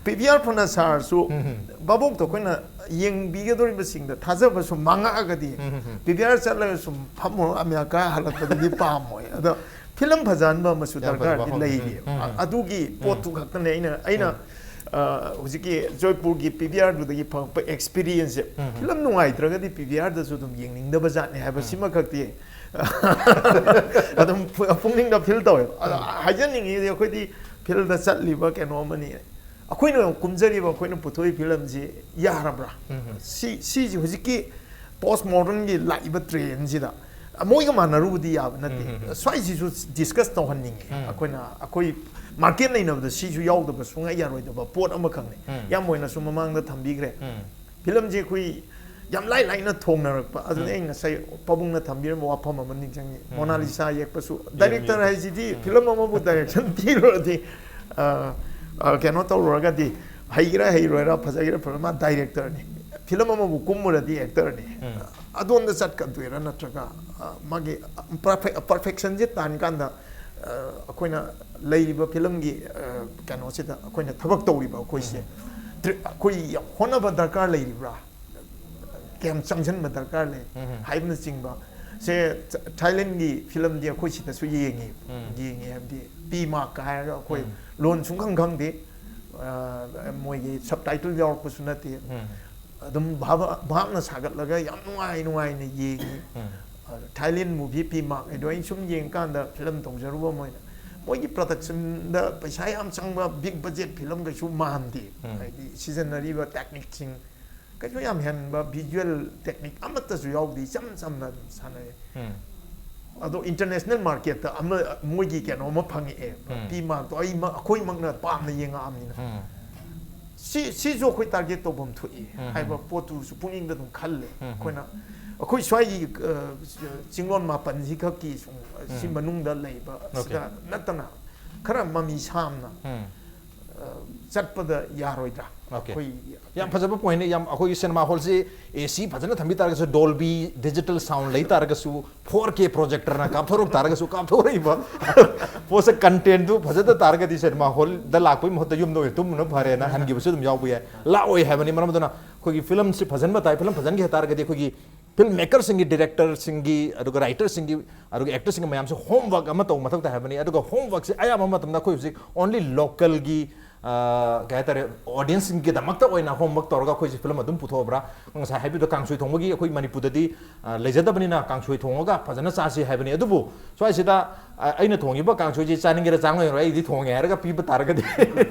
ꯄꯤ ꯚꯤ ꯑꯥꯔ ꯐꯅ ꯁꯥꯔꯁꯨ ꯎꯝ꯫ ꯚꯥꯕꯣꯛꯇꯣ ꯑꯩꯈꯣꯏꯅ ꯌꯦꯡꯕꯤꯒꯗꯧꯔꯤꯕꯁꯤꯡꯗ ꯊꯥꯖꯕ ꯁꯨꯝ ꯃꯥꯡꯉꯛꯑꯒꯗꯤ ꯎꯝ꯫ ꯄꯤ ꯚꯤ ꯑꯥꯔ ꯆꯠꯂꯒ ꯁꯨꯝ ꯐꯝꯃꯨꯔ ꯑꯃꯦꯔꯤꯀꯥ ꯍꯜꯂꯛꯄꯗꯨꯗꯤ ꯄꯥꯝꯃꯣꯏ꯫ ꯑꯗꯣ ꯐꯤꯂꯝ ꯐꯖꯍꯟꯕ ꯑꯃꯁꯨ ꯌꯥꯝ ꯐꯖꯕ ꯗꯔꯀꯥꯔꯗꯤ ꯋꯥꯐꯝꯅꯤ꯫ ꯂꯩꯔꯤ꯫ ꯎꯝ, ꯎꯝ, ꯎꯝ꯫ ꯑꯗꯨꯒꯤ ꯎꯝ꯫ ꯄꯣꯠꯇꯨ ꯈꯛꯇꯅꯦ ꯑꯩꯅ, ꯑꯩꯅ, ꯎꯝ꯫ ꯑ, ꯍꯧꯖꯤꯛꯀꯤ ꯖꯣꯏꯄꯨꯔꯒꯤ ꯄꯤ ꯚꯤ ꯑꯥꯔꯗꯨꯗꯒꯤ ꯐꯪꯉꯛꯄ ꯑꯦꯛꯁꯄꯤꯔꯤꯌꯦꯟꯁꯁꯦ꯫ ꯎꯝ, ꯎꯝ꯫ ꯐꯤꯂꯝ ꯅꯨꯡꯉꯥꯏꯇ꯭ꯔꯒꯗꯤ ꯄꯤ ꯚꯤ ꯑꯥꯔꯗꯁꯨ ꯑꯗꯨꯝ ꯌꯦꯡꯅꯤꯡꯗꯕ ꯖꯥꯠꯅꯦ ꯍꯥꯏꯕ ꯎꯝ꯫ ꯁꯤꯃꯈꯛꯇꯤ ꯑꯗꯨꯝ ꯄꯨ-, ꯄꯨꯛꯅꯤꯡꯗ ꯐꯤꯜ ꯇꯧꯋꯦꯕ꯫ ꯑꯗꯣ ꯎꯝ꯫ ꯍꯥꯏꯖꯅꯤꯡꯉꯤꯗꯤ ꯑꯩꯈꯣꯏꯗꯤ ꯐꯤꯜꯗ ꯆꯠꯂꯤꯕ ꯀꯩꯅꯣ ꯑꯃꯅꯤ꯫ ꯑꯩꯈꯣꯏꯅ ꯀꯨꯝꯖꯔꯤꯕ, ꯑꯩꯈꯣꯏꯅ ꯄꯨꯊꯣꯛꯏ ꯐꯤꯂꯝꯁꯤ ꯌꯥꯔꯕ꯭ꯔꯥ? ꯎꯝ, ꯎꯝ꯫ ꯁꯤ, ꯁꯤꯁꯤ ꯍꯧꯖꯤꯛꯀꯤ ꯄꯣꯁ ꯃꯣꯗꯔꯟꯒꯤ ꯂꯥꯛꯏꯕ ꯇ꯭ꯔꯦꯟꯁꯤꯗ ꯃꯣꯏꯒ ꯃꯥꯟꯅꯔꯨꯕꯗꯤ ꯌꯥꯕ ꯅꯠꯇꯦ꯫ ꯎꯝ, ꯎꯝ, ꯎꯝ꯫ ꯁ꯭ꯋꯥꯏꯁꯤꯁꯨ ꯗꯤꯁꯀꯁ ꯇꯧꯍꯟꯅꯤꯡꯉꯤ꯫ ꯎꯝ꯫ ꯑꯩꯈꯣꯏꯅ, ꯑꯩꯈꯣꯏ ꯃꯥꯔꯀꯦꯠ ꯂꯩꯅꯕꯗ ꯁꯤꯁꯨ ꯌꯥꯎꯗꯕ ꯁꯨꯡꯌꯥ ꯌꯥꯔꯣꯏꯗꯕ ꯄꯣꯠ ꯑꯃꯈꯛꯅꯤ꯫ ꯎꯝ꯫ ꯏꯌꯥꯝꯕ ꯍꯣꯏꯅꯁꯨ ꯃꯃꯥꯡꯗ ꯊꯝꯕꯤꯈ꯭ꯔꯦ꯫ ꯎꯝ꯫ ꯐꯤꯂꯝꯁꯦ ꯑꯩꯈꯣꯏ ꯌꯥꯝ ꯂꯥꯏ ꯂꯥꯏꯅ ꯊꯣꯡꯅꯔꯛꯄ꯫ ꯑꯗꯨꯅ ꯎꯝ꯫ ꯑꯩ ꯉꯁꯥꯏ ꯄꯥꯕꯨꯡꯅ ꯊꯝꯕꯤꯔꯝꯕ ꯋꯥꯐꯝ ꯑꯃ ꯅꯤꯡꯁꯤꯡꯉꯤ꯫ ꯎꯝ꯫ ꯃꯣꯅꯥꯂꯤꯁꯥ ꯌꯦꯛꯄꯁꯨ ꯌꯦꯡꯉꯤ꯫ ꯗꯥꯏꯔꯦꯛꯇꯔ ꯍꯥꯏꯁꯤꯗꯤ ꯎꯝ꯫ ꯐꯤꯂꯝ ꯑꯃꯕꯨ ꯗꯥꯏꯔꯦꯛꯁꯟ ꯄꯤꯔꯨꯔꯗꯤ, ꯑ, ꯑ, ꯀꯩꯅꯣ ꯇꯧꯔꯨꯔꯒꯗꯤ, ꯍꯩꯒꯦꯔꯥ ꯍꯩꯔꯣꯏꯔꯥ, ꯐꯖꯒꯦꯔꯥ ꯐꯖꯔꯣꯏ, ꯃꯥ ꯗꯥꯏꯔꯦꯛꯇꯔꯅꯤ꯫ ꯐꯤꯂꯝ ꯑꯃꯕꯨ ꯀꯨꯝꯃꯨꯔꯗꯤ ꯑꯦꯛꯇꯔꯅꯤ꯫ ꯎꯝ꯫ ꯑꯗꯣꯝꯗ ꯆꯠꯀꯗꯣꯏꯔꯥ ꯅꯠꯇ꯭ꯔꯒ, ꯑ, ꯃꯥꯒꯤ ꯄꯔꯐꯦꯛ-, ꯄꯔꯐꯦꯛꯁꯟꯁꯦ ꯇꯥꯟꯀꯥꯟꯗ, ꯑ, ꯑꯩꯈꯣꯏꯅ ꯂꯩꯔꯤꯕ ꯐꯤꯂꯝꯒꯤ, ꯑ, ꯀꯩꯅꯣꯁꯤꯗ ꯑꯩꯈꯣꯏꯅ ꯊꯕꯛ ꯇꯧꯔꯤꯕ ꯑꯩꯈꯣꯏꯁꯦ, ꯎꯝ꯫ ꯇ꯭ꯔꯤ-, ꯑꯩꯈꯣꯏ ꯌꯥꯝ ꯍꯣꯠꯅꯕ ꯗꯔꯀꯥꯔ ꯂꯩꯔꯤꯕ꯭ꯔꯥ? ꯀꯌꯥꯝ ꯆꯪꯁꯤꯟꯕ ꯗꯔꯀꯥꯔ ꯂꯩ ꯎꯝ꯫ ꯍꯥꯏꯕꯅꯆꯤꯡꯕ꯫ ꯁꯦ, ꯊꯥꯏꯂꯦꯟꯒꯤ ꯐꯤꯂꯝꯗꯤ ꯑꯩꯈꯣꯏ ꯁꯤꯗꯁꯨ ꯌꯦꯡꯉꯤ꯫ ꯎꯝ꯫ ꯌꯦꯡꯉꯤ ꯍꯥꯏꯕꯗꯤ ꯄꯤ ꯃꯥꯔꯛꯀ ꯍꯥꯏꯔꯒ ꯑꯩꯈꯣꯏ ꯎꯝ꯫ ꯂꯣꯟ ꯁꯨꯡꯈꯪ ꯈꯪꯗꯦ꯫ ꯑ, ꯃꯣꯏꯒꯤ ꯁꯕꯇꯥꯏꯇꯜ ꯌꯥꯎꯔꯛꯄꯁꯨ ꯅꯠꯇꯦ꯫ ꯎꯝ꯫ ꯑꯗꯨꯝ ꯚꯥꯕ-, ꯚꯥꯞꯅ ꯁꯥꯒꯠꯂꯒ ꯌꯥꯝ ꯅꯨꯡꯉꯥꯏ ꯅꯨꯡꯉꯥꯏꯅ ꯌꯦꯡꯉꯤ꯫ ꯎꯝ꯫ Thailand movie Pi Mak ꯍꯥꯏꯗꯣ ꯑꯩꯅ ꯁꯨꯝ ꯌꯦꯡꯀꯥꯟꯗ film ꯇꯧꯖꯔꯨꯕ ꯃꯣꯏꯅ, ꯃꯣꯏꯒꯤ productionꯗ ꯄꯩꯁꯥ ꯌꯥꯝ ꯆꯪꯕ big budget film ꯀꯩꯁꯨ ꯃꯥꯟꯗꯦ꯫ ꯎꯝ꯫ ꯍꯥꯏꯗꯤ ꯁꯤꯖꯤꯟꯅꯔꯤꯕ techniqueꯁꯤꯡ ꯀꯩꯁꯨ ꯌꯥꯝ ꯍꯦꯟꯕ visual technique ꯑꯃꯠꯇꯁꯨ ꯌꯥꯎꯗꯦ, ꯏꯆꯝ ꯆꯝꯅ ꯑꯗꯨꯝ ꯁꯥꯟꯅꯩ꯫ ꯎꯝ꯫ ꯑꯗꯣ international marketꯇ ꯑꯃ, ꯃꯣꯏꯒꯤ ꯀꯩꯅꯣ ꯑꯃ ꯐꯪꯉꯛꯑꯦ, ꯎꯝ꯫ Pi Makꯇꯣ ꯑꯩ, ꯑꯩꯈꯣꯏꯃꯛꯅ ꯄꯥꯝꯅ ꯌꯦꯡꯉꯛꯑꯕꯅꯤꯅ꯫ ꯎꯝ꯫ ꯁꯤ, ꯁꯤꯁꯨ ꯑꯩꯈꯣꯏ target ꯇꯧꯐꯝ ꯊꯣꯛꯏ ꯎꯝ, ꯍꯥꯏꯕ ꯎꯝ꯫ ꯄꯣꯠꯇꯨꯁꯨ ꯄꯨꯛꯅꯤꯡꯗ ꯑꯗꯨꯝ ꯈꯜꯂꯦ꯫ ꯎꯝ, ꯎꯝ꯫ ꯑꯩꯈꯣꯏꯅ, ꯑꯩꯈꯣꯏ ꯁ꯭ꯋꯥꯏꯒꯤ, ꯑ, ꯆꯤꯡꯂꯣꯟ ꯃꯥꯄꯟꯁꯤ ꯈꯛꯀꯤ ꯁꯨꯝ, ꯁꯤ ꯎꯝ꯫ ꯃꯅꯨꯡꯗ ꯂꯩꯕ Okay꯫ ꯁꯤꯗ ꯅꯠꯇꯅ ꯈꯔ ꯃꯃꯤ ꯁꯥꯝꯅ, ꯎꯝ꯫ ꯑ, ꯆꯠꯄꯗ ꯌꯥꯔꯣꯏꯗ꯭ꯔꯥ? Okay꯫ ꯑꯩꯈꯣꯏ ꯌꯥꯝ ꯐꯖꯕ pointꯅꯤ꯫ ꯌꯥꯝ, ꯑꯩꯈꯣꯏꯒꯤ cinema hallꯁꯤ AC ꯐꯖꯅ ꯊꯝꯕꯤ ꯇꯥꯔꯒꯁꯨ, Dolby digital sound ꯂꯩ ꯇꯥꯔꯒꯁꯨ, four K projectorꯅ ꯀꯥꯞꯊꯣꯔꯛ ꯇꯥꯔꯒꯁꯨ, ꯀꯥꯞꯊꯣꯔꯛꯏꯕ ꯄꯣꯠꯁꯦ contentꯗꯨ ꯐꯖꯗ ꯇꯥꯔꯒꯗꯤ cinema hallꯗ ꯂꯥꯛꯄꯒꯤ ꯃꯍꯨꯠꯇ ꯌꯨꯝꯗ ꯑꯣꯏꯅ ꯇꯨꯝꯕꯅ ꯐꯔꯦꯅ ꯍꯟꯈꯤꯕꯁꯨ ꯑꯗꯨꯝ ꯌꯥꯎꯕ ꯌꯥꯏ꯫ ꯂꯥꯛꯑꯣꯏ ꯍꯥꯏꯕꯅꯤ꯫ ꯃꯔꯝ ꯑꯗꯨꯅ ꯑꯩꯈꯣꯏꯒꯤ filmꯁꯤ ꯐꯖꯍꯟꯕ ꯇꯥꯏ꯫ Film ꯐꯖꯍꯟꯒꯦ ꯍꯥꯏ ꯇꯥꯔꯒꯗꯤ ꯑꯩꯈꯣꯏꯒꯤ filmmakerꯁꯤꯡꯒꯤ, directorꯁꯤꯡꯒꯤ, ꯑꯗꯨꯒ writerꯁꯤꯡꯒꯤ, ꯑꯗꯨꯒ actorꯁꯤꯡꯒꯤ ꯃꯌꯥꯝꯁꯦ homework ꯑꯃ ꯇꯧꯕ ꯃꯊꯧ ꯇꯥꯏ ꯍꯥꯏꯕꯅꯤ꯫ ꯑꯗꯨꯒ homeworkꯁꯦ ꯑꯌꯥꯝꯕ ꯃꯇꯝꯗ ꯑꯩꯈꯣꯏ ꯍꯧꯖꯤꯛ only localꯒꯤ, ꯑ, ꯀꯩ ꯍꯥꯏꯇꯥꯔꯦ, audienceꯁꯤꯡꯒꯤꯗꯃꯛꯇ ꯑꯣꯏꯅ homework ꯇꯧꯔꯒ ꯑꯩꯈꯣꯏꯁꯦ film ꯑꯗꯨꯝ ꯄꯨꯊꯣꯛꯑꯕ꯭ꯔꯥ? ꯉꯁꯥꯏ ꯍꯥꯏꯕꯤꯕꯗꯣ ꯀꯥꯡꯁꯣꯏ ꯊꯣꯡꯕꯒꯤ ꯑꯩꯈꯣꯏ ꯃꯅꯤꯄꯨꯔꯗꯗꯤ, ꯑ, ꯂꯩꯖꯗꯕꯅꯤꯅ ꯀꯥꯡꯁꯣꯏ ꯊꯣꯡꯉꯒ ꯐꯖꯅ ꯆꯥꯁꯤ ꯍꯥꯏꯕꯅꯤ꯫ ꯑꯗꯨꯕꯨ ꯁ꯭ꯋꯥꯏꯁꯤꯗ, ꯑ, ꯑꯩꯅ ꯊꯣꯡꯉꯤꯕ ꯀꯥꯡꯁꯣꯏꯁꯤ ꯆꯥꯅꯤꯡꯒꯦꯔꯥ ꯆꯥꯅꯤꯡꯉꯣꯏꯔꯥ ꯑꯩꯗꯤ ꯊꯣꯡꯉꯦ ꯍꯥꯏꯔꯒ ꯄꯤꯕ ꯇꯥꯔꯒꯗꯤ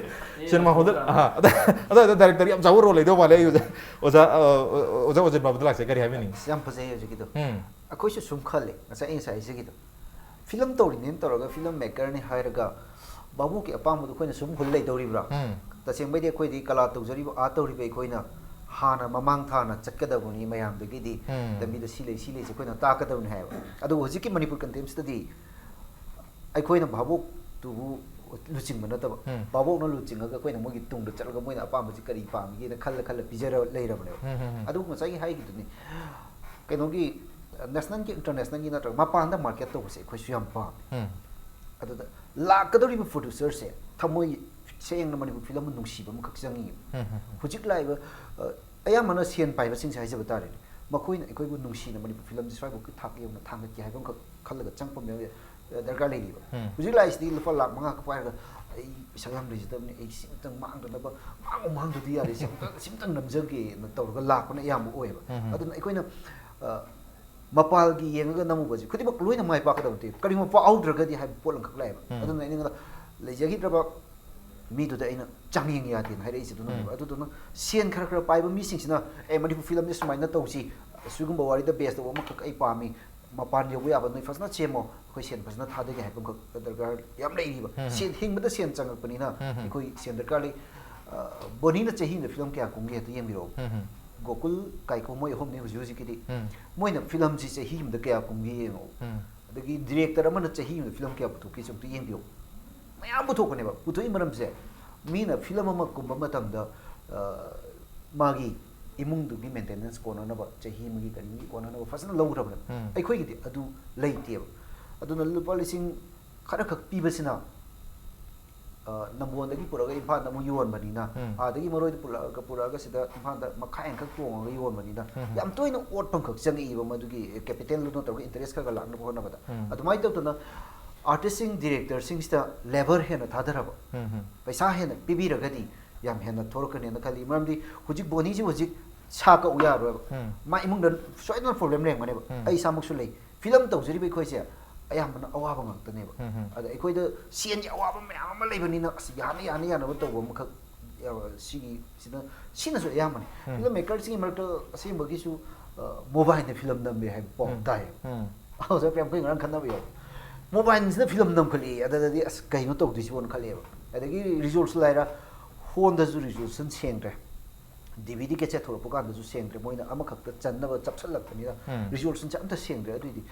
cinema hallꯗ, ꯑ, ꯑꯗ, ꯑꯗ, ꯑꯗ director ꯌꯥꯝ ꯆꯥꯎꯕ role ꯂꯩꯗꯧ ꯃꯥꯜꯂꯦ꯫ ꯑꯩ ꯑꯣꯖꯥ, ꯑꯣꯖꯥ, ꯑ, ꯑꯣꯖꯥ ꯑꯣꯖꯦꯟ ꯕꯥꯕꯨꯗ ꯂꯥꯛꯆꯩ꯫ ꯀꯔꯤ ꯍꯥꯏꯕꯤꯅꯤꯡꯉꯤ? ꯑꯁ, ꯌꯥꯝ ꯐꯖꯩ ꯍꯧꯖꯤꯛꯀꯤꯗꯣ꯫ ꯎꯝ꯫ ꯑꯩꯈꯣꯏꯁꯨ ꯁꯨꯝ ꯈꯜꯂꯦ, ꯉꯁꯥꯏ ꯑꯩ ꯉꯁꯥꯏ ꯍꯥꯏꯖꯈꯤꯗꯣ, film ꯇꯧꯔꯤꯅꯦꯅ ꯇꯧꯔꯒ film makerꯅꯤ ꯍꯥꯏꯔꯒ ꯚꯥꯕꯣꯛꯀꯤ ꯑꯄꯥꯝꯕꯗꯣ ꯑꯩꯈꯣꯏꯅ ꯁꯨꯝ ꯍꯨꯜ ꯂꯩꯗꯧꯔꯤꯕ꯭ꯔꯥ? ꯎꯝ꯫ ꯇꯁꯦꯡꯕꯩꯗꯤ ꯑꯩꯈꯣꯏꯗꯤ ꯀꯂꯥ ꯇꯧꯖꯔꯤꯕ, art ꯇꯧꯔꯤꯕ ꯑꯩꯈꯣꯏꯅ ꯍꯥꯟꯅ ꯃꯃꯥꯡ ꯊꯥꯅ ꯆꯠꯀꯗꯕꯅꯤ, ꯃꯌꯥꯝꯗꯒꯤꯗꯤ ꯎꯝ꯫ ꯂꯝꯕꯤꯗ ꯁꯤ ꯂꯩ, ꯁꯤ ꯂꯩꯁꯦ ꯑꯩꯈꯣꯏꯅ ꯇꯥꯛꯀꯗꯕꯅꯤ ꯍꯥꯏꯕ꯫ ꯑꯗꯨꯕꯨ ꯍꯧꯖꯤꯛꯀꯤ ꯃꯅꯤꯄꯨꯔ contextꯇꯗꯤ ꯑꯩꯈꯣꯏꯅ ꯚꯥꯕꯣꯛꯇꯨꯕꯨ ꯂꯨꯆꯤꯡꯕ ꯅꯠꯇꯕ, ꯎꯝ꯫ ꯚꯥꯕꯣꯛꯅ ꯂꯨꯆꯤꯡꯉꯒ ꯑꯩꯈꯣꯏꯅ ꯃꯣꯏꯒꯤ ꯇꯨꯡꯗ ꯆꯠꯂꯒ ꯃꯣꯏꯅ ꯑꯄꯥꯝꯕꯁꯤ ꯀꯔꯤ ꯄꯥꯝꯃꯤꯒꯦꯅ ꯈꯜꯂ ꯈꯜꯂ ꯄꯤꯖꯔ ꯂꯩꯔꯕꯅꯦꯕ꯫ ꯎꯝ, ꯎꯝ, ꯎꯝ꯫ ꯑꯗꯨꯕꯨ ꯉꯁꯥꯏꯒꯤ ꯍꯥꯏꯈꯤꯗꯨꯅꯤ, ꯀꯩꯅꯣꯒꯤ, nationalꯒꯤ, internationalꯒꯤ ꯅꯠꯇ꯭ꯔꯒ ꯃꯄꯥꯟꯗ market ꯇꯧꯕꯁꯦ ꯑꯩꯈꯣꯏꯁꯨ ꯌꯥꯝ ꯄꯥꯝꯃꯤ꯫ ꯎꯝ꯫ ꯑꯗꯨꯗ ꯂꯥꯛꯀꯗꯧꯔꯤꯕ producerꯁꯦ ꯊꯃꯣꯏ ꯁꯦꯡꯅ ꯃꯅꯤꯄꯨꯔ film ꯑꯃ ꯅꯨꯡꯁꯤꯕ ꯑꯃꯈꯛ ꯆꯪꯉꯤ꯫ ꯎꯝ, ꯎꯝ, ꯎꯝ꯫ ꯍꯧꯖꯤꯛ ꯂꯥꯛꯏꯕ, ꯑ, ꯑꯌꯥꯝꯕꯅ ꯁꯦꯟ ꯄꯥꯏꯕꯁꯤꯡꯁꯦ ꯍꯥꯏꯖꯕ ꯇꯥꯔꯦꯅꯦ, ꯃꯈꯣꯏꯅ ꯑꯩꯈꯣꯏꯕꯨ ꯅꯨꯡꯁꯤꯅ ꯃꯅꯤꯄꯨꯔ filmꯁꯦ ꯁ꯭ꯋꯥꯏꯐꯥꯎꯒꯤ ꯊꯥꯛ ꯌꯧꯅ ꯊꯥꯡꯒꯠꯀꯦ ꯍꯥꯏꯕ ꯑꯃꯈꯛ ꯈꯜꯂꯒ ꯆꯪꯉꯛꯄ ꯃꯤꯑꯣꯏ, ꯑ, ꯗꯔꯀꯥꯔ ꯂꯩꯔꯤꯕ꯫ ꯎꯝ꯫ ꯍꯧꯖꯤꯛ ꯂꯥꯛꯏꯁꯤꯗꯤ ꯂꯨꯄꯥ ꯂꯥꯈ ꯃꯉꯥ ꯈꯛ ꯄꯥꯏꯔꯒ, "ꯑꯩ ꯄꯩꯁꯥ ꯌꯥꯝ ꯂꯩꯖꯗꯕꯅꯤ, ꯑꯩ ꯁꯤꯃꯇꯪ ꯃꯥꯡꯗꯅꯕ ꯃꯥꯡꯕ ꯃꯥꯡꯗ꯭ꯔꯗꯤ ꯌꯥꯔꯦ, ꯁꯤꯃꯇꯪ, ꯁꯤꯃꯇꯪ ꯅꯝꯖꯒꯦꯅ" ꯇꯧꯔꯒ ꯂꯥꯛꯄꯅ ꯑꯌꯥꯝꯕ ꯑꯣꯏꯌꯦꯕ꯫ ꯎꯝ, ꯎꯝ꯫ ꯑꯗꯨꯅ ꯑꯩꯈꯣꯏꯅ, ꯑ, ꯃꯄꯥꯜꯒꯤ ꯌꯦꯡꯉꯒ ꯅꯝꯃꯨꯕꯁꯦ ꯈꯨꯗꯤꯡꯃꯛ ꯂꯣꯏꯅ ꯃꯥꯏ ꯄꯥꯛꯀꯗꯕ ꯅꯠꯇꯦ, ꯀꯔꯤꯒꯨꯝꯕ ꯐꯥꯎꯍꯧꯗ꯭ꯔꯒꯗꯤ ꯍꯥꯏꯕ ꯄꯣꯠ ꯑꯃꯈꯛ ꯂꯥꯛꯑꯦꯕ꯫ ꯎꯝ꯫ ꯑꯗꯨꯅ ꯑꯩꯉꯣꯟꯗ ꯂꯩꯖꯈꯤꯗ꯭ꯔꯕ ꯃꯤꯗꯨꯗ ꯑꯩꯅ ꯆꯥꯡꯌꯦꯡ ꯌꯥꯗꯦꯅ ꯍꯥꯏꯔꯛꯏꯁꯦ ꯑꯗꯨꯅꯅꯦꯕ꯫ ꯎꯝ꯫ ꯑꯗꯨꯗꯨꯅ ꯁꯦꯟ ꯈꯔ ꯈꯔ ꯄꯥꯏꯕ ꯃꯤꯁꯤꯡꯁꯤꯅ, "ꯑꯦ, ꯃꯅꯤꯄꯨꯔ ꯐꯤꯂꯝꯁꯦ ꯁꯨꯃꯥꯏꯅ ꯇꯧꯁꯤ, ꯁꯤꯒꯨꯝꯕ ꯋꯥꯔꯤꯗ ꯕꯦꯁ ꯇꯧꯕ ꯑꯃꯈꯛ ꯑꯩ ꯄꯥꯝꯃꯤ, ꯃꯄꯥꯟ ꯌꯧꯕ ꯌꯥꯕ ꯅꯣꯏ ꯐꯖꯅ ꯁꯦꯝꯃꯣ, ꯑꯩꯈꯣꯏ ꯁꯦꯟ ꯐꯖꯅ ꯊꯥꯗꯒꯦ" ꯍꯥꯏꯕ ꯑꯃꯈꯛ ꯗꯔꯀꯥꯔ ꯌꯥꯝ ꯂꯩꯔꯤꯕ꯫ ꯎꯝ꯫ ꯁꯦꯟ, ꯍꯤꯡꯕꯗ ꯁꯦꯟ ꯆꯪꯉꯛꯄꯅꯤꯅ ꯎꯝ꯫ ꯑꯩꯈꯣꯏ ꯁꯦꯟ ꯗꯔꯀꯥꯔ ꯂꯩ꯫ ꯑ, ꯕꯣꯅꯤꯅ ꯆꯍꯤ ꯑꯃꯗ ꯐꯤꯂꯝ ꯀꯌꯥ ꯀꯨꯝꯒꯦ ꯍꯦꯛꯇ ꯌꯦꯡꯕꯤꯔꯛꯑꯣ꯫ ꯎꯝ꯫ ꯒꯣꯀꯨꯜ, ꯀꯥꯏꯀꯨ ꯃꯣꯏ ꯑꯍꯨꯝꯅꯤ ꯍꯧꯖꯤꯛ ꯍꯧꯖꯤꯛꯀꯤꯗꯤ꯫ ꯎꯝ꯫ ꯃꯣꯏꯅ ꯐꯤꯂꯝꯁꯤ ꯆꯍꯤ ꯑꯃꯗ ꯀꯌꯥ ꯀꯨꯝꯒꯦ ꯌꯦꯡꯉꯣ꯫ ꯎꯝ꯫ ꯑꯗꯒꯤ ꯗꯤꯔꯦꯛꯇꯔ ꯑꯃꯅ ꯆꯍꯤ ꯑꯃꯗ ꯐꯤꯂꯝ ꯀꯌꯥ ꯄꯨꯊꯣꯛꯀꯦꯁꯦ ꯑꯝꯇ ꯌꯦꯡꯕꯤꯌꯨ꯫ ꯃꯌꯥꯝ ꯄꯨꯊꯣꯛꯄꯅꯦꯕ꯫ ꯄꯨꯊꯣꯛꯏ ꯃꯔꯝꯁꯦ, ꯃꯤꯅ ꯐꯤꯂꯝ ꯑꯃ ꯀꯨꯝꯕ ꯃꯇꯝꯗ, ꯑ, ꯃꯥꯒꯤ ꯏꯃꯨꯡꯗꯨꯒꯤ ꯃꯦꯟꯇꯦꯅꯦꯟꯁ ꯀꯣꯟꯅꯅꯕ, ꯆꯍꯤ ꯑꯃꯒꯤ ꯀꯔꯤꯒꯤ ꯀꯣꯟꯅꯅꯕ ꯐꯖꯅ ꯂꯧꯈ꯭ꯔꯕꯅꯦꯕ꯫ ꯎꯝ꯫ ꯑꯩꯈꯣꯏꯒꯤꯗꯤ ꯑꯗꯨ ꯂꯩꯇꯦꯕ꯫ ꯑꯗꯨꯅ ꯂꯨꯄꯥ ꯂꯤꯁꯤꯡ ꯈꯔꯈꯛ ꯄꯤꯕꯁꯤꯅ, ꯑ, ꯅꯝꯕꯣꯟꯗꯒꯤ ꯄꯨꯔꯛꯑꯒ ꯏꯝꯐꯥꯜꯗ ꯑꯃꯨꯛ ꯌꯣꯟꯕꯅꯤꯅ, ꯎꯝ꯫ ꯑꯥꯗꯒꯤ ꯃꯔꯣꯏꯗꯣ ꯄꯨꯔꯛꯑꯒ, ꯄꯨꯔꯛꯑꯒ ꯁꯤꯗ ꯏꯝꯐꯥꯜꯗ ꯃꯈꯥꯏ ꯑꯃꯈꯛ ꯇꯣꯡꯉꯒ ꯌꯣꯟꯕꯅꯤꯅ, ꯎꯝ꯫ ꯌꯥꯝ ꯇꯣꯏꯅ ꯑꯣꯠꯐꯝ ꯈꯛ ꯆꯪꯉꯛꯏꯕ ꯃꯗꯨꯒꯤ ꯀꯦꯄꯤꯇꯦꯜꯗꯨꯅ ꯇꯧꯔꯒ ꯏꯟꯇꯔꯦꯁ ꯈꯔ ꯈꯔ ꯂꯥꯛꯅꯕ ꯍꯣꯠꯅꯕꯗ꯫ ꯎꯝ꯫ ꯑꯗꯨꯃꯥꯏꯅ ꯇꯧꯗꯅ ꯑꯥꯔꯇꯤꯁꯁꯤꯡ, ꯗꯤꯔꯦꯛꯇꯔꯁꯤꯡꯁꯤꯗ ꯂꯦꯕꯔ ꯍꯦꯟꯅ ꯊꯥꯗꯔꯕ, ꯎꯝ, ꯎꯝ꯫ ꯄꯩꯁꯥ ꯍꯦꯟꯅ ꯄꯤꯕꯤꯔꯒꯗꯤ ꯌꯥꯝ ꯍꯦꯟꯅ ꯊꯣꯔꯛꯀꯅꯦꯅ ꯈꯜꯂꯤ꯫ ꯃꯔꯝꯗꯤ ꯍꯧꯖꯤꯛ ꯕꯣꯅꯤꯁꯤ ꯍꯧꯖꯤꯛ ꯁꯥ ꯀꯛꯎ ꯌꯥꯔꯣꯏꯕ꯫ ꯎꯝ꯫ ꯃꯥ ꯏꯃꯨꯡꯗ ꯁꯣꯏꯗꯅ ꯄ꯭ꯔꯣꯕ꯭ꯂꯦꯝ ꯂꯩꯔꯝꯒꯅꯦꯕ꯫ ꯎꯝ꯫ ꯑꯩ ꯏꯁꯥꯃꯛꯁꯨ ꯂꯩ꯫ ꯐꯤꯂꯝ ꯇꯧꯖꯔꯤꯕ ꯑꯩꯈꯣꯏꯁꯦ ꯑꯌꯥꯝꯕꯅ ꯑꯋꯥꯕ ꯉꯥꯛꯇꯅꯦꯕ꯫ ꯎꯝ, ꯎꯝ꯫ ꯑꯗ ꯑꯩꯈꯣꯏꯗ ꯁꯦꯟꯒꯤ ꯑꯋꯥꯕ ꯃꯌꯥꯝ ꯑꯃ ꯂꯩꯕꯅꯤꯅ, ꯑꯁ, ꯌꯥꯅ, ꯌꯥꯅ, ꯌꯥꯅꯕ ꯇꯧꯕ ꯑꯃꯈꯛ, ꯑ, ꯁꯤꯒꯤ, ꯁꯤꯅ, ꯁꯤꯅꯁꯨ ꯑꯌꯥꯝꯕꯅꯤ꯫ ꯎꯝ꯫ ꯐꯤꯂꯝ ꯃꯦꯀꯔꯁꯤꯡꯒꯤ ꯃꯔꯛꯇ ꯑꯁꯦꯡꯕꯒꯤꯁꯨ, ꯑ, ꯃꯣꯕꯥꯏꯜꯗ ꯐꯤꯂꯝ ꯅꯝꯃꯦ ꯍꯥꯏꯕ ꯄꯥꯎ ꯎꯝ꯫ ꯇꯥꯏꯌꯦꯕ꯫ ꯎꯝ꯫ ꯑꯣꯖꯥ ꯄ꯭ꯔꯦꯝꯈꯣꯏ ꯉꯔꯥꯡ ꯈꯟꯅꯕ ꯌꯥꯎꯋꯦ꯫ ꯃꯣꯕꯥꯏꯜꯁꯤꯅ ꯐꯤꯂꯝ ꯅꯝꯈꯠꯂꯛꯑꯦ, ꯑꯗꯨꯗꯗꯤ, "ꯑꯁ, ꯀꯩꯅꯣ ꯇꯧꯗꯣꯏꯁꯤꯕꯣꯅ" ꯈꯜꯂꯦꯕ꯫ ꯑꯗꯒꯤ ꯔꯤꯁꯣꯔꯁ ꯂꯩꯔ, ꯐꯣꯟꯗꯁꯨ ꯔꯤꯖꯣꯂꯨꯁꯟ ꯁꯦꯡꯗ꯭ꯔꯦ, ꯗꯤ ꯚꯤ ꯗꯤ ꯀꯦꯁꯦꯠ ꯊꯣꯛꯂꯛꯄ ꯀꯥꯟꯗꯁꯨ ꯁꯦꯡꯗ꯭ꯔꯦ, ꯃꯣꯏꯅ ꯑꯃꯈꯛꯇ ꯆꯟꯅꯕ ꯆꯞꯁꯤꯜꯂꯛꯄꯅꯤꯅ ꯎꯝ꯫ ꯔꯤꯖꯣꯂꯨꯁꯟꯁꯦ ꯑꯝꯇ ꯁꯦꯡꯗ꯭ꯔꯦ꯫ ꯑꯗꯨꯏꯗꯤ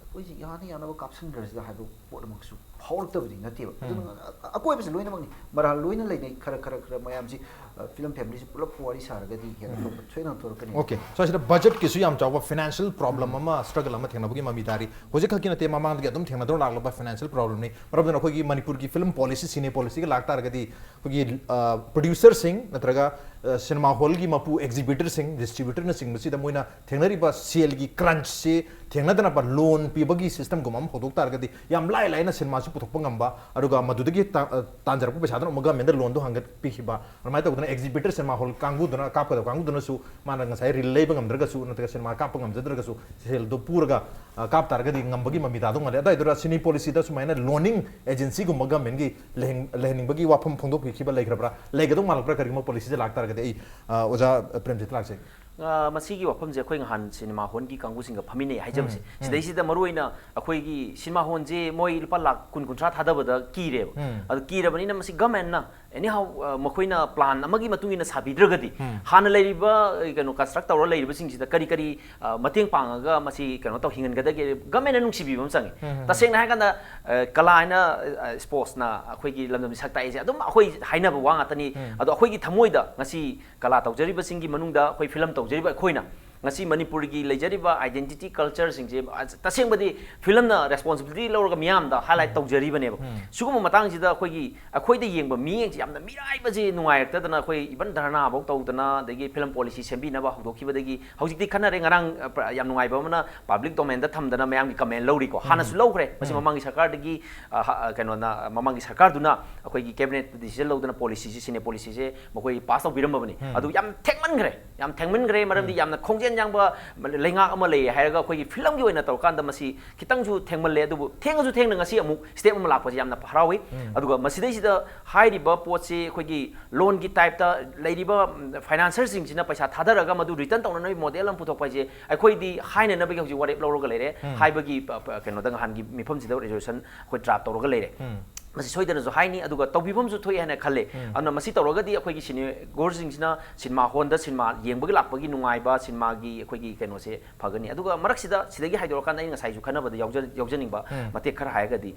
ꯑꯩꯈꯣꯏꯁꯦ ꯌꯥꯅ ꯌꯥꯅꯕ ꯀꯥꯞꯁꯤꯟꯈ꯭ꯔꯁꯤꯗ ꯍꯥꯏꯕ ꯄꯣꯠ ꯑꯃꯈꯛꯁꯨ ꯐꯥꯎꯔꯛꯇꯕꯗꯤ ꯅꯠꯇꯦꯕ꯫ ꯎꯝ꯫ ꯑꯗꯨꯅ ꯑ-, ꯑꯀꯣꯏꯕꯁꯦ ꯂꯣꯏꯅꯃꯛꯅꯤ, ꯃꯔꯥꯜ ꯂꯣꯏꯅ ꯂꯩꯅꯩ꯫ ꯈꯔ, ꯈꯔ, ꯈꯔ ꯃꯌꯥꯝꯁꯤ, ꯑ, ꯐꯤꯂꯝ ꯐꯦꯃꯤꯂꯤꯁꯤ ꯄꯨꯂꯞ ꯋꯥꯔꯤ ꯁꯥꯔꯒꯗꯤ ꯍꯦꯟꯅ ꯎꯝ꯫ ꯁꯣꯏꯗꯅ ꯊꯣꯔꯛꯀꯅꯤ꯫ ꯑꯣꯀꯦ, ꯁ꯭ꯋꯥꯏꯁꯤꯗ ꯕꯖꯦꯠꯀꯤꯁꯨ ꯌꯥꯝ ꯆꯥꯎꯕ ꯐꯥꯏꯅꯥꯟꯁꯤꯌꯦꯜ ꯄ꯭ꯔꯣꯕ꯭ꯂꯦꯝ ꯎꯝ꯫ ꯑꯃ ꯁ꯭ꯇ꯭ꯔꯒꯜ ꯑꯃ ꯊꯦꯡꯅꯕꯒꯤ ꯃꯃꯤ ꯇꯥꯔꯤ꯫ ꯍꯧꯖꯤꯛ ꯈꯛꯀꯤ ꯅꯠꯇꯦ, ꯃꯃꯥꯡꯗꯒꯤ ꯑꯗꯨꯝ ꯊꯦꯡꯅꯗꯨꯅ ꯂꯥꯛꯂꯕ ꯐꯥꯏꯅꯥꯟꯁꯤꯌꯦꯜ ꯄ꯭ꯔꯣꯕ꯭ꯂꯦꯝꯅꯤ꯫ ꯃꯔꯝ ꯑꯗꯨꯅ ꯑꯩꯈꯣꯏꯒꯤ ꯃꯅꯤꯄꯨꯔꯒꯤ ꯐꯤꯂꯝ ꯄꯣꯂꯤꯁꯤ, ꯁꯤꯅꯦ ꯄꯣꯂꯤꯁꯤꯒ ꯂꯥꯛꯇꯥꯔꯒꯗꯤ ꯑꯩꯈꯣꯏꯒꯤ, ꯑ, ꯄ꯭ꯔꯣꯗ꯭ꯌꯨꯁꯔꯁꯤꯡ ꯅꯠꯇ꯭ꯔꯒ, ꯑ, ꯁꯤꯅꯦꯃꯥ ꯍꯣꯜꯒꯤ ꯃꯄꯨ, ꯑꯦꯛꯖꯤꯕꯤꯇꯔꯁꯤꯡ, ꯗꯤꯁꯇ꯭ꯔꯤꯕ꯭ꯌꯨꯇꯔꯅꯆꯤꯡꯕꯁꯤꯗ ꯃꯣꯏꯅ ꯊꯦꯡꯅꯔꯤꯕ ꯁꯦꯜꯒꯤ ꯀ꯭ꯔꯟꯆꯁꯦ ꯊꯦꯡꯅꯗꯅꯕ ꯂꯣꯟ ꯄꯤꯕꯒꯤ ꯁꯤꯁꯇꯦꯝꯒꯨꯝꯕ ꯑꯃ ꯍꯧꯗꯣꯛ ꯇꯥꯔꯒꯗꯤ ꯌꯥꯝ ꯂꯥꯏ ꯂꯥꯏꯅ ꯁꯤꯅꯦꯃꯥꯁꯤ ꯄꯨꯊꯣꯛꯄ ꯉꯝꯕ, ꯑꯗꯨꯒ ꯃꯗꯨꯗꯒꯤ ꯇꯥ-, ꯑ, ꯇꯥꯟꯖꯔꯛꯄ ꯄꯩꯁꯥꯗꯨꯅ ꯑꯃꯨꯛ ꯒꯃꯦꯟꯗ ꯂꯣꯟꯗꯣ ꯍꯟꯒꯠꯄꯤꯈꯤꯕ, ꯑꯗꯨꯃꯥꯏꯅ ꯇꯧꯗꯅ ꯑꯦꯛꯖꯤꯕꯤꯇꯔ ꯁꯤꯅꯦꯃꯥ ꯍꯣꯜ ꯀꯥꯡꯕꯨꯗꯨꯅ, ꯀꯥꯞꯀꯗꯕ ꯀꯥꯡꯕꯨꯗꯨꯅꯁꯨ ꯃꯥꯅ ꯉꯁꯥꯏ ꯔꯤꯜ ꯂꯩꯕ ꯉꯝꯗ꯭ꯔꯒꯁꯨ ꯅꯠꯇ꯭ꯔꯒ ꯁꯤꯅꯦꯃꯥ ꯀꯥꯞꯄ ꯉꯝꯖꯗ꯭ꯔꯒꯁꯨ ꯁꯦꯜꯗꯣ ꯄꯨꯔꯒ, ꯑ, ꯀꯥꯞ ꯇꯥꯔꯒꯗꯤ ꯉꯝꯕꯒꯤ ꯃꯃꯤ ꯇꯥꯗꯧ ꯃꯥꯜꯂꯦ꯫ ꯑꯗꯨꯋꯥꯏꯗꯨꯗ ꯁꯤꯅꯤ ꯄꯣꯂꯤꯁꯤꯗ ꯁꯨꯃꯥꯏꯅ ꯂꯣꯟꯅꯤꯡ ꯑꯦꯖꯦꯟꯁꯤꯒꯨꯝꯕ ꯒꯃꯦꯟꯒꯤ ꯂꯩꯍꯟ-, ꯂꯩꯍꯟꯅꯤꯡꯕꯒꯤ ꯋꯥꯐꯝ ꯐꯣꯡꯗꯣꯛꯄꯤꯈꯤꯕ ꯂꯩꯈ꯭ꯔꯕ꯭ꯔꯥ? ꯂꯩꯒꯗꯧ ꯃꯥꯜꯂꯛꯄ꯭ꯔꯥ? ꯀꯔꯤꯒꯨꯝꯕ ꯄꯣꯂꯤꯁꯤꯁꯦ ꯂꯥꯛꯇꯥꯔꯒꯗꯤ ꯑꯩ, ꯑ, ꯑꯣꯖꯥ ꯄ꯭ꯔꯦꯝꯖꯤꯠ ꯂꯥꯛꯆꯒꯦ꯫ ꯑ, ꯃꯁꯤꯒꯤ ꯋꯥꯐꯝꯁꯦ ꯑꯩꯈꯣꯏ ꯉꯍꯥꯟ ꯁꯤꯅꯦꯃꯥ ꯍꯣꯜꯒꯤ ꯀꯥꯡꯕꯨꯁꯤꯡꯒ ꯐꯝꯃꯤꯟꯅꯩ ꯍꯥꯏꯖꯕꯁꯦ꯫ ꯎꯝ, ꯎꯝ꯫ ꯁꯤꯗꯩꯁꯤꯗ ꯃꯔꯨꯑꯣꯏꯅ ꯑꯩꯈꯣꯏꯒꯤ ꯁꯤꯅꯦꯃꯥ ꯍꯣꯜꯁꯦ ꯃꯣꯏ ꯂꯨꯄꯥ ꯂꯥꯈ ꯀꯨꯟ ꯀꯨꯟꯊ꯭ꯔꯥ ꯊꯥꯗꯕꯗ ꯀꯤꯔꯦꯕ꯫ ꯎꯝ꯫ ꯑꯗꯨ ꯀꯤꯔꯕꯅꯤꯅ ꯃꯁꯤ ꯒꯃꯦꯟꯅ anyhow, ꯑ, ꯃꯈꯣꯏꯅ ꯄ꯭ꯂꯥꯟ ꯑꯃꯒꯤ ꯃꯇꯨꯡ ꯏꯟꯅ ꯁꯥꯕꯤꯗ꯭ꯔꯒꯗꯤ ꯎꯝ꯫ ꯍꯥꯟꯅ ꯂꯩꯔꯤꯕ, ꯑ, ꯀꯩꯅꯣ, ꯀꯟꯁꯇ꯭ꯔꯛ ꯇꯧꯔ ꯂꯩꯔꯤꯕꯁꯤꯡꯁꯤꯗ ꯀꯔꯤ ꯀꯔꯤ, ꯑ, ꯃꯇꯦꯡ ꯄꯥꯡꯉꯒ ꯃꯁꯤ ꯀꯩꯅꯣ ꯇꯧ ꯍꯤꯡꯍꯟꯒꯗꯒꯦ? ꯒꯃꯦꯟꯅ ꯅꯨꯡꯁꯤꯕꯤꯕ ꯑꯃ ꯆꯪꯉꯤ꯫ ꯎꯝ, ꯎꯝ, ꯎꯝ꯫ ꯇꯁꯦꯡꯅ ꯍꯥꯏꯔꯀꯥꯟꯗ, ꯑ, ꯀꯂꯥ ꯍꯥꯏꯅ, ꯑ, ꯁ꯭ꯄꯣꯔꯠꯁꯅ ꯑꯩꯈꯣꯏꯒꯤ ꯂꯝꯗꯝꯁꯤ ꯁꯛ ꯇꯥꯛꯏꯁꯦ ꯑꯗꯨꯝ ꯑꯩꯈꯣꯏ ꯍꯥꯏꯅꯕ ꯋꯥ ꯉꯥꯛꯇꯅꯤ꯫ ꯎꯝ꯫ ꯑꯗꯣ ꯑꯩꯈꯣꯏꯒꯤ ꯊꯃꯣꯏꯗ ꯉꯁꯤ ꯀꯂꯥ ꯇꯧꯖꯔꯤꯕꯁꯤꯡꯒꯤ ꯃꯅꯨꯡꯗ ꯑꯩꯈꯣꯏ ꯐꯤꯂꯝ ꯇꯧꯖꯔꯤꯕ ꯑꯩꯈꯣꯏꯅ ꯉꯁꯤ ꯃꯅꯤꯄꯨꯔꯒꯤ ꯂꯩꯖꯔꯤꯕ identity cultureꯁꯤꯡꯁꯦ, ꯑ, ꯇꯁꯦꯡꯕꯗꯤ ꯐꯤꯂꯝꯅ responsibility ꯂꯧꯔꯒ ꯃꯤꯌꯥꯝꯗ highlight ꯎꯝ꯫ ꯇꯧꯖꯔꯤꯕꯅꯦꯕ꯫ ꯎꯝ꯫ ꯁꯤꯒꯨꯝꯕ ꯃꯇꯥꯡꯁꯤꯗ ꯑꯩꯈꯣꯏꯒꯤ, ꯑꯩꯈꯣꯏꯗ ꯌꯦꯡꯕ ꯃꯤꯠꯌꯦꯡꯁꯦ ꯌꯥꯝꯅ ꯃꯤꯔꯥꯏꯕꯁꯦ ꯅꯨꯡꯉꯥꯏꯔꯛꯇꯗꯅ ꯑꯩꯈꯣꯏ even ꯙꯔꯅꯥꯐꯧ ꯇꯧꯗꯅ, ꯑꯗꯒꯤ ꯐꯤꯂꯝ ꯄꯣꯂꯤꯁꯤ ꯁꯦꯝꯕꯤꯅꯕ ꯍꯧꯗꯣꯛꯈꯤꯕꯗꯒꯤ ꯍꯧꯖꯤꯛꯇꯤ ꯈꯟꯅꯔꯦ꯫ ꯉꯔꯥꯡ, ꯑ, ꯄ꯭ꯔ-, ꯌꯥꯝ ꯅꯨꯡꯉꯥꯏꯕ ꯑꯃꯅ public domainꯗ ꯊꯝꯗꯅ ꯃꯌꯥꯝꯒꯤ comment ꯂꯧꯔꯤꯀꯣ꯫ ꯍꯥꯟꯅꯁꯨ ꯎꯝ꯫ ꯂꯧꯈ꯭ꯔꯦ꯫ ꯃꯁꯤ ꯎꯝ꯫ ꯃꯃꯥꯡꯒꯤ ꯁꯔꯀꯥꯔꯗꯒꯤ, ꯑ, ꯍ-, ꯑ, ꯀꯩꯅꯣꯅ, ꯃꯃꯥꯡꯒꯤ ꯁꯔꯀꯥꯔꯗꯨꯅ ꯑꯩꯈꯣꯏꯒꯤ cabinet decision ꯂꯧꯗꯅ ꯄꯣꯂꯤꯁꯤꯁꯦ, ꯁꯤꯅꯦ ꯄꯣꯂꯤꯁꯤꯁꯦ ꯃꯈꯣꯏ pass ꯇꯧꯕꯤꯔꯝꯃꯕꯅꯤ꯫ ꯎꯝ꯫ ꯑꯗꯨ ꯌꯥꯝ ꯊꯦꯡꯃꯟꯈ꯭ꯔꯦ, ꯌꯥꯝ ꯊꯦꯡꯃꯟꯈ꯭ꯔꯦ꯫ ꯃꯔꯝꯗꯤ ꯎꯝ꯫ ꯌꯥꯝꯅ ꯈꯣꯡꯖꯦꯜ ꯌꯥꯡꯕ ꯂꯩꯉꯥꯛ ꯑꯃ ꯂꯩ ꯍꯥꯏꯔꯒ ꯑꯩꯈꯣꯏꯒꯤ ꯐꯤꯂꯝꯒꯤ ꯑꯣꯏꯅ ꯇꯧꯔꯀꯥꯟꯗ ꯃꯁꯤ ꯈꯤꯇꯪꯁꯨ ꯊꯦꯡꯃꯜꯂꯦ꯫ ꯑꯗꯨꯕꯨ ꯊꯦꯡꯉꯁꯨ ꯊꯦꯡꯅ ꯉꯁꯤ ꯑꯃꯨꯛ step ꯑꯃ ꯂꯥꯛꯄꯁꯦ ꯌꯥꯝꯅ ꯍꯔꯥꯎꯏ꯫ ꯎꯝ꯫ ꯑꯗꯨꯒ ꯃꯁꯤꯗꯩꯁꯤꯗ ꯍꯥꯏꯔꯤꯕ ꯄꯣꯠꯁꯤ ꯑꯩꯈꯣꯏꯒꯤ loanꯒꯤ typeꯇ ꯂꯩꯔꯤꯕ, ꯎꯝ, financerꯁꯤꯡꯁꯤꯅ ꯄꯩꯁꯥ ꯊꯥꯗꯔꯒ ꯃꯗꯨ return ꯇꯧꯅꯅꯕꯒꯤ model ꯑꯃ ꯄꯨꯊꯣꯛꯄ ꯍꯥꯏꯁꯦ ꯑꯩꯈꯣꯏꯗꯤ ꯍꯥꯏꯅꯅꯕꯒꯤ ꯍꯧꯖꯤꯛ ꯋꯥꯔꯦꯞ ꯂꯧꯔꯒ ꯂꯩꯔꯦ꯫ ꯎꯝ꯫ ꯍꯥꯏꯕꯒꯤ, ꯄ-, ꯄ-, ꯀꯩꯅꯣꯗ ꯉꯍꯥꯟꯒꯤ ꯃꯤꯐꯝꯁꯤꯗ resolution ꯑꯩꯈꯣꯏ draft ꯇꯧꯔꯒ ꯂꯩꯔꯦ꯫ ꯎꯝ꯫ ꯃꯁꯤ ꯁꯣꯏꯗꯅꯁꯨ ꯍꯥꯏꯅꯤ, ꯑꯗꯨꯒ ꯇꯧꯕꯤꯐꯝꯁꯨ ꯊꯣꯛꯏ ꯍꯥꯏꯅ ꯈꯜꯂꯦ꯫ ꯎꯝ꯫ ꯑꯗꯨꯅ ꯃꯁꯤ ꯇꯧꯔꯒꯗꯤ ꯑꯩꯈꯣꯏꯒꯤ ꯁꯤꯅꯦꯒꯣꯔꯁꯤꯡꯁꯤꯅ ꯁꯤꯅꯦꯃꯥ ꯍꯣꯜꯗ ꯁꯤꯅꯦꯃꯥ ꯌꯦꯡꯕꯒꯤ ꯂꯥꯛꯄꯒꯤ ꯅꯨꯡꯉꯥꯏꯕ, ꯁꯤꯅꯦꯃꯥꯒꯤ ꯑꯩꯈꯣꯏꯒꯤ ꯀꯩꯅꯣꯁꯦ ꯐꯒꯅꯤ꯫ ꯑꯗꯨꯒ ꯃꯔꯛꯁꯤꯗ ꯁꯤꯗꯒꯤ ꯍꯥꯏꯗꯣꯔꯛꯀꯥꯟꯗ ꯑꯩ ꯉꯁꯥꯏꯁꯨ ꯈꯟꯅꯕꯗ ꯌꯥꯎꯖ-, ꯌꯥꯎꯖꯅꯤꯡꯕ ꯎꯝ꯫ ꯃꯇꯦꯛ ꯈꯔ ꯍꯥꯏꯔꯒꯗꯤ,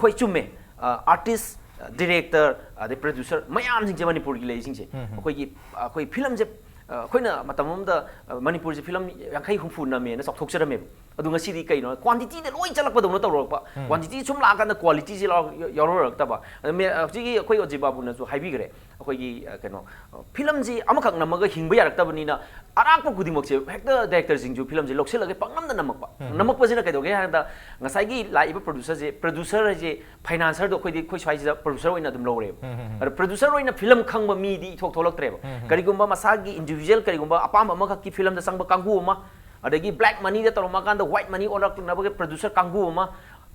ꯍꯣꯏ, ꯆꯨꯝꯃꯦ, ꯑ, artist, director, ꯑꯗꯩ producer ꯃꯌꯥꯝꯁꯤꯡꯁꯦ ꯃꯅꯤꯄꯨꯔꯒꯤ ꯂꯩꯔꯤꯁꯤꯡꯁꯦ ꯎꯝ, ꯎꯝ꯫ ꯑꯩꯈꯣꯏꯒꯤ, ꯑꯩꯈꯣꯏ ꯐꯤꯂꯝꯁꯦ, ꯑ, ꯑꯩꯈꯣꯏꯅ ꯃꯇꯝ ꯑꯃꯗ, ꯑ, ꯃꯅꯤꯄꯨꯔꯁꯦ ꯐꯤꯂꯝ ꯌꯥꯡꯈꯩ ꯍꯨꯝꯐꯨ ꯅꯝꯃꯦꯅ ꯆꯥꯎꯊꯣꯛꯆꯔꯝꯃꯦꯕ꯫ ꯑꯗꯨ ꯉꯁꯤꯗꯤ ꯀꯩꯅꯣ, ꯀ꯭ꯋꯥꯟꯇꯤꯇꯤꯗ ꯂꯣꯏ ꯆꯠꯂꯛꯄꯗꯧꯅ ꯇꯧꯔꯛꯄ꯫ ꯎꯝ꯫ ꯀ꯭ꯋꯥꯟꯇꯤꯇꯤ ꯁꯨꯝ ꯂꯥꯛꯑꯀꯥꯟꯗ ꯀ꯭ꯋꯥꯂꯤꯇꯤꯁꯦ ꯌꯥꯎꯔ-, ꯌꯥꯎꯔꯛꯇꯕ꯫ ꯑꯗ ꯃꯦ-, ꯍꯧꯖꯤꯛꯀꯤ ꯑꯩꯈꯣꯏ ꯑꯣꯖꯦ ꯕꯥꯕꯨꯅꯁꯨ ꯍꯥꯏꯕꯤꯈ꯭ꯔꯦ, ꯑꯩꯈꯣꯏꯒꯤ, ꯑ, ꯀꯩꯅꯣ, ꯑ, ꯐꯤꯂꯝꯁꯤ ꯑꯃꯈꯛ ꯅꯝꯃꯒ ꯍꯤꯡꯕ ꯌꯥꯔꯛꯇꯕꯅꯤꯅ, ꯑꯔꯥꯛꯄ ꯈꯨꯗꯤꯡꯃꯛꯁꯦ ꯍꯦꯛꯇ ꯗꯥꯏꯔꯦꯛꯇꯔꯁꯤꯡꯁꯨ ꯐꯤꯂꯝꯁꯦ ꯂꯧꯁꯤꯜꯂꯒ ꯄꯪꯅꯝꯗ ꯅꯝꯃꯛꯄ꯫ ꯎꯝ꯫ ꯅꯝꯃꯛꯄꯁꯤꯅ ꯀꯩꯗꯧꯒꯦ ꯍꯥꯏ ꯀꯥꯟꯗ, ꯉꯁꯥꯏꯒꯤ ꯂꯥꯛꯏꯕ ꯄ꯭ꯔꯣꯗ꯭ꯌꯨꯁꯔꯁꯦ, ꯄ꯭ꯔꯣꯗ꯭ꯌꯨꯁꯔ ꯍꯥꯏꯁꯦ ꯐꯥꯏꯅꯥꯟꯁꯔꯗꯣ ꯑꯩꯈꯣꯏꯗꯤ, ꯑꯩꯈꯣꯏ ꯁ꯭ꯋꯥꯏꯁꯤꯗ ꯄ꯭ꯔꯣꯗ꯭ꯌꯨꯁꯔ ꯑꯣꯏꯅ ꯑꯗꯨꯝ ꯂꯧꯔꯦꯕ꯫ ꯎꯝ, ꯎꯝ, ꯎꯝ꯫ ꯑꯗ ꯄ꯭ꯔꯣꯗ꯭ꯌꯨꯁꯔ ꯑꯣꯏꯅ ꯐꯤꯂꯝ ꯈꯪꯕ ꯃꯤꯗꯤ ꯏꯊꯣꯛ ꯊꯣꯛꯂꯛꯇ꯭ꯔꯦꯕ꯫ ꯎꯝ, ꯎꯝ꯫ ꯀꯔꯤꯒꯨꯝꯕ ꯃꯁꯥꯒꯤ ꯏꯟꯗꯤꯕꯤꯖꯨꯋꯦꯜ ꯀꯔꯤꯒꯨꯝꯕ ꯑꯄꯥꯝꯕ ꯑꯃꯈꯛꯀꯤ ꯐꯤꯂꯝꯗ ꯆꯪꯕ ꯀꯥꯡꯕꯨ ꯑꯃ, ꯑꯗꯒꯤ ꯕ꯭ꯂꯦꯛ ꯃꯅꯤꯗ ꯇꯧꯔꯝꯃꯀꯥꯟꯗ ꯋꯥꯏꯠ ꯃꯅꯤ ꯑꯣꯜꯂꯛꯅꯕꯒꯤ ꯄ꯭ꯔꯣꯗ꯭ꯌꯨꯁꯔ ꯀꯥꯡꯕꯨ ꯑꯃ,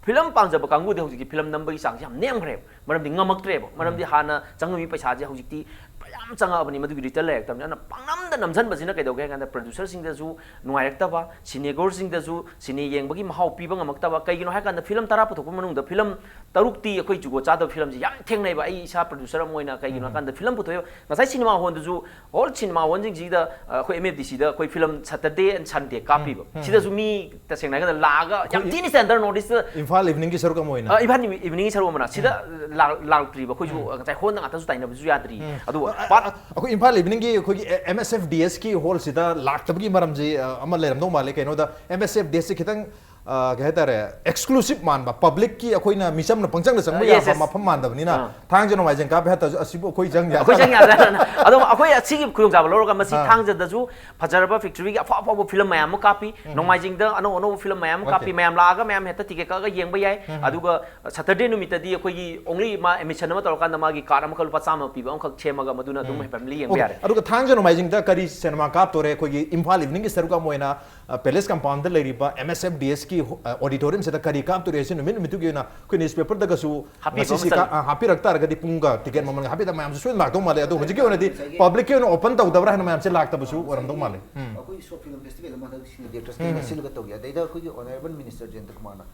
ꯐꯤꯂꯝ ꯄꯥꯝꯖꯕ ꯀꯥꯡꯕꯨꯗꯤ ꯍꯧꯖꯤꯛꯇꯤ ꯐꯤꯂꯝ ꯅꯝꯕꯒꯤ ꯆꯥꯡꯁꯦ ꯌꯥꯝ ꯅꯦꯝꯈ꯭ꯔꯦꯕ꯫ ꯃꯔꯝꯗꯤ ꯉꯝꯃꯛꯇ꯭ꯔꯦꯕ꯫ ꯃꯔꯝꯗꯤ ꯎꯝ꯫ ꯍꯥꯟꯅ ꯆꯪꯉꯝꯃꯤ ꯄꯩꯁꯥꯁꯦ ꯍꯧꯖꯤꯛꯇꯤ ꯃꯌꯥꯝ ꯆꯪꯉꯛꯑꯕꯅꯤ, ꯃꯗꯨꯒꯤ ꯔꯤꯇꯔꯟ ꯂꯩꯔꯛꯇꯕꯅꯤ꯫ ꯑꯗꯨꯅ ꯄꯪꯅꯝꯗ ꯅꯝꯁꯤꯟꯕꯁꯤꯅ ꯀꯩꯗꯧꯒꯦ ꯍꯥꯏ ꯀꯥꯟꯗ, ꯄ꯭ꯔꯣꯗ꯭ꯌꯨꯁꯔꯁꯤꯡꯗꯁꯨ ꯅꯨꯡꯉꯥꯏꯔꯛꯇꯕ, ꯁꯤꯅꯦꯒꯣꯔꯁꯤꯡꯗꯁꯨ ꯁꯤꯅꯦ ꯌꯦꯡꯕꯒꯤ ꯃꯍꯥꯎ ꯄꯤꯕ ꯉꯝꯃꯛꯇꯕ꯫ ꯀꯩꯒꯤꯅꯣ ꯍꯥꯏ ꯀꯥꯟꯗ, ꯐꯤꯂꯝ ꯇꯔꯥ ꯄꯨꯊꯣꯛꯄ ꯃꯅꯨꯡꯗ ꯐꯤꯂꯝ ꯇꯔꯨꯛꯇꯤ ꯑꯩꯈꯣꯏ ꯖꯨꯒꯣꯠ ꯆꯥꯗꯕ ꯐꯤꯂꯝꯁꯦ ꯌꯥꯝ ꯊꯦꯡꯅꯩꯕ꯫ ꯑꯩ ꯏꯁꯥ ꯄ꯭ꯔꯣꯗ꯭ꯌꯨꯁꯔ ꯑꯃ ꯑꯣꯏꯅ, ꯀꯩꯒꯤꯅꯣ ꯎꯝ꯫ ꯍꯥꯏ ꯀꯥꯟꯗ, ꯐꯤꯂꯝ ꯄꯨꯊꯣꯛꯑꯦꯕ꯫ ꯉꯁꯥꯏ ꯁꯤꯅꯦꯃꯥ ꯍꯣꯜꯗꯁꯨ, ꯑꯣꯜ ꯁꯤꯅꯦꯃꯥ ꯍꯣꯜꯁꯤꯡꯁꯤꯗ, ꯑ, ꯑꯩꯈꯣꯏ ꯑꯦꯝ ꯑꯦꯐ ꯗꯤ ꯁꯤꯗ ꯑꯩꯈꯣꯏ ꯐꯤꯂꯝ Saturday and Sunday ꯀꯥꯞꯄꯤꯕ꯫ ꯎꯝ, ꯎꯝ, ꯁꯤꯗꯁꯨ ꯎꯝ꯫ ꯃꯤ ꯇꯁꯦꯡꯅ ꯍꯥꯏꯔꯒꯅ ꯂꯥꯛꯑꯒ ꯌꯥꯝ ꯑꯩꯈꯣꯏ ꯊꯤꯅ ꯁ꯭ꯇꯦꯟꯗꯔꯗ ꯅꯣꯔꯠ ꯏꯁꯇ ꯏꯝꯐꯥꯜ ꯏꯚꯤꯅꯤꯡꯒꯤ ꯁꯔꯨꯛ ꯑꯃ ꯑꯣꯏꯅ꯫ ꯑ, ꯏꯝꯐꯥꯜ ꯏꯚꯤꯅꯤꯡꯒꯤ ꯁꯔꯨꯛ ꯑꯃꯅ ꯁꯤꯗ ꯎꯝ꯫ ꯂꯥꯛ-, ꯂꯥꯛꯇ꯭ꯔꯤꯕ꯫ ꯑꯩꯈꯣꯏꯁꯨ ꯎꯝ꯫ ꯉꯁꯥꯏ ꯍꯣꯜꯗ ꯉꯥꯛꯇꯁꯨ ꯇꯥꯏꯅꯕꯁꯨ ꯌꯥꯗ꯭ꯔꯤ꯫ ꯎꯝ꯫ ꯑꯗꯨ ꯑ, ꯑ, ꯄꯥꯔꯠ ꯑ, ꯑꯩꯈꯣꯏ ꯏꯝꯐꯥꯜ ꯏꯚꯤꯅꯤꯡꯒꯤ ꯑꯩꯈꯣꯏꯒꯤ ꯑꯦ-, ꯑꯦꯝ ꯑꯦꯁ ꯑꯦꯐ ꯗꯤ ꯑꯦꯁꯀꯤ ꯍꯣꯜꯁꯤꯗ ꯂꯥꯛꯇꯕꯒꯤ ꯃꯔꯝꯁꯤ, ꯑ, ꯑꯃ ꯂꯩꯔꯝꯗꯧ ꯃꯥꯜꯂꯦ꯫ ꯀꯩꯅꯣꯗ, ꯑꯦꯝ ꯑꯦꯁ ꯑꯦꯐ ꯗꯤ ꯑꯦꯁꯁꯤ ꯈꯤꯇꯪ, ꯑ, ꯀꯩ ꯍꯥꯏꯇꯥꯔꯦ, ꯑꯦꯛꯁꯀ꯭ꯂꯨꯁꯤꯞ ꯃꯥꯟꯕ, ꯄꯕ꯭ꯂꯤꯛꯀꯤ ꯑꯩꯈꯣꯏꯅ ꯃꯤꯆꯝꯅ ꯄꯪꯆꯪꯗ ꯆꯪꯕ ꯑ, ꯌꯦꯁ, ꯌꯥꯕ ꯌꯦꯁ꯫ ꯃꯐꯝ ꯃꯥꯟꯗꯕꯅꯤꯅ, ꯑꯥ꯫ ꯊꯥꯡꯖ ꯅꯣꯡꯃꯥꯏꯖꯤꯡ ꯀꯥꯞꯄꯦ ꯍꯥꯏ ꯇꯥꯔꯁꯨ, ꯑꯁꯤꯕꯨ ꯑꯩꯈꯣꯏ ꯆꯪ ꯑꯩꯈꯣꯏ ꯆꯪ ꯌꯥꯗ꯭ꯔꯥ? ꯌꯥꯗ꯭ꯔꯥꯅ꯫ ꯑꯗꯣ ꯑꯩꯈꯣꯏ ꯑꯁꯤꯒꯤ ꯈꯨꯗꯣꯡꯆꯥꯕ ꯂꯧꯔꯒ ꯃꯁꯤ ꯑꯥ꯫ ꯊꯥꯡꯖꯗꯁꯨ ꯐꯖꯔꯕ ꯐꯦꯛꯇꯔꯤꯒꯤ ꯑꯐꯥꯎ ꯑꯐꯥꯎꯕ ꯐꯤꯂꯝ ꯃꯌꯥꯝ ꯑꯃ ꯀꯥꯞꯄꯤ꯫ ꯎꯝ꯫ ꯅꯣꯡꯃꯥꯏꯖꯤꯡꯗ ꯑꯅꯧ ꯑꯅꯧꯕ ꯐꯤꯂꯝ ꯃꯌꯥꯝ ꯑꯃ ꯑꯣꯀꯦ꯫ ꯀꯥꯞꯄꯤ꯫ ꯃꯌꯥꯝ ꯂꯥꯛꯑꯒ ꯃꯌꯥꯝ ꯍꯦꯛꯇ ꯇꯤꯀꯦꯠ ꯀꯛꯑꯒ ꯌꯦꯡꯕ ꯌꯥꯏ꯫ ꯎꯝ꯫ ꯑꯗꯨꯒ Saturday ꯅꯨꯃꯤꯠꯇꯗꯤ ꯑꯩꯈꯣꯏꯒꯤ only ꯃꯥ admission ꯑꯃ ꯇꯧꯔꯀꯥꯟꯗ ꯃꯥꯒꯤ card ꯑꯃꯈꯛ ꯂꯨꯄꯥ ꯆꯥꯝꯃ ꯄꯤꯕ ꯑꯃꯈꯛ ꯁꯦꯝꯃꯒ ꯃꯗꯨꯅ ꯑꯗꯨꯝ ꯎꯝ꯫ ꯐꯦꯃꯤꯂꯤ ꯌꯦꯡꯕ ꯑꯣꯀꯦ꯫ ꯌꯥꯔꯦ꯫ ꯑꯗꯨꯒ ꯊꯥꯡꯖ ꯅꯣꯡꯃꯥꯏꯖꯤꯡꯗ ꯀꯔꯤ ꯁꯤꯅꯦꯃꯥ ꯀꯥꯞꯇꯣꯔꯦ? ꯑꯩꯈꯣꯏꯒꯤ ꯏꯝꯐꯥꯜ ꯏꯚꯤꯅꯤꯡꯒꯤ ꯁꯔꯨꯛ ꯑꯃ ꯑꯣꯏꯅ, ꯑ, ꯄꯦꯂꯦꯁ ꯀꯝꯄꯥꯎꯟꯗ ꯂꯩꯔꯤꯕ ꯑꯦꯝ ꯑꯦꯁ ꯑꯦꯐ ꯗꯤ ꯑꯦꯁꯀꯤ ꯍꯣ-, ꯑ, ꯑꯣꯗꯤꯇꯣꯔꯤꯌꯝꯁꯤꯗ ꯀꯔꯤ ꯀꯥꯞꯇꯣꯔꯦ ꯍꯥꯏꯁꯤ ꯅꯨꯃꯤꯠ ꯅꯨꯃꯤꯠꯇꯨꯒꯤ ꯑꯣꯏꯅ ꯑꯩꯈꯣꯏ ꯅ꯭ꯌꯨꯁꯄꯦꯄꯔꯗꯒꯁꯨ ꯍꯥꯞꯄꯤꯕ ꯃꯁꯤꯁꯤ ꯑꯃ ꯀꯥ-, ꯆꯪꯉꯤ꯫ ꯑ, ꯍꯥꯞꯄꯤꯔꯛ ꯇꯥꯔꯒꯗꯤ ꯄꯨꯡꯒ ꯇꯤꯀꯦꯠ ꯃꯃꯜꯒ ꯍꯥꯞꯄꯤꯗ ꯃꯌꯥꯝꯁꯨ ꯁꯣꯏꯗꯅ ꯂꯥꯛꯇꯧ ꯃꯥꯜꯂꯦ꯫ ꯑꯗꯣ ꯍꯧꯖꯤꯛꯀꯤ ꯑꯣꯏꯅꯗꯤ ꯉꯁꯥꯏꯒꯤ ꯄꯕ꯭ꯂꯤꯛꯀꯤ ꯑꯣꯏꯅ ꯑꯣꯄꯟ ꯇꯧꯗꯕ꯭ꯔꯥ ꯍꯥꯏꯅ ꯃꯌꯥꯝꯁꯦ ꯂꯥꯛꯇꯕꯁꯨ ꯑꯣꯏꯔꯝꯗꯧ ꯃꯥꯜꯂꯦ꯫ ꯎꯝ꯫ ꯑꯩꯈꯣꯏ ꯁꯣꯔꯠ ꯐꯤꯂꯝ ꯐꯦꯁꯇꯤꯚꯦꯜ ꯑꯃꯗ ꯁꯤꯅꯦ ꯗꯤꯔꯦꯛꯇꯔꯁ ꯎꯝ꯫ ꯀꯩꯅ ꯁꯤꯜꯂꯒ ꯇꯧꯈꯤ꯫ ꯑꯗꯩꯗ ꯑꯩꯈꯣꯏꯒꯤ ꯑꯣꯅꯔꯦꯕꯜ ꯃꯤꯅꯤꯁꯇꯔ ꯖꯌꯟꯇ ꯀꯨꯃꯥꯔꯅ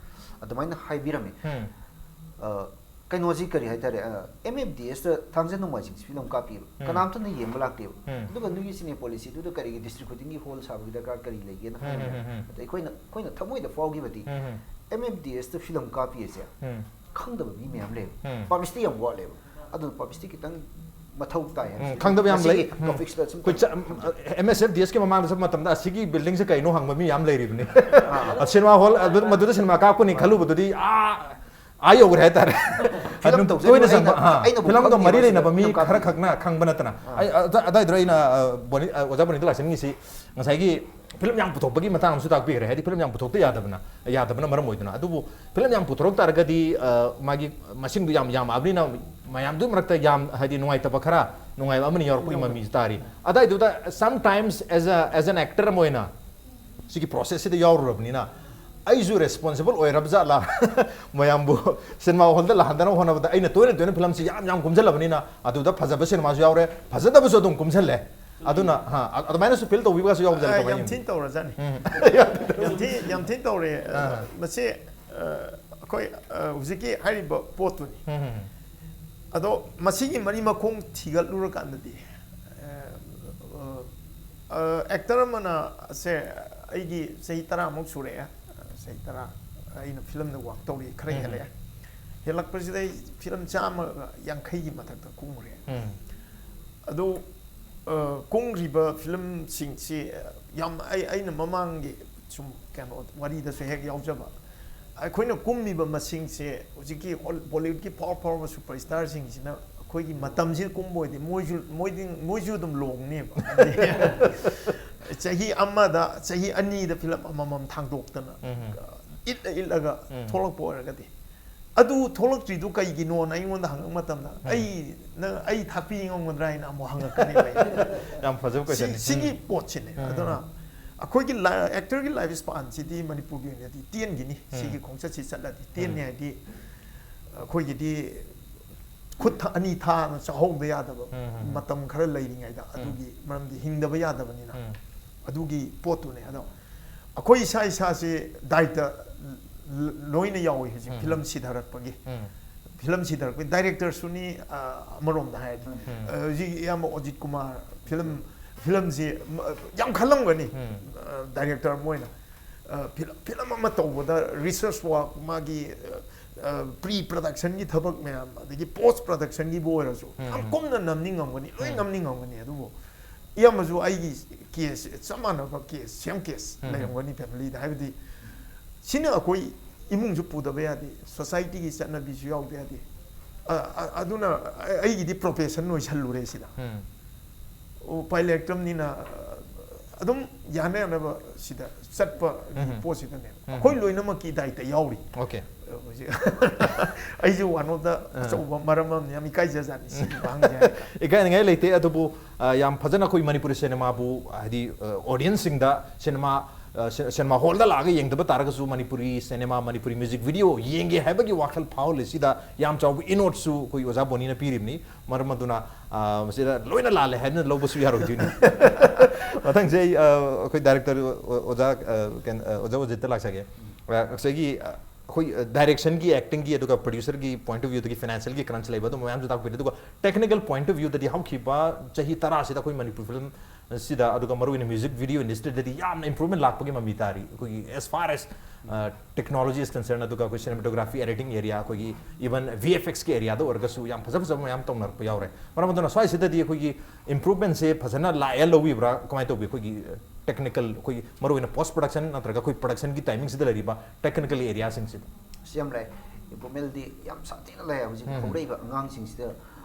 ꯑꯗꯨꯃꯥꯏꯅ ꯍꯥꯏꯕꯤꯔꯝꯃꯤ꯫ ꯎꯝ꯫ ꯑ, ꯀꯩꯅꯣꯁꯤ ꯀꯔꯤ ꯍꯥꯏꯇꯥꯔꯦ, ꯑ, ꯑꯦꯝ ꯑꯦꯐ ꯗꯤ ꯑꯦꯁꯇ ꯊꯥꯡꯖ ꯅꯣꯡꯃꯥꯏꯖꯤꯡꯁꯤ ꯐꯤꯂꯝ ꯀꯥꯞꯄꯤꯕ꯫ ꯎꯝ꯫ ꯀꯅꯥꯝꯇꯅ ꯌꯦꯡꯕ ꯂꯥꯛꯇꯦꯕ꯫ ꯎꯝ꯫ ꯑꯗꯨꯒ ꯅꯣꯏꯒꯤ ꯁꯤꯅꯦ ꯄꯣꯂꯤꯁꯤꯗꯨꯗ ꯀꯔꯤꯒꯤ ꯗꯤꯁꯇ꯭ꯔꯤꯛ ꯈꯨꯗꯤꯡꯒꯤ ꯍꯣꯜ ꯁꯥꯕꯒꯤ ꯗꯔꯀꯥꯔ ꯀꯔꯤ ꯂꯩꯒꯦꯅ ꯎꯝ, ꯍꯥꯏꯕ ꯎꯝ, ꯃꯌꯥꯝ꯫ ꯎꯝ, ꯎꯝ꯫ ꯑꯗ ꯑꯩꯈꯣꯏꯅ, ꯑꯩꯈꯣꯏꯅ ꯊꯃꯣꯏꯗ ꯐꯥꯎꯈꯤꯕꯗꯤ ꯎꯝ, ꯎꯝ꯫ ꯑꯦꯝ ꯑꯦꯐ ꯗꯤ ꯑꯦꯁꯇ ꯐꯤꯂꯝ ꯀꯥꯞꯄꯤꯁꯦ ꯎꯝ꯫ ꯈꯪꯗꯕ ꯃꯤ ꯃꯌꯥꯝ ꯂꯩꯕ꯫ ꯎꯝ꯫ ꯄꯕ꯭ꯂꯤꯁꯤꯇꯤ ꯌꯥꯝ ꯋꯥꯠꯂꯦꯕ꯫ ꯑꯗꯨꯅ ꯄꯕ꯭ꯂꯤꯁꯤꯇꯤ ꯈꯤꯇꯪ ꯃꯊꯧ ꯇꯥꯏ ꯍꯥꯏꯕꯁꯦ ꯈꯪꯗꯕ ꯌꯥꯝ ꯂꯩ꯫ ꯃꯁꯤꯒꯤ ꯇꯣꯄꯤꯛꯁꯤꯗ ꯁꯨꯝ ꯑꯩꯈꯣꯏ ꯆ- ꯑꯦꯝ ꯑꯦꯁ ꯑꯦꯐ ꯗꯤ ꯑꯦꯁꯀꯤ ꯃꯃꯥꯡꯗ ꯆꯠꯄ ꯃꯇꯝꯗ ꯑꯁꯤꯒꯤ ꯕꯤꯜꯗꯤꯡꯁꯦ ꯀꯩꯅꯣ ꯍꯪꯕ ꯃꯤ ꯌꯥꯝ ꯂꯩꯔꯤꯕꯅꯤ꯫ ꯁꯤꯅꯦꯃꯥ ꯍꯣꯜ ꯑꯗꯨ- ꯃꯗꯨꯗ ꯁꯤꯅꯦꯃꯥ ꯀꯥꯞꯀꯅꯤ ꯈꯜꯂꯨꯕꯗꯨꯗꯤ ꯑꯥ ꯑꯥ ꯌꯧꯈ꯭ꯔꯦ ꯍꯥꯏꯇꯥꯔꯦ꯫ ꯐꯤꯂꯝ ꯑꯗꯨꯝ ꯇꯧꯖꯔꯤꯕ ꯇꯣꯏꯅ ꯑꯩꯅ- ꯆꯪꯕ ꯑꯥ, ꯑꯩꯅꯕꯨ ꯐꯤꯂꯝꯒ ꯈꯪꯗꯦꯕ ꯃꯔꯤ ꯁꯤꯗ ꯂꯩꯅꯕ ꯃꯤ ꯐꯤꯂꯝ ꯀꯥꯞꯄꯤ꯫ ꯈꯔ ꯈꯛꯅ ꯈꯪꯕ ꯅꯠꯇꯅ ꯑꯩ ꯑꯗ- ꯑꯗꯥꯏꯗꯨꯗ ꯑꯩꯅ ꯑ, ꯕꯣꯅꯤ- ꯑ, ꯑꯣꯖꯥ ꯕꯣꯅꯤꯗ ꯂꯥꯛꯁꯟꯒꯤꯁꯤ ꯉꯁꯥꯏꯒꯤ ꯐꯤꯂꯝ ꯌꯥꯝ ꯄꯨꯊꯣꯛꯄꯒꯤ ꯃꯇꯥꯡ ꯑꯃꯁꯨ ꯇꯥꯛꯄꯤꯈ꯭ꯔꯦ꯫ ꯍꯥꯏꯗꯤ ꯐꯤꯂꯝ ꯌꯥꯝ ꯄꯨꯊꯣꯛꯇ ꯌꯥꯗꯕꯅ ꯌꯥꯗꯕꯅ ꯃꯔꯝ ꯑꯣꯏꯗꯨꯅ꯫ ꯑꯗꯨꯕꯨ ꯐꯤꯂꯝ ꯌꯥꯝ ꯄꯨꯊꯣꯔꯛ ꯇꯥꯔꯒꯗꯤ ꯑ, ꯃꯥꯒꯤ ꯃꯁꯤꯡꯗꯨ ꯌꯥꯝ ꯌꯥꯝꯃꯛꯑꯕꯅꯤꯅ ꯃꯌꯥꯝꯗꯨꯒꯤ ꯃꯔꯛꯇ ꯌꯥꯝ ꯍꯥꯏꯗꯤ ꯅꯨꯡꯉꯥꯏꯇꯕ ꯈꯔ ꯅꯨꯡꯉꯥꯏꯕ ꯑꯃꯅꯤ ꯌꯥꯎꯔꯛꯄꯒꯤ ꯃꯃꯤꯁꯨ ꯇꯥꯔꯤ꯫ ꯑꯗꯥꯏꯗꯨꯗ sometimes as a as an actor ꯑꯃ ꯑꯣꯏꯅ ꯁꯤꯒꯤ ꯄ꯭ꯔꯣꯁꯦꯁꯁꯤꯗ ꯌꯥꯎꯔꯨꯔꯕꯅꯤꯅ ꯑꯩꯁꯨ ꯔꯦꯁꯄꯣꯟꯁꯤꯕꯜ ꯑꯣꯏꯔꯕ ꯖꯥꯠꯂꯥ ꯃꯌꯥꯝꯕꯨ ꯁꯤꯅꯦꯃꯥ ꯍꯣꯜꯗ ꯂꯥꯛꯍꯟꯗꯅꯕ ꯍꯣꯠꯅꯕꯗ꯫ ꯑꯩꯅ ꯇꯣꯏꯅ ꯇꯣꯏꯅ ꯐꯤꯂꯝꯁꯤ ꯌꯥꯝ ꯌꯥꯝ ꯀꯨꯝꯁꯤꯜꯂꯕꯅꯤꯅ ꯑꯗꯨꯗ ꯐꯖꯕ ꯁꯤꯅꯦꯃꯥꯁꯨ ꯌꯥꯎꯔꯦ, ꯐꯖꯗꯕꯁꯨ ꯑꯗꯨꯝ ꯀꯨꯝꯁꯤꯜꯂꯦ꯫ ꯑꯗꯨꯅ ꯍꯥ, ꯑ- ꯑꯗꯨꯃꯥꯏꯅꯁꯨ ꯐꯤꯜ ꯇꯧꯕꯤꯕꯒꯁꯨ ꯌꯥꯎꯕ ꯖꯥꯠꯂꯥ? ꯑ, ꯀꯃꯥꯏꯅ ꯌꯥꯝ ꯌꯦꯡꯉꯤ? ꯊꯤꯅ ꯇꯧꯔꯖꯥꯠꯅꯤ꯫ ꯎꯝ꯫ ꯌꯥꯝ ꯊꯤ ꯌꯥꯝ ꯊꯤꯅ ꯇꯧꯔꯦ꯫ ꯑ, ꯑꯥ꯫ ꯃꯁꯤ ꯑ, ꯑꯩꯈꯣꯏ ꯑ, ꯍꯧꯖꯤꯛꯀꯤ ꯍꯥꯏꯔꯤꯕ ꯄꯣꯠꯇꯨꯅꯤ꯫ ꯎꯝ, ꯎꯝ, ꯑꯗꯣ ꯃꯁꯤꯒꯤ ꯃꯔꯤ ꯃꯈꯣꯡ ꯊꯤꯒꯠꯂꯨꯔꯀꯥꯟꯗꯗꯤ ꯑꯦꯛꯇꯔ ꯑꯃꯅ ꯁꯦ ꯑꯩꯒꯤ ꯆꯍꯤ ꯇꯔꯥꯃꯨꯛ ꯁꯨꯔꯛꯑꯦ꯫ ꯆꯍꯤ ꯇꯔꯥ ꯑꯩꯅ ꯐꯤꯂꯝꯗ ꯋꯥꯛ ꯇꯧꯔꯤ ꯈꯔ ꯎꯝ꯫ ꯍꯦꯜꯂꯛꯑꯦ꯫ ꯍꯦꯜꯂꯛꯄꯁꯤꯗ ꯑꯩ ꯐꯤꯂꯝ ꯆꯥꯝꯃ ꯌꯥꯡꯈꯩꯒꯤ ꯃꯊꯛꯇ ꯀꯨꯝꯈ꯭ꯔꯦ꯫ ꯎꯝ꯫ ꯑꯗꯨ ꯑ, ꯀꯨꯝꯈ꯭ꯔꯤꯕ ꯐꯤꯂꯝꯁꯤꯡꯁꯤ ꯌꯥꯝ ꯑꯩ ꯑꯩꯅ ꯃꯃꯥꯡꯒꯤ ꯁꯨꯝ ꯀꯩꯅꯣ ꯋꯥꯔꯤꯗꯁꯨ ꯍꯦꯛ ꯌꯥꯎꯖꯕ, ꯑꯩꯈꯣꯏꯅ ꯀꯨꯝꯃꯤꯕ ꯃꯁꯤꯡꯁꯦ ꯍꯧꯖꯤꯛꯀꯤ ꯍꯣꯜ- ꯕꯣꯂꯤꯋꯨꯗꯀꯤ ꯐꯥꯎꯔ ꯐꯥꯎꯔꯕ ꯁꯨꯄꯔ ꯁ꯭ꯇꯥꯔꯁꯤꯡꯁꯤꯅ ꯑꯩꯈꯣꯏꯒꯤ ꯃꯇꯝꯁꯤꯗ ꯀꯨꯝꯕ ꯑꯣꯏꯗꯤ ꯃꯣꯏꯁꯨ ꯃꯣꯏꯗꯤ ꯃꯣꯏꯁꯨ ꯑꯗꯨꯝ ꯂꯣꯡꯅꯦꯕ꯫ ꯆꯍꯤ ꯑꯃꯗ ꯆꯍꯤ ꯑꯅꯤꯗ ꯐꯤꯂꯝ ꯑꯃꯃꯝ ꯊꯥꯡꯗꯣꯛꯇꯅ ꯎꯝ꯫ ꯏꯠꯂ ꯏꯠꯂꯒ ꯎꯝ꯫ ꯊꯣꯛꯂꯛꯄ ꯑꯣꯏꯔꯒꯗꯤ꯫ ꯑꯗꯨ ꯊꯣꯛꯂꯛꯇ꯭ꯔꯤꯗꯨ ꯀꯩꯒꯤꯅꯣꯅ ꯑꯩꯉꯣꯟꯗ ꯍꯪꯉꯛꯄ ꯃꯇꯝꯗ ꯑꯩ ꯅꯪ ꯑꯩ ꯊꯥꯛꯄꯤ ꯉꯝꯒꯗ꯭ꯔꯥ ꯍꯥꯏꯅ ꯑꯃꯨꯛ ꯍꯪꯉꯛꯀꯅꯦꯕ ꯑꯩ꯫ ꯌꯥꯝ ꯐꯖꯕ ꯁꯤ- ꯀꯣꯏꯁꯟꯅꯤ꯫ ꯁꯤꯒꯤ ꯎꯝ꯫ ꯄꯣꯠꯁꯤꯅꯦ꯫ ꯎꯝ꯫ ꯑꯗꯨꯅ ꯑꯩꯈꯣꯏꯒꯤ ꯑꯦꯛꯇꯔꯒꯤ ꯂꯥꯏꯐ ꯁ꯭ꯄꯥꯟꯁꯤꯗꯤ ꯃꯅꯤꯄꯨꯔꯒꯤ ꯑꯣꯏꯅꯗꯤ ꯇꯦꯟꯒꯤꯅꯤ꯫ ꯎꯝ꯫ ꯁꯤꯒꯤ ꯈꯣꯡꯆꯠꯁꯤ ꯆꯠꯂꯗꯤ ꯇꯦꯟꯅꯤ꯫ ꯎꯝ꯫ ꯍꯥꯏꯗꯤ ꯑꯩꯈꯣꯏꯒꯤꯗꯤ ꯈꯨꯠ ꯊ- ꯑꯅꯤ ꯊꯥꯅ ꯆꯥꯍꯧꯕ ꯌꯥꯗꯕ ꯎꯝ, ꯎꯝ, ꯎꯝ꯫ ꯃꯇꯝ ꯈꯔ ꯂꯩꯔꯤꯉꯩꯗ ꯎꯝ꯫ ꯑꯗꯨꯒꯤ ꯃꯔꯝꯗꯤ ꯍꯤꯡꯗꯕ ꯌꯥꯗꯕꯅꯤꯅ ꯎꯝ꯫ ꯑꯗꯨꯒꯤ ꯄꯣꯠꯇꯨꯅꯦ꯫ ꯑꯗꯣ ꯑꯩꯈꯣꯏ ꯏꯁꯥ ꯏꯁꯥꯁꯤ ꯗꯥꯏꯇ ꯂ- ꯂꯣꯏꯅ ꯌꯥꯎꯏ ꯍꯧꯖꯤꯛ ꯎꯝ꯫ ꯐꯤꯂꯝ ꯁꯤꯊꯔꯛꯄꯒꯤ꯫ ꯎꯝ꯫ ꯐꯤꯂꯝ ꯁꯤꯊꯔꯛꯄꯒꯤ ꯗꯥꯏꯔꯦꯛꯇꯔꯁꯨꯅꯤ꯫ ꯑ, ꯑꯃꯔꯣꯝꯗ ꯍꯥꯏꯔꯗꯤ ꯎꯝ꯫ ꯑ, ꯍꯧꯖꯤꯛ ꯏꯌꯥꯝꯕ ꯑꯣꯖꯤꯠ ꯀꯨꯃꯥꯔ ꯐꯤꯂꯝ ꯐꯤꯂꯝꯁꯤ ꯃ- ꯌꯥꯝ ꯈꯜꯂꯝꯒꯅꯤ꯫ ꯎꯝ꯫ ꯑ, ꯗꯥꯏꯔꯦꯛꯇꯔ ꯑꯃ ꯑꯣꯏꯅ ꯑ, ꯐꯤꯂꯝ ꯐꯤꯂꯝ ꯑꯃ ꯇꯧꯕꯗ ꯔꯤꯁꯔꯁ ꯋꯥꯔꯛ ꯃꯥꯒꯤ ꯑ, ꯄ꯭ꯔꯤ ꯄ꯭ꯔꯗꯛꯁꯟꯒꯤ ꯊꯕꯛ ꯃꯌꯥꯝ, ꯑꯗꯒꯤ ꯄꯣꯁ ꯄ꯭ꯔꯗꯛꯁꯟꯒꯤꯕꯨ ꯑꯣꯏꯔꯁꯨ ꯌꯥꯝ ꯀꯨꯝꯅ ꯅꯝꯅꯤꯡꯉꯝꯒꯅꯤ, ꯂꯣꯏ ꯅꯝꯅꯤꯡꯉꯝꯒꯅꯤ꯫ ꯑꯗꯨꯕꯨ ꯏꯌꯥꯝꯕꯁꯨ ꯑꯩꯒꯤ ꯀꯦꯁ ꯆꯞ ꯃꯥꯟꯅꯕ ꯀꯦꯁ, ꯁꯦꯝ ꯀꯦꯁ ꯂꯩꯔꯝꯒꯅꯤ ꯐꯦꯃꯤꯂꯤꯗ꯫ ꯍꯥꯏꯕꯗꯤ ꯁꯤꯅ ꯑꯩꯈꯣꯏ ꯏꯃꯨꯡꯁꯨ ꯄꯨꯗꯕ ꯌꯥꯗꯦ, ꯁꯣꯁꯥꯏꯇꯤꯒꯤ ꯆꯠꯅꯕꯤꯁꯨ ꯌꯥꯎꯗ ꯌꯥꯗꯦ꯫ ꯑ, ꯑ, ꯑꯗꯨꯅ ꯑꯩ-, ꯑꯩꯒꯤꯗꯤ ꯄ꯭ꯔꯣꯐꯦꯁꯟ ꯑꯣꯏꯁꯜꯂꯨꯔꯦ ꯁꯤꯗ꯫ ꯎꯄꯥꯏ ꯂꯩꯔꯛꯇ꯭ꯔꯕꯅꯤꯅ, ꯑ, ꯑꯗꯨꯝ ꯌꯥꯅ ꯌꯥꯅꯕ ꯁꯤꯗ ꯆꯠꯄꯒꯤ ꯄꯣꯠꯁꯤꯗꯅꯦꯕ ꯑꯩꯈꯣꯏ ꯂꯣꯏꯅꯃꯛꯀꯤ ꯗꯥꯏꯇ ꯌꯥꯎꯔꯤ꯫ ꯑꯣꯀꯦ꯫ ꯍꯧꯖꯤꯛ ꯑꯩꯁꯨ one of the ꯑꯆꯧꯕ ꯃꯔꯝ ꯑꯃꯅꯤ, ꯌꯥꯝ ꯏꯀꯥꯏꯖꯖꯥꯠꯅꯤ ꯁꯤꯒꯤ ꯋꯥꯍꯪꯁꯦ ꯍꯥꯏꯔꯒ꯫ ꯏꯀꯥꯏꯅꯤꯡꯉꯥꯏ ꯂꯩꯇꯦ꯫ ꯑꯗꯨꯕꯨ ꯑ, ꯌꯥꯝ ꯐꯖꯅ ꯑꯩꯈꯣꯏ ꯃꯅꯤꯄꯨꯔꯤ ꯁꯤꯅꯦꯃꯥꯕꯨ, ꯍꯥꯏꯗꯤ, ꯑ, ꯑꯣꯗꯤꯌꯟꯁꯁꯤꯡꯗ ꯁꯤꯅꯦꯃꯥ, ꯑ, ꯁꯤ-, ꯁꯤꯅꯦꯃꯥ ꯍꯣꯜꯗ ꯂꯥꯛꯑꯒ ꯌꯦꯡꯗꯕ ꯇꯥꯔꯒꯁꯨ Manipuri cinema, Manipuri music video ꯌꯦꯡꯒꯦ ꯍꯥꯏꯕꯒꯤ ꯋꯥꯈꯜ ꯐꯥꯎꯍꯜꯂꯤꯁꯤꯗ ꯌꯥꯝ ꯆꯥꯎꯕ ꯏꯅꯣꯠꯁꯨ ꯑꯩꯈꯣꯏ ꯑꯣꯖꯥ ꯕꯣꯅꯤꯅ ꯄꯤꯔꯤꯕꯅꯤ꯫ ꯃꯔꯝ ꯑꯗꯨꯅ, ꯑ, ꯃꯁꯤꯗ ꯂꯣꯏꯅ ꯂꯥꯜꯂꯦ ꯍꯥꯏꯗꯨꯅ ꯂꯧꯕꯁꯨ ꯌꯥꯔꯣꯏꯗꯣꯏꯅꯤ꯫ ꯃꯊꯪꯁꯦ ꯑꯩ, ꯑ, ꯑꯩꯈꯣꯏ ꯗꯥꯏꯔꯦꯛꯇꯔ ꯑꯣ-, ꯑꯣꯖꯥ, ꯑ, ꯀꯩꯅꯣ, ꯑ, ꯑꯣꯖꯥ ꯑꯣꯖꯤꯠꯇ ꯂꯥꯛꯆꯒꯦ꯫ ꯑ, ꯉꯁꯥꯏꯒꯤ, ꯑ, ꯑꯩꯈꯣꯏ, ꯑ, ꯗꯥꯏꯔꯦꯛꯁꯟꯒꯤ, ꯑꯦꯛꯇꯤꯡꯒꯤ, ꯑꯗꯨꯒ ꯄ꯭ꯔꯣꯗ꯭ꯌꯨꯁꯔꯒꯤ ꯄꯣꯏꯟꯠ ꯑꯣꯐ ꯚ꯭ꯌꯨꯗꯒꯤ ꯐꯥꯏꯅꯥꯟꯁꯤꯌꯦꯜꯒꯤ ꯀ꯭ꯔꯟꯆ ꯂꯩꯕ ꯑꯗꯨꯝꯕ ꯃꯌꯥꯝꯁꯨ ꯇꯥꯛꯄꯤꯔꯦ꯫ ꯑꯗꯨꯒ ꯇꯦꯛꯅꯤꯀꯦꯜ ꯄꯣꯏꯟꯠ ꯑꯣꯐ ꯚ꯭ꯌꯨꯗꯗꯤ ꯍꯧꯈꯤꯕ ꯆꯍꯤ ꯇꯔꯥꯁꯤꯗ ꯑꯩꯈꯣꯏ ꯃꯅꯤꯄꯨꯔ ꯐꯤꯂꯝ ꯁꯤꯗ, ꯑꯗꯨꯒ ꯃꯔꯨꯑꯣꯏꯅ ꯃ꯭ꯌꯨꯖꯤꯛ ꯚꯤꯗꯤꯑꯣ ꯏꯟꯗꯁꯇ꯭ꯔꯤꯗꯗꯤ ꯌꯥꯝꯅ ꯏꯝꯄ꯭ꯔꯨꯚꯃꯦꯟ ꯂꯥꯛꯄꯒꯤ ꯃꯃꯤ ꯇꯥꯔꯤ꯫ ꯑꯩꯈꯣꯏꯒꯤ as far as, ꯑ, technology is concerned, ꯑꯗꯨꯒ ꯑꯩꯈꯣꯏ cinematography, editing area, ꯑꯩꯈꯣꯏꯒꯤ even V F X ꯀꯤ ꯑꯦꯔꯤꯌꯥꯗ ꯑꯣꯏꯔꯒꯁꯨ ꯌꯥꯝ ꯐꯖ ꯐꯖꯕ ꯃꯌꯥꯝ ꯇꯧꯅꯔꯛꯄ ꯌꯥꯎꯔꯦ꯫ ꯃꯔꯝ ꯑꯗꯨꯅ ꯁ꯭ꯋꯥꯏꯁꯤꯗꯗꯤ ꯑꯩꯈꯣꯏꯒꯤ ꯏꯝꯄ꯭ꯔꯨꯚꯃꯦꯟꯁꯦ ꯐꯖꯅ ꯂꯥꯛꯑꯦ ꯂꯧꯕꯤꯕ꯭ꯔꯥ? ꯀꯃꯥꯏꯅ ꯇꯧꯕꯤ? ꯑꯩꯈꯣꯏꯒꯤ ꯇꯦꯛꯅꯤꯀꯦꯜ, ꯑꯩꯈꯣꯏꯒꯤ ꯃꯔꯨꯑꯣꯏꯅ ꯄꯣꯁ ꯄ꯭ꯔꯗꯛꯁꯟ ꯅꯠꯇ꯭ꯔꯒ ꯑꯩꯈꯣꯏ ꯄ꯭ꯔꯗꯛꯁꯟꯒꯤ ꯇꯥꯏꯃꯤꯡꯁꯤꯗ ꯂꯩꯔꯤꯕ ꯇꯦꯛꯅꯤꯀꯦꯜ ꯑꯦꯔꯤꯌꯥꯁꯤꯡꯁꯤꯗ? ꯑꯁ, ꯌꯥꯝ ꯂꯥꯛꯑꯦ꯫ ꯏꯝꯄ꯭ꯔꯨꯚꯃꯦꯟꯗꯤ ꯌꯥꯝ ꯁꯥꯊꯤꯅ ꯂꯥꯛꯑꯦ꯫ ꯍꯧꯖꯤꯛ ꯎꯝ꯫ ꯍꯧꯔꯛꯏꯕ ꯑꯉꯥꯡꯁꯤꯡꯁꯤꯗ,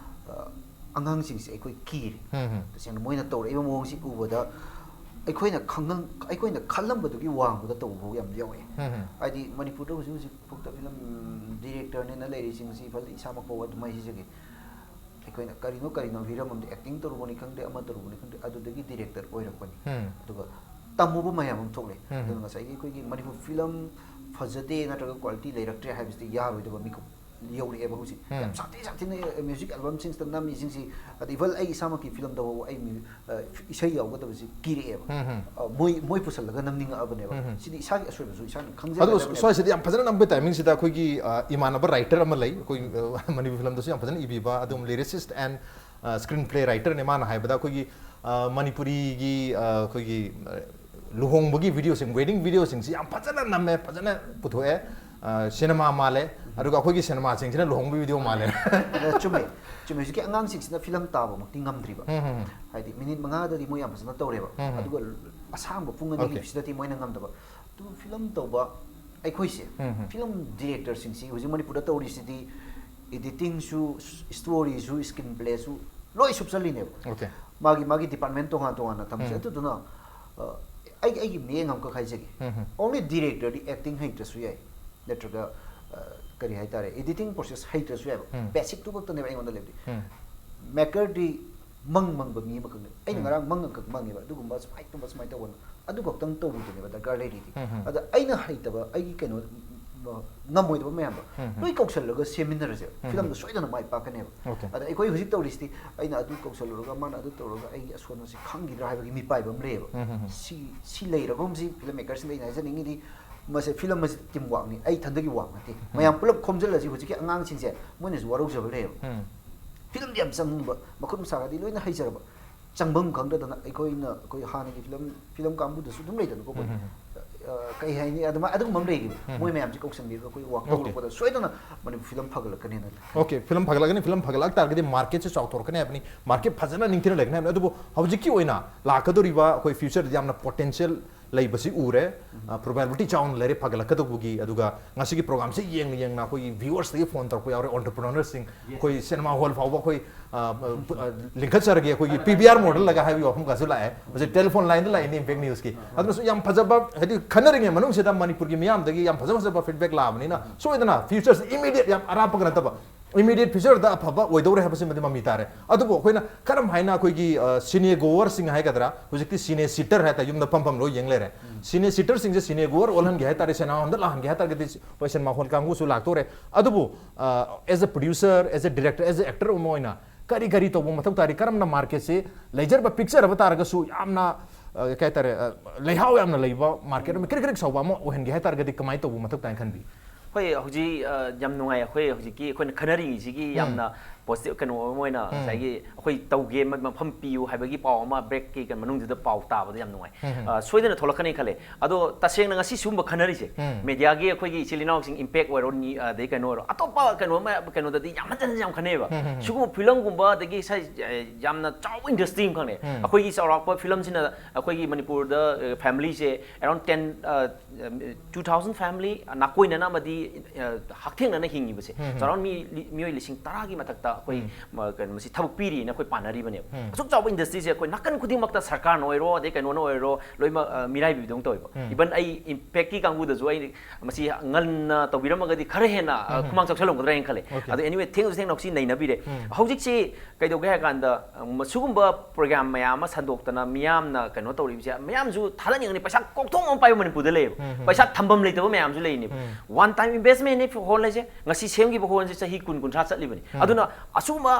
ꯑ, ꯑꯉꯥꯡꯁꯤꯡꯁꯦ ꯑꯩꯈꯣꯏ ꯀꯤꯔꯦ꯫ ꯎꯝ, ꯎꯝ꯫ ꯇꯁꯦꯡꯅ ꯃꯣꯏꯅ ꯇꯧꯔꯛꯏꯕ ꯃꯑꯣꯡꯁꯤ ꯎꯕꯗ ꯑꯩꯈꯣꯏꯅ ꯈꯪꯉꯝ-, ꯑꯩꯈꯣꯏꯅ ꯈꯜꯂꯝꯕꯗꯨꯒꯤ ꯋꯥꯡꯃꯗ ꯇꯧꯕ ꯐꯥꯎ ꯌꯥꯝ ꯌꯥꯎꯔꯛꯑꯦ꯫ ꯎꯝ, ꯎꯝ꯫ ꯍꯥꯏꯗꯤ ꯃꯅꯤꯄꯨꯔꯗ ꯍꯧꯖꯤꯛ ꯍꯧꯖꯤꯛ ꯐꯥꯎꯗ ꯐꯤꯂꯝ ꯗꯤꯔꯦꯛꯇꯔꯅꯦꯅ ꯂꯩꯔꯤꯁꯤꯡꯁꯤ, ꯐꯖꯅ ꯏꯁꯥꯃꯛ ꯐꯥꯎꯕ ꯑꯗꯨꯝ ꯍꯥꯏꯖꯒꯦ꯫ ꯑꯩꯈꯣꯏꯅ ꯀꯔꯤꯅꯣ ꯀꯔꯤꯅꯣ ꯍꯤꯔꯝ ꯑꯃꯗ ꯑꯦꯛꯇꯤꯡ ꯇꯧꯔꯨꯕꯅꯤ ꯈꯪꯗꯦ, ꯑꯃ ꯇꯧꯔꯨꯕꯅꯤ ꯈꯪꯗꯦ, ꯑꯗꯨꯗꯒꯤ ꯗꯤꯔꯦꯛꯇꯔ ꯑꯣꯏꯔꯛꯄꯅꯤ꯫ ꯎꯝ꯫ ꯑꯗꯨꯒ ꯇꯝꯃꯨꯕ ꯃꯌꯥꯝ ꯑꯃ ꯊꯣꯛꯂꯦ꯫ ꯎꯝ꯫ ꯑꯗꯨꯅ ꯉꯁꯥꯏꯒꯤ ꯑꯩꯈꯣꯏꯒꯤ ꯃꯅꯤꯄꯨꯔ ꯐꯤꯂꯝ ꯐꯖꯗꯦ ꯅꯠꯇ꯭ꯔꯒ ꯀ꯭ꯋꯥꯂꯤꯇꯤ ꯂꯩꯔꯛꯇ꯭ꯔꯦ ꯍꯥꯏꯕꯁꯤꯗꯤ ꯌꯥꯔꯣꯏꯗꯕ ꯃꯤꯀꯨꯞ ꯌꯧꯔꯛꯑꯦꯕ ꯍꯧꯖꯤꯛ꯫ ꯎꯝ꯫ ꯌꯥꯝ ꯁꯥꯊꯤ ꯁꯥꯊꯤꯅ ꯃ꯭ꯌꯨꯖꯤꯛ ꯑꯦꯜꯕꯝꯁꯤꯡꯁꯤꯗ ꯅꯝꯃꯤꯁꯤꯡꯁꯤ, ꯑꯗ ꯏꯚꯟ ꯑꯩ ꯏꯁꯥꯃꯛꯀꯤ ꯐꯤꯂꯝꯗ ꯐꯥꯎꯕ ꯑꯩ ꯃ꯭ꯌꯨ-, ꯑ, ꯏꯁꯩ ꯌꯥꯎꯒꯗꯕꯁꯤ ꯀꯤꯔꯛꯑꯦꯕ꯫ ꯎꯝ, ꯎꯝ꯫ ꯑ, ꯃꯣꯏ, ꯃꯣꯏ ꯄꯨꯁꯜꯂꯒ ꯅꯝꯅꯤꯡꯉꯛꯑꯕꯅꯦꯕ꯫ ꯎꯝ, ꯎꯝ꯫ ꯁꯤꯗꯤ ꯏꯁꯥꯒꯤ ꯑꯁꯣꯏꯕꯁꯨ ꯏꯁꯥꯅ ꯑꯗꯨꯒ ꯈꯪꯖꯒꯗꯕꯅꯦꯕ꯫ ꯁ꯭ꯋꯥꯏꯁꯤꯗ ꯌꯥꯝ ꯐꯖꯅ ꯅꯝꯕꯒꯤ ꯇꯥꯏꯃꯤꯡꯁꯤꯗ ꯑꯩꯈꯣꯏꯒꯤ, ꯑ, ꯏꯃꯥꯟꯅꯕ ꯔꯥꯏꯇꯔ ꯑꯃ ꯂꯩ, ꯑꯩꯈꯣꯏ, ꯑ, ꯃꯅꯤꯄꯨꯔꯤ ꯐꯤꯂꯝꯗꯁꯨ ꯌꯥꯝ ꯐꯖꯅ ꯏꯕꯤꯕ, ꯑꯗꯨꯝ lyricist and, ꯑ, screenplay writer ꯅꯦ꯫ ꯃꯥꯅ ꯍꯥꯏꯕꯗ ꯑꯩꯈꯣꯏꯒꯤ, ꯑ, ꯃꯅꯤꯄꯨꯔꯤꯒꯤ, ꯑ, ꯑꯩꯈꯣꯏꯒꯤ, ꯑ, ꯂꯨꯍꯣꯡꯕꯒꯤ ꯚꯤꯗꯤꯑꯣꯁꯤꯡ, ꯋꯦꯗꯤꯡ ꯚꯤꯗꯤꯑꯣꯁꯤꯡꯁꯤ ꯌꯥꯝ ꯐꯖꯅ ꯅꯝꯃꯦ, ꯐꯖꯅ ꯄꯨꯊꯣꯛꯑꯦ꯫ ꯁꯤꯅꯦꯃꯥ ꯃꯥꯜꯂꯦ, ꯑꯗꯨꯒ ꯑꯩꯈꯣꯏꯒꯤ ꯁꯤꯅꯦꯃꯥꯁꯤꯡꯁꯤꯅ ꯂꯨꯍꯣꯡꯕ ꯚꯤꯗꯤꯑꯣ ꯃꯥꯜꯂꯦ꯫ ꯑꯗ ꯆꯨꯝꯃꯦ, ꯆꯨꯝꯃꯦ꯫ ꯍꯧꯖꯤꯛꯀꯤ ꯑꯉꯥꯡꯁꯤꯡꯁꯤꯅ ꯐꯤꯂꯝ ꯇꯥꯕꯃꯛꯇꯤ ꯉꯝꯗ꯭ꯔꯤꯕ꯫ ꯎꯝ, ꯎꯝ, ꯎꯝ. ꯍꯥꯏꯗꯤ ꯃꯤꯅꯤꯠ ꯃꯉꯥꯗꯗꯤ ꯃꯣꯏ ꯌꯥꯝ ꯐꯖꯅ ꯇꯧꯔꯦꯕ꯫ ꯎꯝ, ꯎꯝ. ꯑꯗꯨꯒ ꯑꯁꯥꯡꯕ ꯄꯨꯡ ꯑꯅꯤꯒꯤ Okay. ꯁꯤꯗꯗꯤ ꯃꯣꯏꯅ ꯉꯝꯗꯕ꯫ ꯑꯗꯨ ꯐꯤꯂꯝ ꯇꯧꯕ ꯑꯩꯈꯣꯏꯁꯦ, ꯎꯝ, ꯎꯝ. ꯐꯤꯂꯝ ꯗꯤꯔꯦꯛꯇꯔꯁꯤꯡꯁꯤ ꯍꯧꯖꯤꯛ ꯃꯅꯤꯄꯨꯔꯗ ꯇꯧꯔꯤꯁꯤꯗꯤ editing ꯁꯨ, story ꯁꯨ, screen play ꯁꯨ ꯂꯣꯏ ꯁꯨꯞꯆꯜꯂꯤꯅꯦꯕ꯫ Okay. ꯃꯥꯒꯤ ꯃꯥꯒꯤ department ꯇꯣꯉꯥꯟ ꯇꯣꯉꯥꯟꯅ ꯊꯝꯁꯦ꯫ ꯎꯝ. ꯑꯗꯨꯗꯨꯅ ꯑ, ꯑꯩꯒꯤ ꯑꯩꯒꯤ ꯃꯤꯠꯌꯦꯡ ꯑꯃꯈꯛ ꯍꯥꯏꯖꯒꯦ꯫ ꯎꯝ, ꯎꯝ. Only director ꯗꯤ acting ꯍꯩꯇ꯭ꯔꯁꯨ ꯌꯥꯏ, ꯅꯠꯇ꯭ꯔꯒ ꯑ, ꯀꯔꯤ ꯍꯥꯏꯇꯥꯔꯦ, editing process ꯍꯩꯇ꯭ꯔꯁꯨ ꯌꯥꯏꯕ꯫ ꯎꯝ. Basic ꯇꯨ ꯈꯛꯇꯅꯦꯕ ꯑꯩꯉꯣꯟꯗ ꯂꯩꯕꯗꯤ꯫ ꯎꯝ. Maker ꯗꯤ ꯃꯪ ꯃꯪꯕ ꯃꯤ ꯑꯃꯈꯛꯅꯦ꯫ ꯑꯩꯅ ꯎꯝ. ꯉꯔꯥꯡ ꯃꯪ ꯑꯃꯈꯛ ꯃꯪꯉꯦꯕ, ꯑꯗꯨꯒꯨꯝꯕ ꯁꯨꯃꯥꯏꯅ ꯇꯧꯕ ꯁꯨꯃꯥꯏꯅ ꯇꯧꯕꯅ ꯑꯗꯨ ꯈꯛꯇꯪ ꯇꯧꯕꯤꯗꯨꯅꯦꯕ ꯗꯔꯀꯥꯔ ꯂꯩꯔꯤꯗꯤ꯫ ꯎꯝ, ꯎꯝ. ꯑꯗ ꯑꯩꯅ ꯍꯩꯇꯕ, ꯑꯩꯒꯤ ꯀꯩꯅꯣ ꯎꯝ, ꯉꯝꯃꯣꯏꯗꯕ ꯃꯌꯥꯝꯗꯣ ꯎꯝ, ꯎꯝ. ꯂꯣꯏ ꯀꯧꯁꯜꯂꯒ ꯁꯦꯝꯃꯤꯟꯅꯔꯁꯦꯕ꯫ ꯎꯝ. ꯐꯤꯂꯝꯗꯣ ꯁꯣꯏꯗꯅ ꯃꯥꯏ ꯄꯥꯛꯀꯅꯦꯕ꯫ Okay. ꯑꯗ ꯑꯩꯈꯣꯏ ꯍꯧꯖꯤꯛ ꯇꯧꯔꯤꯁꯤꯗꯤ ꯑꯩꯅ ꯑꯗꯨ ꯀꯧꯁꯜꯂꯨꯔꯒ ꯃꯥꯅ ꯑꯗꯨ ꯇꯧꯔꯒ ꯑꯩꯒꯤ ꯑꯁꯣꯟꯕꯁꯦ ꯈꯪꯈꯤꯗ꯭ꯔꯥ ꯍꯥꯏꯕꯒꯤ ꯃꯤꯄꯥꯏꯕ ꯑꯃ ꯂꯩꯌꯦꯕ꯫ ꯎꯝ, ꯎꯝ, ꯎꯝ. ꯁꯤ ꯁꯤ ꯂꯩꯔꯒꯨꯝꯁꯤ ꯐꯤꯂꯝ ꯃꯦꯀꯔꯁꯤꯡꯗ ꯑꯩꯅ ꯍꯥꯏꯖꯅꯤꯡꯉꯤꯗꯤ ꯃꯁꯦ ꯐꯤꯂꯝ ꯑꯁꯤ team work ꯅꯤ, ꯑꯩ ꯏꯊꯟꯗꯒꯤ work ꯅꯠꯇꯦ꯫ ꯃꯌꯥꯝ ꯄꯨꯂꯞ ꯈꯣꯝꯖꯤꯜꯂꯁꯤ꯫ ꯍꯧꯖꯤꯛꯀꯤ ꯑꯉꯥꯡꯁꯤꯡꯁꯦ ꯃꯣꯏꯅꯁꯨ ꯋꯥꯔꯧꯖꯕ ꯂꯩꯌꯦꯕ꯫ ꯎꯝ. ꯐꯤꯂꯝꯗꯤ ꯌꯥꯝ ꯆꯪꯅꯤꯡꯕ, ꯃꯈꯨꯠ ꯃꯁꯥꯒꯗꯤ ꯂꯣꯏꯅ ꯍꯩꯖꯔꯕ, ꯆꯪꯐꯝ ꯈꯪꯗꯗꯅ ꯑꯩꯈꯣꯏꯅ ꯑꯩꯈꯣꯏ ꯍꯥꯟꯅꯒꯤ ꯐꯤꯂꯝ ꯐꯤꯂꯝ ꯀꯥꯡꯕꯨꯗꯁꯨ ꯑꯗꯨꯝ ꯂꯩꯗꯅꯀꯣ ꯑꯩꯈꯣꯏ꯫ ꯎꯝ, ꯎꯝ. ꯑ, ꯀꯩ ꯍꯥꯏꯅꯤ, ꯑꯗꯨꯃꯥꯏꯅ ꯑꯗꯨꯒꯨꯝꯕ ꯑꯃ ꯂꯩꯔꯤꯕ꯫ ꯎꯝ. ꯃꯣꯏ ꯃꯌꯥꯝꯁꯤ ꯀꯧꯁꯟꯕꯤꯔꯒ ꯑꯩꯈꯣꯏ work Okay. ꯇꯧꯔꯛꯄꯗ ꯁꯣꯏꯗꯅ ꯃꯅꯤꯄꯨꯔ ꯐꯤꯂꯝ ꯐꯒꯠꯂꯛꯀꯅꯦꯅ꯫ Okay, ꯐꯤꯂꯝ ꯐꯒꯠꯂꯛꯀꯅꯤ. ꯐꯤꯂꯝ ꯐꯒꯠꯂꯛ ꯇꯥꯔꯒꯗꯤ market ꯁꯦ ꯆꯥꯎꯊꯣꯔꯛꯀꯅꯤ ꯍꯥꯏꯕꯅꯤ, market ꯐꯖꯅ ꯅꯤꯡꯊꯤꯅ ꯂꯩꯒꯅꯤ ꯍꯥꯏꯕꯅꯤ. ꯑꯗꯨꯕꯨ ꯍꯧꯖꯤꯛꯀꯤ ꯑꯣꯏꯅ ꯂꯥꯛꯀꯗꯧꯔꯤꯕ ꯑꯩꯈꯣꯏ future ꯗ ꯌꯥꯝꯅ potential ꯂꯩꯕꯁꯤ ꯎꯔꯦ, ꯑ, probability ꯆꯥꯎꯅ ꯂꯩꯔꯦ ꯐꯒꯠꯂꯛꯀꯗꯧꯕꯒꯤ꯫ ꯑꯗꯨꯒ ꯉꯁꯤꯒꯤ program ꯁꯦ ꯌꯦꯡꯅ ꯌꯦꯡꯅ ꯑꯩꯈꯣꯏꯒꯤ viewers ꯇꯒꯤ phone ꯇꯧꯔꯛꯄ ꯌꯥꯎꯔꯦ, entrepreneur ꯁꯤꯡ, ꯑꯩꯈꯣꯏ cinema hall ꯐꯥꯎꯕ ꯑꯩꯈꯣꯏ, ꯑ, ꯑ, ꯂꯤꯡꯈꯠꯆꯔꯒꯦ, ꯑꯩꯈꯣꯏꯒꯤ P V R model ꯂꯒ ꯍꯥꯏꯕꯒꯤ ꯋꯥꯐꯝ ꯀꯥꯁꯨ ꯂꯥꯛꯑꯦ꯫ ꯍꯧꯖꯤꯛ telephone line ꯗ ꯂꯥꯛꯏꯅꯦ Impact News ꯀꯤ꯫ ꯑꯗꯨꯅꯁꯨ ꯌꯥꯝ ꯐꯖꯕ, ꯍꯥꯏꯗꯤ ꯈꯟꯅꯔꯤꯉꯩ ꯃꯅꯨꯡꯁꯤꯗ ꯃꯅꯤꯄꯨꯔꯒꯤ ꯃꯤꯌꯥꯝꯗꯒꯤ ꯌꯥꯝ ꯐꯖ ꯐꯖꯕ feedback ꯂꯥꯛꯑꯕꯅꯤꯅ ꯁꯣꯏꯗꯅ future ꯁꯦ immediate, ꯌꯥꯝ ꯑꯔꯥꯞꯄꯒ ꯅꯠꯇꯕ, immediate future ꯗ ꯑꯐꯕ ꯑꯣꯏꯗꯧꯔꯦ ꯍꯥꯏꯕꯁꯤꯃꯗꯤ ꯃꯃꯤ ꯇꯥꯔꯦ꯫ ꯑꯗꯨꯕꯨ ꯑꯩꯈꯣꯏꯅ ꯀꯔꯝ ꯍꯥꯏꯅ ꯑꯩꯈꯣꯏꯒꯤ, ꯑ, cine goer ꯁꯤꯡ ꯍꯥꯏꯒꯗ꯭ꯔꯥ, ꯍꯧꯖꯤꯛꯇꯤ cine sitter ꯍꯥꯏꯇꯥꯔꯦ, ꯌꯨꯝꯗ ꯐꯝ ꯐꯝ ꯂꯣꯏ ꯌꯦꯡ ꯂꯩꯔꯦ꯫ Cine sitter ꯁꯤꯡꯁꯦ cine goer ꯑꯣꯜꯍꯟꯒꯦ ꯍꯥꯏꯇꯥꯔꯦ, cinema hall ꯗ ꯂꯥꯛꯍꯟꯒꯦ ꯍꯥꯏꯇꯥꯔꯒꯗꯤ ꯑꯩꯈꯣꯏ cinema hall ꯀꯥꯡꯕꯨꯁꯨ ꯂꯥꯛꯇꯣꯔꯦ꯫ ꯑꯗꯨꯕꯨ, ꯑ, as a producer, as a director, as a actor ꯑꯃ ꯑꯣꯏꯅ ꯀꯔꯤ ꯀꯔꯤ ꯇꯧꯕ ꯃꯊꯧ ꯇꯥꯔꯤ? ꯀꯔꯝꯅ market ꯁꯦ, ꯂꯩꯖꯔꯕ ꯄꯤꯛꯆꯔꯕ ꯇꯥꯔꯒꯁꯨ ꯌꯥꯝꯅ, ꯑ, ꯀꯩ ꯍꯥꯏꯇꯥꯔꯦ, ꯑ, ꯂꯩꯍꯥꯎ ꯌꯥꯝꯅ ꯂꯩꯕ market ꯑꯃ, ꯀ꯭ꯔꯤꯛ ꯀ꯭ꯔꯤꯛ ꯁꯧꯕ ꯑꯃ ꯑꯣꯏꯍꯟꯒꯦ ꯍꯥꯏꯇꯥꯔꯒꯗꯤ ꯀꯃꯥꯏꯅ ꯇꯧꯕ ꯃꯊꯧ ꯇꯥꯏꯅ ꯈꯟꯕꯤ? ꯍꯣꯏ, ꯍꯧꯖꯤꯛ, ꯑ, ꯌꯥꯝ ꯅꯨꯡꯉꯥꯏ꯫ ꯑꯩꯈꯣꯏ ꯍꯧꯖꯤꯛꯀꯤ ꯑꯩꯈꯣꯏꯅ ꯈꯟꯅꯔꯤꯁꯤꯒꯤ ꯎꯝ. ꯌꯥꯝꯅ ꯄꯣꯖꯤꯇꯤꯚ ꯀꯩꯅꯣ ꯑꯃ ꯑꯣꯏꯅ ꯉꯁꯥꯏꯒꯤ ꯑꯩꯈꯣꯏ ꯇꯧꯒꯦ ꯃꯐꯝ ꯄꯤꯌꯨ ꯍꯥꯏꯕꯒꯤ ꯄꯥꯎ ꯑꯃ ꯕ꯭ꯔꯦꯛꯀꯤ ꯃꯅꯨꯡꯗꯨꯗ ꯄꯥꯎ ꯇꯥꯕꯗ ꯌꯥꯝ ꯅꯨꯡꯉꯥꯏ꯫ ꯁꯣꯏꯗꯅ ꯊꯣꯛꯂꯛꯀꯅꯤ ꯈꯜꯂꯦ꯫ ꯑꯗꯣ ꯇꯁꯦꯡꯅ ꯉꯁꯤ ꯁꯤꯒꯨꯝꯕ ꯈꯟꯅꯔꯤꯁꯦ ꯃꯦꯗꯤꯌꯥꯒꯤ ꯑꯩꯈꯣꯏꯒꯤ ꯏꯆꯤꯜ ꯏꯅꯥꯎꯁꯤꯡ ꯏꯝꯄꯦꯛ ꯑꯣꯏꯔꯣ, ꯑꯗꯩ ꯀꯩꯅꯣ ꯑꯣꯏꯔꯣ, ꯑꯇꯣꯞꯄ ꯀꯩꯅꯣ ꯀꯩꯅꯣꯗꯗꯤ ꯌꯥꯝ ꯍꯟꯖꯟ ꯍꯟꯖꯟ ꯌꯥꯝ ꯈꯟꯅꯩꯑꯕ꯫ ꯁꯤꯒꯨꯝꯕ ꯐꯤꯂꯝꯒꯨꯝꯕ ꯑꯗꯒꯤ ꯌꯥꯝꯅ ꯆꯥꯎꯕ ꯏꯟꯗꯁꯇ꯭ꯔꯤ ꯑꯃꯈꯛꯅꯦ ꯑꯩꯈꯣꯏꯒꯤ ꯆꯥꯎꯔꯥꯛꯄ ꯐꯤꯂꯝꯁꯤꯅ ꯑꯩꯈꯣꯏꯒꯤ ꯃꯅꯤꯄꯨꯔꯗ ꯐꯦꯃꯤꯂꯤꯁꯦ around ten two thousand family ꯅꯥꯀꯣꯏꯅꯅ ꯑꯃꯗꯤ ꯍꯛꯊꯦꯡꯅꯅ ꯍꯤꯡꯉꯤꯕꯁꯦ ꯆꯥꯎꯔꯥꯛ ꯃꯤ ꯃꯤꯑꯣꯏ ꯂꯤꯁꯤꯡ ꯇꯔꯥꯒꯤ ꯃꯊꯛꯇ ꯑꯩꯈꯣꯏ ꯀꯩꯅꯣ ꯃꯁꯤ ꯊꯕꯛ ꯄꯤꯔꯤꯅ ꯑꯩꯈꯣꯏ ꯄꯥꯅꯔꯤꯕꯅꯦꯕ꯫ ꯑꯁꯨꯛ ꯆꯥꯎꯕ ꯏꯟꯗꯁꯇ꯭ꯔꯤꯁꯦ ꯑꯩꯈꯣꯏ ꯅꯥꯀꯟ ꯈꯨꯗꯤꯡꯃꯛꯇ ꯁꯔꯀꯥꯔꯅ ꯑꯣꯏꯔꯣ ꯑꯗꯩ ꯀꯩꯅꯣꯅ ꯑꯣꯏꯔꯣ ꯂꯣꯏꯅꯃꯛ ꯃꯤꯔꯥꯏꯕꯤꯕꯗꯧꯅ ꯇꯧꯋꯦꯕ꯫ ꯏꯚꯟ ꯑꯩ ꯏꯝꯄꯦꯛꯀꯤ ꯀꯥꯡꯕꯨꯗꯁꯨ ꯑꯩ ꯃꯁꯤ ꯉꯟꯅ ꯇꯧꯕꯤꯔꯝꯃꯒꯗꯤ ꯈꯔ ꯍꯦꯟꯅ ꯈꯨꯃꯥꯡ ꯆꯥꯎꯁꯜꯂꯝꯒꯗ꯭ꯔꯥ ꯍꯥꯏꯅ ꯈꯜꯂꯦ꯫ ꯑꯗꯣ anyway ꯊꯦꯡꯁꯨ ꯊꯦꯡꯅ ꯁꯤ ꯅꯩꯅꯕꯤꯔꯦ꯫ ꯍꯧꯖꯤꯛꯁꯤ ꯀꯩꯗꯧꯒꯦ ꯍꯥꯏ ꯀꯥꯟꯗ ꯁꯤꯒꯨꯝꯕ ꯄ꯭ꯔꯣꯒ꯭ꯔꯥꯝ ꯃꯌꯥꯝ ꯑꯃ ꯁꯟꯗꯣꯛꯇꯅ ꯃꯤꯌꯥꯝꯅ ꯀꯩꯅꯣ ꯇꯧꯔꯤꯕꯁꯦ ꯃꯌꯥꯝꯁꯨ ꯊꯥꯗꯅꯤꯡꯉꯅꯤ꯫ ꯄꯩꯁꯥ ꯀꯣꯛꯊꯣꯡ ꯑꯃ ꯄꯥꯏꯕ ꯃꯅꯤꯄꯨꯔꯗ ꯂꯩꯌꯦꯕ꯫ ꯄꯩꯁꯥ ꯊꯝꯐꯝ ꯂꯩꯇꯕ ꯃꯌꯥꯝꯁꯨ ꯂꯩꯅꯦꯕ꯫ One time investmentꯅꯦ ꯍꯣꯜ ꯍꯥꯏꯁꯦ꯫ ꯉꯁꯤ ꯁꯦꯝꯈꯤꯕ ꯍꯣꯜꯁꯦ ꯆꯍꯤ ꯀꯨꯟ ꯀꯨꯟꯊ꯭ꯔꯥ ꯆꯠꯂꯤꯕꯅꯤ꯫ ꯑꯗꯨꯅ ꯑꯁꯨꯝꯕ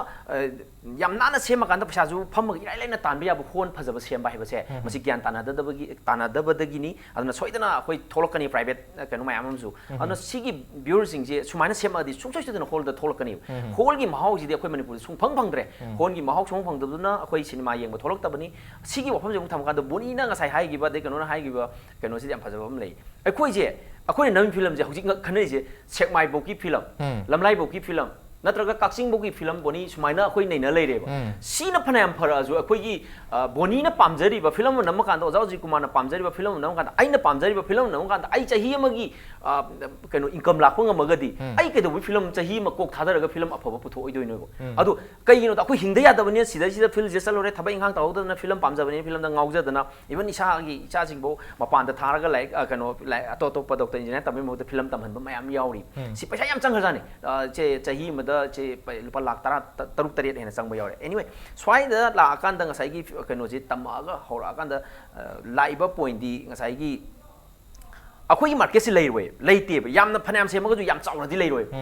ꯌꯥꯝ ꯅꯥꯟꯅ ꯁꯦꯝꯃꯀꯥꯟꯗ ꯄꯩꯁꯥꯁꯨ ꯐꯝꯃꯒ ꯏꯔꯥꯏ ꯂꯥꯏꯅ ꯇꯥꯟꯕ ꯌꯥꯕ ꯍꯣꯜ ꯐꯖꯕ ꯁꯦꯝꯕ ꯍꯥꯏꯕꯁꯦ ꯃꯁꯤ ꯒ꯭ꯌꯥꯟ ꯇꯥꯅꯗꯕꯒꯤ ꯇꯥꯅꯗꯕꯗꯒꯤꯅꯤ꯫ ꯑꯗꯨꯅ ꯁꯣꯏꯗꯅ ꯑꯩꯈꯣꯏ ꯊꯣꯛꯂꯛꯀꯅꯤ ꯄ꯭ꯔꯥꯏꯚꯦꯠ ꯀꯩꯅꯣ ꯃꯌꯥꯝ ꯑꯃꯁꯨ꯫ ꯑꯗꯨꯅ ꯁꯤꯒꯤ ꯚ꯭ꯌꯨꯔꯁꯤꯡꯁꯦ ꯁꯨꯃꯥꯏꯅ ꯁꯦꯝꯃꯛꯑꯗꯤ ꯁꯨꯡꯁꯣꯏ ꯁꯣꯏꯗꯅ ꯍꯣꯜꯗ ꯊꯣꯛꯂꯛꯀꯅꯦꯕ꯫ ꯍꯣꯜꯒꯤ ꯃꯍꯥꯎꯁꯤꯗꯤ ꯑꯩꯈꯣꯏ ꯃꯅꯤꯄꯨꯔꯗ ꯁꯨꯡꯐꯪ ꯐꯪꯗ꯭ꯔꯦ꯫ ꯍꯣꯜꯒꯤ ꯃꯍꯥꯎ ꯁꯨꯡꯐꯪ ꯐꯪꯗꯕꯗꯨꯅ ꯑꯩꯈꯣꯏ ꯁꯤꯅꯦꯃꯥ ꯌꯦꯡꯕ ꯊꯣꯛꯂꯛꯇꯕꯅꯤ꯫ ꯁꯤꯒꯤ ꯋꯥꯐꯝꯁꯦ ꯑꯃꯨꯛ ꯊꯝꯃꯀꯥꯟꯗ ꯕꯣꯅꯤꯅ ꯉꯁꯥꯏ ꯍꯥꯏꯈꯤꯕ ꯑꯗꯩ ꯀꯩꯅꯣꯅ ꯍꯥꯏꯈꯤꯕ ꯀꯩꯅꯣꯁꯤꯗꯤ ꯌꯥꯝ ꯐꯖꯕ ꯑꯃ ꯂꯩ꯫ ꯑꯩꯈꯣꯏꯁꯦ ꯑꯩꯈꯣꯏꯅ ꯅꯝꯃꯤ ꯐꯤꯂꯝꯁꯦ ꯍꯧꯖꯤꯛ ꯈꯟꯅꯔꯤꯁꯦ ꯁꯦꯛꯃꯥꯏꯐꯧꯒꯤ ꯐꯤꯂꯝ, ꯂꯝꯂꯥꯏꯐꯧꯒꯤ ꯐꯤꯂꯝ, ꯅꯠꯇ꯭ꯔꯒ ꯀꯛꯆꯤꯡꯐꯧꯒꯤ ꯐꯤꯂꯝ ꯕꯣꯅꯤ ꯁꯨꯃꯥꯏꯅ ꯑꯩꯈꯣꯏ ꯅꯩꯅ ꯂꯩꯔꯦꯕ꯫ ꯁꯤꯅ ꯐꯅꯌꯥꯝ ꯐꯔꯛꯑꯁꯨ ꯑꯩꯈꯣꯏꯒꯤ ꯕꯣꯅꯤꯅ ꯄꯥꯝꯖꯔꯤꯕ ꯐꯤꯂꯝ ꯑꯃ ꯅꯝꯃꯀꯥꯟꯗ, ꯑꯣꯖꯥ ꯎꯖꯤꯠ ꯀꯨꯃꯥꯔꯅ ꯄꯥꯝꯖꯔꯤꯕ ꯐꯤꯂꯝ ꯑꯃ ꯅꯝꯃꯀꯥꯟꯗ, ꯑꯩꯅ ꯄꯥꯝꯖꯔꯤꯕ ꯐꯤꯂꯝ ꯑꯃ ꯅꯝꯃꯀꯥꯟꯗ ꯑꯩ ꯆꯍꯤ ꯑꯃꯒꯤ ꯀꯩꯅꯣ ꯏꯟꯀꯝ ꯂꯥꯛꯄ ꯉꯝꯃꯒꯗꯤ ꯑꯩ ꯀꯩꯗꯧꯕꯩ ꯐꯤꯂꯝ ꯆꯍꯤ ꯑꯃ ꯀꯣꯛ ꯊꯥꯗꯔꯒ ꯐꯤꯂꯝ ꯑꯐꯕ ꯄꯨꯊꯣꯛꯑꯣꯏꯗꯣꯏꯅꯣꯕ? ꯑꯗꯣ ꯀꯩꯒꯤꯅꯣꯗ ꯑꯩꯈꯣꯏ ꯍꯤꯡꯗ ꯌꯥꯗꯕꯅꯤꯅ ꯁꯤꯗꯩꯁꯤꯗ ꯐꯤꯜꯁꯦ ꯆꯠꯂꯨꯔꯦ, ꯊꯕꯛ ꯏꯪꯈꯥꯡ ꯇꯧꯍꯧꯗꯗꯅ ꯐꯤꯂꯝ ꯄꯥꯝꯖꯕꯅꯤꯅ ꯐꯤꯂꯝꯗ ꯉꯥꯎꯖꯗꯅ, ꯏꯚꯟ ꯏꯁꯥꯒꯤ ꯏꯆꯥꯁꯤꯡꯐꯧ ꯃꯄꯥꯟꯗ ꯊꯥꯔꯒ ꯂꯥꯏꯔꯤꯛ ꯀꯩꯅꯣ ꯑꯇꯣꯞ ꯑꯇꯣꯞꯄ ꯗꯣꯛꯇꯔ ꯏꯟꯖꯤꯅꯤꯌꯥꯔ ꯇꯝꯕꯒꯤ ꯃꯍꯨꯠꯇ ꯐꯤꯂꯝ ꯇꯝꯍꯟꯕ ꯃꯌꯥꯝ ꯌꯥꯎꯔꯤ꯫ ꯁꯤ ꯄꯩꯁꯥ ꯌꯥꯝ ꯆꯪꯈ꯭ꯔꯖꯥꯠꯅꯤ꯫ ꯆꯦ ꯆꯍꯤ ꯑꯃꯗ ꯆꯦ ꯂꯨꯄꯥ ꯂꯥꯛ ꯇꯔꯥ ꯇꯔꯨꯛ ꯇꯔꯦꯠ ꯍꯦꯟꯅ ꯆꯪꯕ ꯌꯥꯎꯔꯦ꯫ Anyway, ꯁ꯭ꯋꯥꯏꯗ ꯂꯥꯛꯑꯀꯥꯟꯗ ꯉꯁꯥꯏꯒꯤ ꯀꯩꯅꯣꯁꯦ ꯇꯝꯃꯛꯑꯒ ꯍꯧꯔꯛꯑꯀꯥꯟꯗ ꯂꯥꯛꯏꯕ ꯄꯣꯏꯟꯗꯤ ꯉꯁꯥꯏꯒꯤ ꯑꯩꯈꯣꯏꯒꯤ ꯃꯥꯔꯀꯦꯠꯁꯤ ꯂꯩꯔꯣꯏ, ꯂꯩꯇꯦꯕ꯫ ꯌꯥꯝꯅ ꯐꯅꯌꯥꯝ ꯁꯦꯝꯃꯒꯁꯨ ꯌꯥꯝ ꯆꯥꯎꯅꯗꯤ ꯂꯩꯔꯣꯏꯕ꯫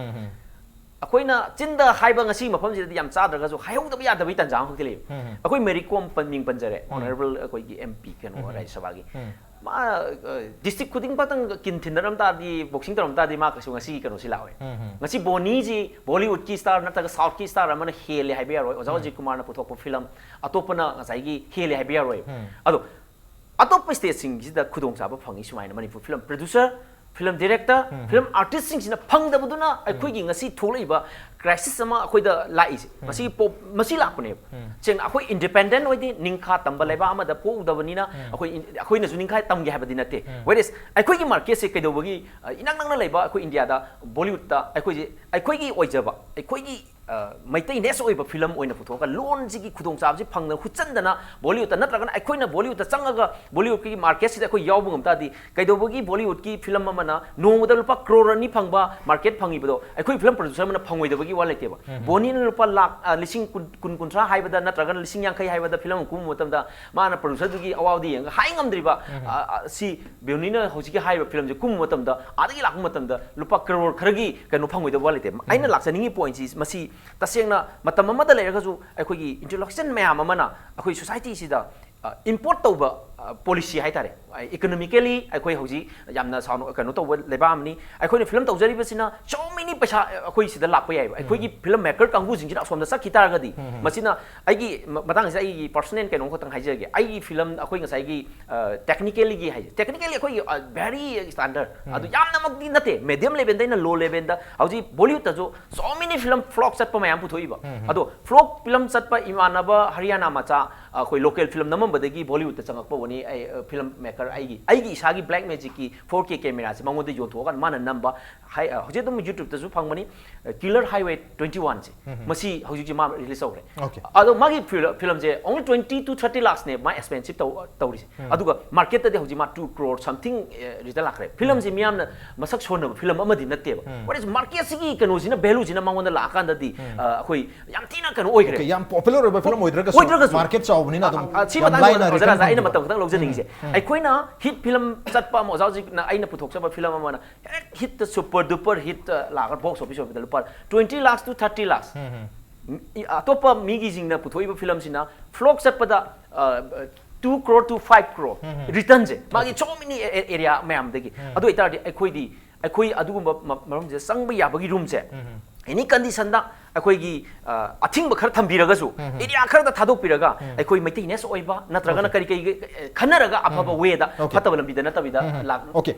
ꯑꯩꯈꯣꯏꯅ ꯆꯤꯟꯗ ꯍꯥꯏꯕ ꯉꯁꯤ ꯃꯐꯝꯁꯤꯗꯗꯤ ꯌꯥꯝ ꯆꯥꯗ꯭ꯔꯒꯁꯨ ꯍꯥꯏꯍꯧꯗꯕ ꯌꯥꯗꯕꯒꯤ ꯇꯥꯟꯖꯥ ꯑꯃꯈꯛꯇꯤ ꯂꯩꯌꯦꯕ꯫ ꯑꯩꯈꯣꯏ ꯃꯦꯔꯤ ꯀꯣꯝ ꯃꯤꯡ ꯄꯟꯖꯔꯦ, ꯑꯣꯅꯔꯦꯕꯜ ꯑꯩꯈꯣꯏꯒꯤ ꯑꯦꯝ ꯄꯤ ꯀꯩꯅꯣ ꯔꯥꯖ꯭ꯌ ꯁꯚꯥꯒꯤ꯫ ꯃꯥ ꯗꯤꯁꯇ꯭ꯔꯤꯛ ꯈꯨꯗꯤꯡꯃꯛꯇꯪ ꯀꯤꯟ ꯊꯤꯟꯅꯔꯝ ꯇꯥꯔꯗꯤ, ꯕꯣꯛꯁꯤꯡ ꯇꯧꯔꯝ ꯇꯥꯔꯗꯤ, ꯃꯥ ꯀꯩꯁꯨ ꯉꯁꯤ ꯀꯩꯅꯣꯁꯤ ꯂꯥꯛꯑꯣꯏ꯫ ꯉꯁꯤ ꯕꯣꯅꯤꯁꯤ ꯕꯣꯂꯤꯋꯨꯗꯀꯤ ꯁ꯭ꯇꯥꯔ ꯅꯠꯇ꯭ꯔꯒ ꯁꯥꯎꯠꯀꯤ ꯁ꯭ꯇꯥꯔ ꯑꯃꯅ ꯍꯦꯜꯂꯦ ꯍꯥꯏꯕ ꯌꯥꯔꯣꯏ꯫ ꯑꯣꯖꯥ ꯑꯖꯤꯠ ꯀꯨꯃꯥꯔꯅ ꯄꯨꯊꯣꯛꯄ ꯐꯤꯂꯝ ꯑꯇꯣꯞꯄꯅ ꯉꯁꯥꯏꯒꯤ ꯍꯦꯜꯂꯦ ꯍꯥꯏꯕ ꯌꯥꯔꯣꯏ꯫ ꯑꯗꯣ ꯑꯇꯣꯞꯄ ꯁ꯭ꯇꯦꯠꯁꯤꯡꯁꯤꯗ ꯈꯨꯗꯣꯡꯆꯥꯕ ꯐꯪꯉꯤ ꯁꯨꯃꯥꯏꯅ, Manipur film producer, film director, film ꯑꯥꯔꯇꯤꯁꯁꯤꯡꯁꯤꯅ ꯐꯪꯗꯕꯗꯨꯅ ꯑꯩꯈꯣꯏꯒꯤ ꯉꯁꯤ ꯊꯣꯛꯂꯛꯏꯕ ꯀ꯭ꯔꯥꯏꯁꯤꯁ ꯑꯃ ꯑꯩꯈꯣꯏꯗ ꯂꯥꯛꯏꯁꯦ꯫ ꯃꯁꯤ ꯄꯣ-, ꯃꯁꯤ ꯂꯥꯛꯄꯅꯦꯕ꯫ ꯁꯦꯡꯅ ꯑꯩꯈꯣꯏ ꯏꯟꯗꯤꯄꯦꯟꯗꯦꯟ ꯑꯣꯏꯗꯦ, ꯅꯤꯡꯈꯥ ꯇꯝꯕ ꯂꯩꯕꯥꯛ ꯑꯃꯗ ꯄꯣꯛꯎꯗꯕꯅꯤꯅ ꯑꯩꯈꯣꯏ ꯏꯟ-, ꯑꯩꯈꯣꯏꯅꯁꯨ ꯅꯤꯡꯈꯥ ꯇꯝꯒꯦ ꯍꯥꯏꯕꯗꯤ ꯅꯠꯇꯦ꯫ Whereas ꯑꯩꯈꯣꯏꯒꯤ ꯃꯥꯔꯀꯦꯠꯁꯦ ꯀꯩꯗꯧꯕꯒꯤ, ꯑ, ꯏꯅꯛ ꯅꯛꯅ ꯂꯩꯕ ꯑꯩꯈꯣꯏ ꯏꯟꯗꯤꯌꯥꯗ ꯕꯣꯂꯤꯋꯨꯗꯇ ꯑꯩꯈꯣꯏꯁꯦ ꯑꯩꯈꯣꯏꯒꯤ ꯑꯣꯏꯖꯕ, ꯑꯩꯈꯣꯏꯒꯤ, ꯑ, ꯃꯩꯇꯩꯅꯦꯁ ꯑꯣꯏꯕ ꯐꯤꯂꯝ ꯑꯣꯏꯅ ꯄꯨꯊꯣꯛꯑꯒ ꯂꯣꯟꯁꯤꯒꯤ ꯈꯨꯗꯣꯡꯆꯥꯕꯁꯤ ꯐꯪꯗꯅ ꯍꯨꯠꯆꯟꯗꯅ ꯕꯣꯂꯤꯋꯨꯗꯇ ꯅꯠꯇ꯭ꯔꯒꯅ ꯑꯩꯈꯣꯏꯅ ꯕꯣꯂꯤꯋꯨꯗꯇ ꯆꯪꯉꯒ ꯕꯣꯂꯤꯋꯨꯗꯀꯤ ꯃꯥꯔꯀꯦꯠꯁꯤꯗ ꯑꯩꯈꯣꯏ ꯌꯥꯎꯕ ꯉꯝ ꯇꯥꯔꯗꯤ, ꯀꯩꯗꯧꯕꯒꯤ ꯕꯣꯂꯤꯋꯨꯗꯀꯤ ꯐꯤꯂꯝ ꯑꯃꯅ ꯅꯣꯡꯃꯗ ꯂꯨꯄꯥ ꯀ꯭ꯔꯣꯔ ꯑꯅꯤ ꯐꯪꯕ ꯃꯥꯔꯀꯦꯠ ꯐꯪꯉꯤꯕꯗꯣ ꯑꯩꯈꯣꯏ ꯐꯤꯂꯝ ꯄ꯭ꯔꯣꯗ꯭ꯌꯨꯁꯔ ꯑꯃꯅ ꯐꯪꯉꯣꯏꯗꯕꯒꯤ ꯋꯥ ꯂꯩꯇꯦꯕ꯫ ꯕꯣꯅꯤꯅ ꯂꯨꯄꯥ ꯂꯥꯛ, ꯑ, ꯂꯤꯁꯤꯡ ꯀꯨꯟ, ꯀꯨꯟ, ꯀꯨꯟꯊ꯭ꯔꯥ ꯍꯥꯏꯕꯗ ꯅꯠꯇ꯭ꯔꯒꯅ ꯂꯤꯁꯤꯡ ꯌꯥꯡꯈꯩ ꯍꯥꯏꯕꯗ ꯐꯤꯂꯝ ꯑꯃ ꯀꯨꯝꯕ ꯃꯇꯝꯗ ꯃꯥꯅ ꯄ꯭ꯔꯣꯗ꯭ꯌꯨꯁꯔꯗꯨꯒꯤ ꯑꯋꯥꯕꯗꯤ ꯌꯦꯡꯉꯒ ꯍꯥꯏ ꯉꯝꯗ꯭ꯔꯤꯕ, ꯑ, ꯑ, ꯁꯤ ꯕꯣꯅꯤꯅ ꯍꯧꯖꯤꯛꯀꯤ ꯍꯥꯏꯔꯤꯕ ꯐꯤꯂꯝꯁꯦ ꯀꯨꯝꯕ ꯃꯇꯝꯗ, ꯑꯥꯗꯒꯤ ꯂꯥꯛꯄ ꯃꯇꯝꯗ ꯂꯨꯄꯥ ꯀ꯭ꯔꯣꯔ ꯈꯔꯒꯤ ꯀꯩꯅꯣ ꯐꯪꯉꯣꯏꯗꯕ ꯋꯥ ꯂꯩꯇꯦ꯫ ꯑꯩꯅ ꯂꯥꯛꯆꯅꯤꯡꯉꯤ ꯄꯣꯏꯟꯠꯁꯤ ꯃꯁꯤ ꯇꯁꯦꯡꯅ ꯃꯇꯝ ꯑꯃꯗ ꯂꯩꯔꯒꯁꯨ ꯑꯩꯈꯣꯏꯒꯤ ꯏꯟꯇꯦꯂꯦꯛꯆꯨꯋꯦꯜ ꯃꯌꯥꯝ ꯑꯃꯅ ꯑꯩꯈꯣꯏ ꯁꯣꯁꯥꯏꯇꯤꯁꯤꯗ, ꯑ, ꯏꯝꯄꯣꯔꯠ ꯇꯧꯕ, ꯑ, ꯄꯣꯂꯤꯁꯤ ꯍꯥꯏꯇꯥꯔꯦ꯫ ꯏꯀꯣꯅꯣꯃꯤꯀꯦꯂꯤ ꯑꯩꯈꯣꯏ ꯍꯧꯖꯤꯛ ꯌꯥꯝꯅ ꯆꯥꯎꯅ ꯀꯩꯅꯣ ꯇꯧꯕ ꯂꯩꯕꯥꯛ ꯑꯃꯅꯤ꯫ ꯑꯩꯈꯣꯏꯅ ꯐꯤꯂꯝ ꯇꯧꯖꯔꯤꯕꯁꯤꯅ so many ꯄꯩꯁꯥ ꯑꯩꯈꯣꯏ ꯁꯤꯗ ꯂꯥꯛꯄ ꯌꯥꯏꯕ꯫ ꯑꯩꯈꯣꯏꯒꯤ ꯐꯤꯂꯝ ꯃꯦꯀꯔ ꯀꯥꯡꯕꯨꯁꯤꯡꯁꯤꯅ ꯑꯁꯣꯝꯗ ꯆꯠꯈꯤ ꯇꯥꯔꯒꯗꯤ, ꯃꯁꯤꯅ ꯑꯩꯒꯤ ꯃ-, ꯃꯇꯥꯡꯁꯤꯗ ꯑꯩꯒꯤ ꯄꯔꯁꯣꯅꯦꯜ ꯀꯩꯅꯣꯝ ꯈꯛꯇꯪ ꯍꯥꯏꯖꯒꯦ꯫ ꯑꯩꯒꯤ ꯐꯤꯂꯝ ꯑꯩꯈꯣꯏ ꯉꯁꯥꯏꯒꯤ, ꯑ, ꯇꯦꯛꯅꯤꯀꯦꯂꯤꯒꯤ ꯍꯥꯏꯁꯦ, ꯇꯦꯛꯅꯤꯀꯦꯂꯤ ꯑꯩꯈꯣꯏꯒꯤ, ꯑ, ꯚꯦꯔꯤ ꯁ꯭ꯇꯥꯟꯗꯔꯗ, ꯑꯗꯨ ꯌꯥꯝꯅꯃꯛꯇꯤ ꯅꯠꯇꯦ, ꯃꯦꯗꯤꯌꯝ ꯂꯦꯚꯦꯜꯗꯩꯅ ꯂꯣ ꯂꯦꯚꯦꯜꯗ ꯍꯧꯖꯤꯛ ꯕꯣꯂꯤꯋꯨꯗꯇꯁꯨ so many ꯐꯤꯂꯝ ꯐ꯭ꯂꯣꯞ ꯆꯠꯄ ꯃꯌꯥꯝ ꯄꯨꯊꯣꯛꯏꯕ꯫ ꯑꯗꯣ ꯐ꯭ꯂꯣꯞ ꯐꯤꯂꯝ ꯆꯠꯄ ꯏꯃꯥꯟꯅꯕ ꯍꯔꯤꯌꯥꯅꯥ ꯃꯆꯥ, ꯑꯩꯈꯣꯏ ꯂꯣꯀꯦꯜ ꯐꯤꯂꯝ ꯅꯝꯃꯝꯕꯗꯒꯤ ꯕꯣꯂꯤꯋꯨꯗꯇ ꯆꯪꯉꯛꯄ ꯋꯥꯅꯤ꯫ ꯑꯩ, ꯑ, ꯐꯤꯂꯝ ꯃꯦꯀꯔ ꯑꯩꯒꯤ, ꯑꯩꯒꯤ ꯏꯁꯥꯒꯤ ꯕ꯭ꯂꯦꯛ ꯃꯦꯖꯤꯛꯀꯤ ꯐꯣꯔ ꯀꯦ ꯀꯦꯃꯦꯔꯥꯁꯦ ꯃꯉꯣꯟꯗ ꯌꯣꯟꯊꯣꯛꯑꯀꯥꯟꯗ ꯃꯥꯅ ꯅꯝꯕ ꯍꯥꯏ-, ꯑ, ꯍꯧꯖꯤꯛ ꯑꯗꯨꯝ ꯌꯨꯇ꯭ꯌꯨꯕꯇꯁꯨ ꯐꯪꯕꯅꯤ, ꯑ, ꯀꯤꯂꯔ ꯍꯥꯏꯋꯦ ꯇ꯭ꯋꯦꯟꯇꯤ ꯋꯥꯟꯁꯦ꯫ ꯃꯁꯤ ꯍꯧꯖꯤꯛꯁꯦ ꯃꯥ ꯔꯤꯂꯤꯁ ꯇꯧꯈ꯭ꯔꯦ꯫ ꯑꯣꯀꯦ꯫ ꯑꯗꯣ ꯃꯥꯒꯤ ꯐꯤꯂ-, ꯐꯤꯂꯝꯁꯦ only twenty to thirty lakhsꯅꯦ ꯃꯥ ꯑꯦꯛꯁꯄꯦꯟꯁꯤꯞ ꯇꯧ-, ꯇꯧꯔꯤꯁꯦ꯫ ꯑꯗꯨꯒ ꯃꯥꯔꯀꯦꯠꯇꯗꯤ ꯍꯧꯖꯤꯛ ꯃꯥ two crore something, ꯑ, ꯔꯤꯇꯔꯟ ꯂꯥꯛꯈ꯭ꯔꯦ꯫ ꯐꯤꯂꯝꯁꯤ ꯃꯤꯌꯥꯝꯅ ꯃꯁꯛ ꯁꯣꯟꯅꯕ ꯐꯤꯂꯝ ꯑꯃꯗꯤ ꯅꯠꯇꯦꯕ꯫ Whereas ꯃꯥꯔꯀꯦꯠꯁꯤꯒꯤ ꯀꯩꯅꯣꯁꯤꯅ, ꯚꯦꯂꯨꯁꯤꯅ ꯃꯉꯣꯟꯗ ꯂꯥꯛꯑꯀꯥꯟꯗꯗꯤ, ꯑ, ꯑꯩꯈꯣꯏ ꯌꯥꯝ ꯊꯤꯅ ꯀꯩꯅꯣ ꯑꯣꯏꯈ꯭ꯔꯦ꯫ ꯑꯣꯀꯦ, ꯌꯥꯝ ꯄꯣꯄꯨꯂꯔ ꯑꯣꯏꯕ ꯐꯤꯂꯝ ꯑꯣꯏꯗ꯭ꯔꯒꯁꯨ, ꯑꯣꯏꯗ꯭ꯔꯒꯁꯨ꯫ ꯃꯥꯔꯀꯦꯠ ꯆꯥꯎꯕꯅꯤꯅ ꯑꯗꯨꯝ ꯑ, ꯑ, ꯁꯤ ꯌꯥꯝ ꯃꯇꯥꯡꯁꯤꯗ ꯂꯥꯏꯅ ꯑꯣꯖꯥ ꯔꯤꯇꯔꯟ ꯔꯥꯖꯥ ꯑꯩꯅ ꯐꯪꯕ꯫ ꯃꯇꯝ ꯈꯛꯇꯪ ꯂꯧꯖꯅꯤꯡꯉꯤꯁꯦ꯫ ꯑꯩꯈꯣꯏꯅ ꯍꯤꯠ ꯐꯤꯂꯝ ꯆꯠꯄ ꯑꯃ, ꯑꯣꯖꯥ ꯍꯧꯖꯤꯛꯅ ꯑꯩꯅ ꯄꯨꯊꯣꯛꯆꯕ ꯐꯤꯂꯝ ꯑꯃꯅ ꯍꯦꯛ ꯍꯤꯠꯇ, ꯁꯨꯄꯔ ꯗꯨꯄꯔ ꯍꯤꯠꯇ ꯂꯥꯛꯑꯒ ꯕꯣꯛꯁ ꯑꯣꯐꯤꯁ ꯑꯣꯏꯕꯗ ꯂꯨꯄꯥ twenty lakhs to thirty lakhs꯫ ꯎꯝ, ꯎꯝ꯫ ꯃꯤ-, ꯑꯇꯣꯞꯄ ꯃꯤꯒꯤꯁꯤꯡꯅ ꯄꯨꯊꯣꯛꯏꯕ ꯐꯤꯂꯝꯁꯤꯅ ꯐ꯭ꯂꯣꯞ ꯆꯠꯄꯗ, ꯑ, two crore to five crore return ꯁꯦ ꯃꯥꯒꯤ so many area ꯃꯌꯥꯝꯗꯒꯤ꯫ ꯑꯗꯨ ꯑꯣꯏꯇꯥꯔꯗꯤ ꯑꯩꯈꯣꯏꯗꯤ, ꯑꯩꯈꯣꯏ ꯑꯗꯨꯒꯨꯝꯕ ꯃ- ꯃꯔꯝꯁꯦ ꯆꯪꯕ ꯌꯥꯕꯒꯤ room ꯁꯦ any condition ꯗ ꯑꯩꯈꯣꯏꯒꯤ ꯑ, ꯑꯊꯤꯡꯕ ꯈꯔ ꯊꯝꯕꯤꯔꯒꯁꯨ, area ꯈꯔꯗ ꯊꯥꯗꯣꯛꯄꯤꯔꯒ ꯑꯩꯈꯣꯏ ꯃꯩꯇꯩ ꯅꯦꯁ ꯑꯣꯏꯕ ꯅꯠꯇ꯭ꯔꯒꯅ ꯀꯔꯤ ꯀꯔꯤ ꯑ, ꯈꯟꯅꯔꯒ ꯑꯐꯕ way ꯗ, ꯐꯠꯇꯕ ꯂꯝꯕꯤꯗ ꯅꯠꯇꯕꯤꯗ ꯂꯥꯛ- ꯑꯣꯀꯦ꯫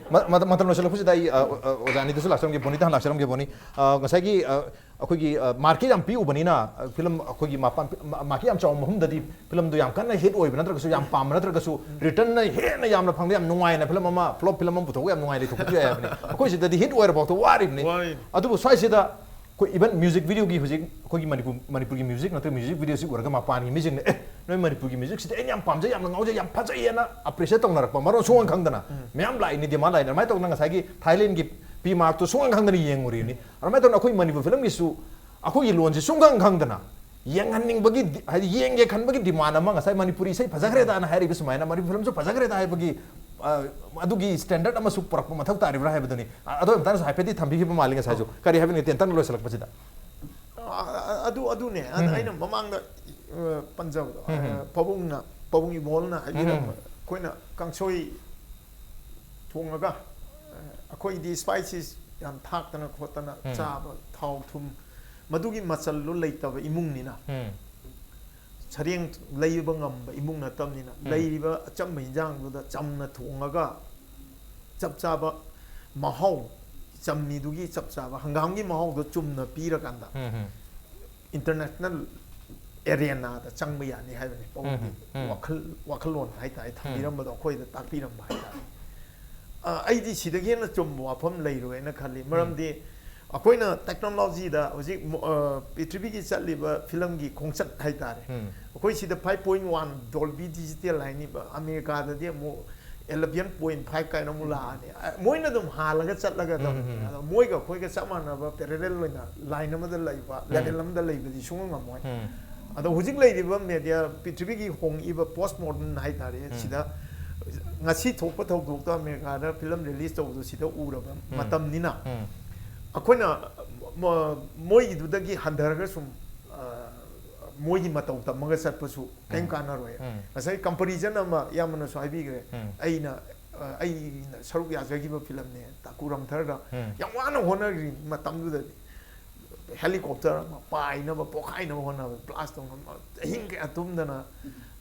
ꯃꯇꯝ ꯂꯣꯏꯁꯤꯜꯂꯛꯄꯁꯤꯗ ꯑꯩ ꯑ, ꯑ, ꯑꯣꯖꯥ ꯑꯅꯤꯗꯁꯨ ꯂꯥꯛꯆꯔꯝꯒꯦ, ꯕꯣꯅꯤꯗ ꯍꯥꯟꯅ ꯂꯥꯛꯆꯔꯝꯒꯦ꯫ ꯕꯣꯅꯤ, ꯑ, ꯉꯁꯥꯏꯒꯤ ꯑ, ꯑꯩꯈꯣꯏꯒꯤ ꯃꯥꯔꯀꯦꯠ ꯌꯥꯝ ꯄꯤꯛꯎꯕꯅꯤꯅ, ꯐꯤꯂꯝ ꯑꯩꯈꯣꯏꯒꯤ ꯃꯄꯥꯟ ꯃꯥꯔꯀꯦꯠ ꯌꯥꯝ ꯆꯥꯎꯕ ꯃꯐꯝꯗꯗꯤ ꯐꯤꯂꯝꯗꯣ ꯌꯥꯝ ꯀꯟꯅ ꯍꯤꯠ ꯑꯣꯏꯕ ꯅꯠꯇ꯭ꯔꯒꯁꯨ ꯌꯥꯝ ꯄꯥꯝꯕ ꯅꯠꯇ꯭ꯔꯒꯁꯨ ꯔꯤꯇꯔꯟꯅ ꯍꯦꯟꯅ ꯌꯥꯝꯅ ꯐꯪꯕ ꯌꯥꯝ ꯅꯨꯡꯉꯥꯏꯅ ꯐꯤꯂꯝ ꯑꯃ, ꯐ꯭ꯂꯣꯞ ꯐꯤꯂꯝ ꯑꯃ ꯄꯨꯊꯣꯛꯄ ꯌꯥꯝ ꯅꯨꯡꯉꯥꯏ ꯂꯩꯊꯣꯛꯄꯁꯨ ꯌꯥꯏ ꯍꯥꯏꯕꯅꯤ꯫ ꯑꯩꯈꯣꯏ ꯁꯤꯗꯗꯤ ꯍꯤꯠ ꯑꯣꯏꯔꯐꯥꯎꯗ ꯋꯥꯔꯤꯕꯅꯤ꯫ ꯋꯥꯔꯤꯅꯤ꯫ ꯑꯗꯨꯕꯨ ꯁ꯭ꯋꯥꯏꯁꯤꯗ ꯑꯩꯈꯣꯏ ꯏꯚꯟ ꯃ꯭ꯌꯨꯖꯤꯛ ꯚꯤꯗꯤꯑꯣꯒꯤ ꯍꯧꯖꯤꯛ ꯑꯩꯈꯣꯏꯒꯤ ꯃꯅꯤꯄꯨꯔ ꯃꯅꯤꯄꯨꯔꯒꯤ ꯃ꯭ꯌꯨꯖꯤꯛ ꯅꯠꯇ꯭ꯔꯒ ꯃ꯭ꯌꯨꯖꯤꯛ ꯚꯤꯗꯤꯑꯣꯁꯤ ꯎꯔꯒ ꯃꯄꯥꯟꯒꯤ ꯃꯤꯁꯤꯡꯅ, "ꯑꯦ, ꯅꯣꯏ ꯃꯅꯤꯄꯨꯔꯒꯤ ꯃ꯭ꯌꯨꯖꯤꯛꯁꯤꯗꯤ ꯑꯩꯅ ꯌꯥꯝ ꯄꯥꯝꯖꯩ, ꯌꯥꯝꯅ ꯉꯥꯎꯖꯩ, ꯌꯥꯝ ꯐꯖꯩ" ꯍꯥꯏꯅ ꯑꯦꯄ꯭ꯔꯤꯁꯤꯌꯦꯠ ꯇꯧꯅꯔꯛꯄ ꯃꯔꯣꯟ ꯁꯨꯡꯈꯪ ꯈꯪꯗꯅ ꯃꯌꯥꯝ ꯂꯥꯛꯏꯅꯤ, ꯗꯤꯃꯥꯟ ꯂꯥꯛꯏꯅꯤ꯫ ꯑꯗꯨꯃꯥꯏꯅ ꯇꯧꯗꯅ ꯉꯁꯥꯏꯒꯤ ꯊꯥꯏꯂꯦꯟꯒꯤ ꯄꯤ ꯃꯥꯔꯛꯇꯨ ꯁꯨꯡꯈꯪ ꯈꯪꯗꯅ ꯌꯦꯡꯉꯨꯔꯤꯅꯤ꯫ ꯑꯗꯨꯃꯥꯏꯅ ꯇꯧꯗꯅ ꯑꯩꯈꯣꯏ ꯃꯅꯤꯄꯨꯔ ꯐꯤꯂꯝꯒꯤꯁꯨ ꯑꯩꯈꯣꯏꯒꯤ ꯂꯣꯟꯁꯤ ꯁꯨꯡꯈꯪ ꯈꯪꯗꯅ ꯌꯦꯡꯍꯟꯅꯤꯡꯕꯒꯤ ꯗꯤ- ꯍꯥꯏꯗꯤ ꯌꯦꯡꯒꯦ ꯈꯟꯕꯒꯤ ꯗꯤꯃꯥꯟ ꯑꯃ, ꯉꯁꯥꯏ ꯃꯅꯤꯄꯨꯔꯤ ꯏꯁꯩ ꯐꯖꯈ꯭ꯔꯦꯗꯅ ꯍꯥꯏꯔꯤꯕ ꯁꯨꯃꯥꯏꯅ ꯃꯅꯤꯄꯨꯔ ꯐꯤꯂꯝꯁꯨ ꯐꯖꯈ꯭ꯔꯦꯗ ꯍꯥꯏꯕꯒꯤ ꯑ, ꯑꯗꯨꯒꯤ ꯁ꯭ꯇꯦꯟꯗꯔꯗ ꯑꯃꯁꯨ ꯄꯨꯔꯛꯄ ꯃꯊꯧ ꯇꯥꯔꯤꯕ꯭ꯔꯥ ꯍꯥꯏꯕꯗꯨꯅꯤ꯫ ꯑ, ꯑꯗꯣ ꯑꯃꯇꯪꯁꯨ ꯍꯥꯏꯐꯦꯠꯇꯤ ꯊꯝꯕꯤꯈꯤꯕ ꯃꯥꯜꯂꯤ ꯉꯁꯥꯏꯁꯨ꯫ ꯀꯔꯤ ꯍꯥꯏꯕꯅꯤ ꯇꯦꯟꯇꯪ ꯂꯣꯏꯁꯤꯜꯂꯛꯄꯁꯤꯗ? ꯑ- ꯑ- ꯑꯗꯨ ꯑꯗꯨꯅꯦ ꯑ- ꯑꯩꯅ ꯃꯃꯥꯡꯗ ꯑ, ꯄꯟꯖꯕꯗꯣ ꯑ, ꯄꯥꯕꯨꯡꯅ, ꯄꯥꯕꯨꯡ ꯏꯕꯣꯜꯅ ꯍꯥꯏꯕꯤꯔꯝꯕ, ꯑꯩꯈꯣꯏꯅ ꯀꯥꯡꯁꯣꯏ ꯊꯣꯡꯉꯒ ꯑ, ꯑꯩꯈꯣꯏꯗꯤ ꯁ꯭ꯄꯥꯏꯁꯤꯁ ꯌꯥꯝ ꯊꯥꯛꯇꯅ ꯈꯣꯠꯇꯅ ꯆꯥꯕ, ꯊꯥꯎ ꯊꯨꯝ ꯃꯗꯨꯒꯤ ꯃꯆꯜꯗꯣ ꯂꯩꯇꯕ ꯏꯃꯨꯡꯅꯤꯅ, ꯁꯔꯦꯡ ꯂꯩꯕ ꯉꯝꯕ ꯏꯃꯨꯡ ꯅꯠꯇꯕꯅꯤꯅ, ꯂꯩꯔꯤꯕ ꯑꯆꯝꯕ ꯏꯟꯖꯥꯡꯗꯨꯗ ꯆꯝꯅ ꯊꯣꯡꯉꯒ ꯆꯞ ꯆꯥꯕ ꯃꯍꯥꯎ, ꯆꯝꯃꯤꯗꯨꯒꯤ ꯆꯞ ꯆꯥꯕ ꯍꯪꯒꯥꯝꯒꯤ ꯃꯍꯥꯎꯗꯣ ꯆꯨꯝꯅ ꯄꯤꯔꯀꯥꯟꯗ ꯏꯟꯇꯔꯅꯦꯁꯅꯦꯜ ꯑꯦꯔꯦꯅꯥꯗ ꯆꯪꯕ ꯌꯥꯅꯤ ꯍꯥꯏꯕꯅꯤ꯫ ꯄꯥꯕꯨꯡꯒꯤ ꯋꯥꯈꯜ, ꯋꯥꯈꯜꯂꯣꯟ ꯍꯥꯏꯇꯥꯔꯦ, ꯊꯝꯕꯤꯔꯝꯕꯗꯣ, ꯑꯩꯈꯣꯏꯗ ꯇꯥꯛꯄꯤꯔꯝꯕ ꯍꯥꯏꯇꯥꯔꯦ꯫ ꯑ, ꯑꯩꯗꯤ ꯁꯤꯗꯒꯤ ꯍꯦꯟꯅ ꯆꯨꯝꯕ ꯋꯥꯐꯝ ꯂꯩꯔꯣꯏꯅ ꯈꯜꯂꯤ꯫ ꯃꯔꯝꯗꯤ ꯑꯩꯈꯣꯏꯅ ꯇꯦꯛꯅꯣꯂꯣꯖꯤꯗ ꯍꯧꯖꯤꯛ ꯃꯣ- ꯑ, ꯄ꯭ꯔꯤꯊꯤꯕꯤꯒꯤ ꯆꯠꯂꯤꯕ ꯐꯤꯂꯝꯒꯤ ꯈꯣꯡꯆꯠ ꯍꯥꯏꯇꯥꯔꯦ, ꯑꯩꯈꯣꯏ ꯁꯤꯗ five point one Dolby Digital ꯍꯥꯏꯅꯤꯕ, ꯑꯃꯦꯔꯤꯀꯥꯗꯗꯤ ꯑꯃꯨꯛ eleven point five ꯀꯥꯏꯅ ꯑꯃꯨꯛ ꯂꯥꯛꯑꯅꯤ꯫ ꯑ, ꯃꯣꯏꯅ ꯑꯗꯨꯝ ꯍꯥꯜꯂꯒ ꯆꯠꯂꯒ ꯑꯗꯨꯝ, ꯑꯗꯣ ꯃꯣꯏꯒ ꯑꯩꯈꯣꯏꯒ ꯆꯞ ꯃꯥꯟꯅꯕ ꯄꯦꯔꯦꯂꯦꯜ ꯑꯣꯏꯅ ꯂꯥꯏꯟ ꯑꯃꯗ ꯂꯩꯕ, ꯂꯦꯚꯦꯜ ꯑꯃꯗ ꯂꯩꯕꯗꯤ ꯁꯨꯡꯉꯝ ꯉꯝꯃꯣꯏ꯫ ꯑꯗꯣ ꯍꯧꯖꯤꯛ ꯂꯩꯔꯤꯕ ꯃꯦꯗꯤꯌꯥ, ꯄ꯭ꯔꯤꯊꯤꯕꯤꯒꯤ ꯍꯣꯡꯉꯛꯏꯕ ꯄꯣꯁ ꯃꯣꯗꯔꯟ ꯍꯥꯏꯇꯥꯔꯦ, ꯁꯤꯗ ꯉꯁꯤ ꯊꯣꯛꯄ ꯊꯧꯗꯣꯛꯇꯣ ꯑꯃꯦꯔꯤꯀꯥꯗ ꯐꯤꯂꯝ ꯔꯤꯂꯤꯁ ꯇꯧꯕꯗꯣ ꯁꯤꯗ ꯎꯔꯕ ꯃꯇꯝꯅꯤꯅ, ꯑꯩꯈꯣꯏꯅ ꯃ- ꯃꯣꯏꯒꯤꯗꯨꯗꯒꯤ ꯍꯟꯊꯔꯒ ꯁꯨꯝ ꯑ, ꯃꯣꯏꯒꯤ ꯃꯇꯧ ꯇꯝꯃꯒ ꯆꯠꯄꯁꯨ ꯀꯔꯤꯝ ꯎꯝ꯫ ꯀꯥꯟꯅꯔꯣꯏ꯫ ꯎꯝ꯫ ꯉꯁꯥꯏ comparison ꯑꯃ ꯏꯌꯥꯝꯕꯅꯁꯨ ꯍꯥꯏꯕꯤꯈ꯭ꯔꯦ꯫ ꯎꯝ꯫ ꯑꯩꯅ ꯑ, ꯑꯩꯅ ꯁꯔꯨꯛ ꯌꯥꯖꯈꯤꯕ ꯐꯤꯂꯝꯅꯦ ꯇꯥꯀꯨ ꯔꯝꯊꯔꯗ꯫ ꯎꯝ꯫ ꯌꯥꯝ ꯋꯥꯅ ꯍꯣꯠꯅꯈ꯭ꯔꯤ ꯃꯇꯝꯗꯨꯗꯗꯤ꯫ Helicopter ꯑꯃ ꯄꯥꯏꯅꯕ, ꯄꯣꯈꯥꯏꯅꯕ ꯍꯣꯠꯅꯕ, blast ꯇꯧꯅꯕ, ꯑꯍꯤꯡ ꯀꯌꯥ ꯇꯨꯝꯗꯅ,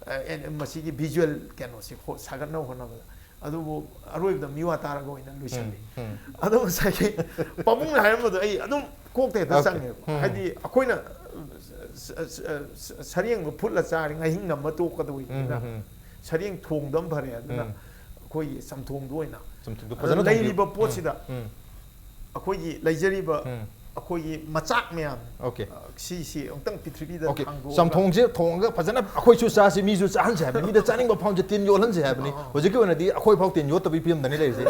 ꯑ, ꯑꯦꯟ-, ꯃꯁꯤꯒꯤ visual ꯀꯩꯅꯣꯁꯤ ꯍꯣ-, ꯁꯥꯒꯠꯅꯕ ꯍꯣꯠꯅꯕꯗ꯫ ꯑꯗꯨꯕꯨ ꯑꯔꯣꯏꯕꯗ ꯃꯤꯋꯥ ꯇꯥꯔꯒ ꯑꯣꯏꯅ ꯂꯣꯏꯁꯤꯜꯂꯤ꯫ ꯎꯝ, ꯎꯝ꯫ ꯑꯗꯣ ꯉꯁꯥꯏꯒꯤ ꯄꯥꯕꯨꯡꯅ ꯍꯥꯏꯔꯝꯕꯗꯣ ꯑꯩ ꯑꯗꯨꯝ ꯀꯣꯛꯇ ꯍꯦꯛꯇ Okay. ꯆꯪꯉꯦꯕ꯫ ꯎꯝ꯫ ꯍꯥꯏꯗꯤ ꯑꯩꯈꯣꯏꯅ, ꯑ, ꯁ-, ꯁ-, ꯁ-, ꯁꯔꯦꯡꯗꯣ ꯐꯨꯠꯂ ꯆꯥꯔꯤ ꯉꯥꯍꯤꯡ ꯅꯝꯃ ꯇꯣꯛꯀꯗꯧꯔꯤꯅꯤꯅ ꯎꯝ, ꯎꯝ꯫ ꯁꯔꯦꯡ ꯊꯣꯡꯗ ꯑꯃ ꯐꯔꯦ ꯑꯗꯨꯅ ꯎꯝ꯫ ꯑꯩꯈꯣꯏꯒꯤ ꯆꯝꯊꯣꯡꯗꯣ ꯑꯣꯏꯅ ꯆꯝꯊꯣꯡꯗꯣ ꯑꯗꯨ ꯐꯖꯅ ꯊꯣꯡꯕꯤꯌꯨ꯫ ꯂꯩꯔꯤꯕ ꯄꯣꯠꯁꯤꯗ ꯎꯝ, ꯎꯝ꯫ ꯑꯩꯈꯣꯏꯒꯤ ꯂꯩꯖꯔꯤꯕ ꯎꯝ꯫ ꯑꯩꯈꯣꯏꯒꯤ ꯃꯆꯥꯛ ꯃꯌꯥꯝ, Okay꯫ ꯑ, ꯁꯤꯁꯤ ꯑꯃꯨꯛꯇꯪ ꯄ꯭ꯔꯤꯊꯤꯕꯤꯗ Okay꯫ ꯊꯥꯡꯗꯣꯛꯑꯒ ꯆꯝꯊꯣꯡꯁꯦ ꯊꯣꯡꯉꯒ ꯐꯖꯅ ꯑꯩꯈꯣꯏꯁꯨ ꯆꯥꯁꯤ, ꯃꯤꯁꯨ ꯆꯥꯍꯟꯁꯦ ꯍꯥꯏꯕꯅꯤ, ꯃꯤꯗ ꯆꯥꯅꯤꯡꯕ ꯐꯥꯎꯁꯦ ꯇꯤꯟ ꯌꯣꯠꯍꯟꯁꯦ ꯍꯥꯏꯕꯅꯤ꯫ ꯑꯥ꯫ ꯍꯧꯖꯤꯛꯀꯤ ꯑꯣꯏꯅꯗꯤ ꯑꯩꯈꯣꯏ ꯐꯥꯎ ꯇꯤꯟ ꯌꯣꯠꯇꯕꯤ ꯐꯤꯕꯝꯗꯅꯤ ꯂꯩꯔꯤꯁꯦ꯫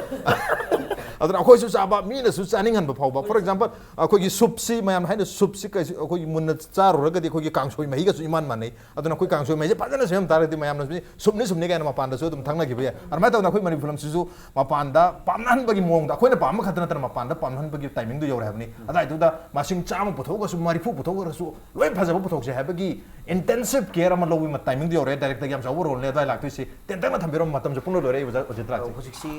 ꯑꯗꯨꯅ ꯑꯩꯈꯣꯏꯁꯨ ꯆꯥꯕ, ꯃꯤꯅꯁꯨ ꯆꯥꯅꯤꯡꯍꯟꯕ ꯐꯥꯎꯕ꯫ For example, ꯑꯩꯈꯣꯏꯒꯤ ꯁꯨꯞꯁꯤ ꯃꯌꯥꯝ ꯍꯥꯏꯅ ꯁꯨꯞꯁꯤ ꯀꯩꯁꯨ ꯑꯩꯈꯣꯏꯒꯤ ꯃꯨꯟꯅ ꯆꯥꯔꯨꯔꯒꯗꯤ ꯑꯩꯈꯣꯏꯒꯤ ꯀꯥꯡꯁꯣꯏ ꯃꯍꯤꯒꯁꯨ ꯏꯃꯥꯟ ꯃꯥꯟꯅꯩ꯫ ꯑꯗꯨꯅ ꯑꯩꯈꯣꯏ ꯀꯥꯡꯁꯣꯏ ꯃꯍꯤꯁꯦ ꯐꯖꯅ ꯁꯦꯝ ꯇꯥꯔꯒꯗꯤ ꯃꯌꯥꯝꯅꯁꯨ ꯁꯨꯞꯅꯤ ꯁꯨꯞꯅꯤ ꯀꯥꯏꯅ ꯃꯄꯥꯟꯗꯁꯨ ꯑꯗꯨꯝ ꯊꯛꯅꯈꯤꯕ ꯌꯥꯏ꯫ ꯑꯗꯨꯃꯥꯏꯅ ꯇꯧꯗꯅ ꯑꯩꯈꯣꯏ ꯃꯅꯤꯄꯨꯔ ꯐꯤꯂꯝꯁꯤꯁꯨ ꯃꯄꯥꯟꯗ ꯄꯥꯝꯅꯍꯟꯕꯒꯤ ꯃꯑꯣꯡꯗ, ꯑꯩꯈꯣꯏꯅ ꯄꯥꯝꯕ ꯈꯛꯇ ꯅꯠꯇꯅ ꯃꯄꯥꯟꯗ ꯄꯥꯝꯅꯍꯟꯕꯒꯤ timingꯗꯨ ꯌꯧꯔꯦ ꯍꯥꯏꯕꯅꯤ꯫ ꯑꯗꯥꯏꯗꯨꯗ ꯃꯁꯤꯡ ꯆꯥꯝꯃ ꯄꯨꯊꯣꯛꯑꯒꯁꯨ, ꯃꯔꯤꯐꯨ ꯄꯨꯊꯣꯛꯑꯒꯁꯨ, ꯂꯣꯏ ꯐꯖꯕ ꯄꯨꯊꯣꯛꯁꯦ ꯍꯥꯏꯕꯒꯤ intensive care ꯑꯃ ꯂꯧꯕꯒꯤ timingꯗꯨ ꯌꯧꯔꯦ꯫ Directorꯒꯤ ꯌꯥꯝ ꯆꯥꯎꯕ roleꯅꯦ ꯑꯗꯥꯏ ꯂꯥꯛꯇꯣꯏꯁꯤ꯫ ꯇꯦꯟꯇꯛꯅ ꯊꯝꯕꯤꯔꯝꯃꯣ, ꯃꯇꯝꯁꯨ ꯄꯨꯡꯂꯣꯏ ꯂꯣꯏꯔꯦ, ꯑꯣꯖꯥ, ꯑꯣꯖꯤꯠ ꯔꯥꯖ꯫ ꯑ, ꯍꯧꯖꯤꯛꯁꯤ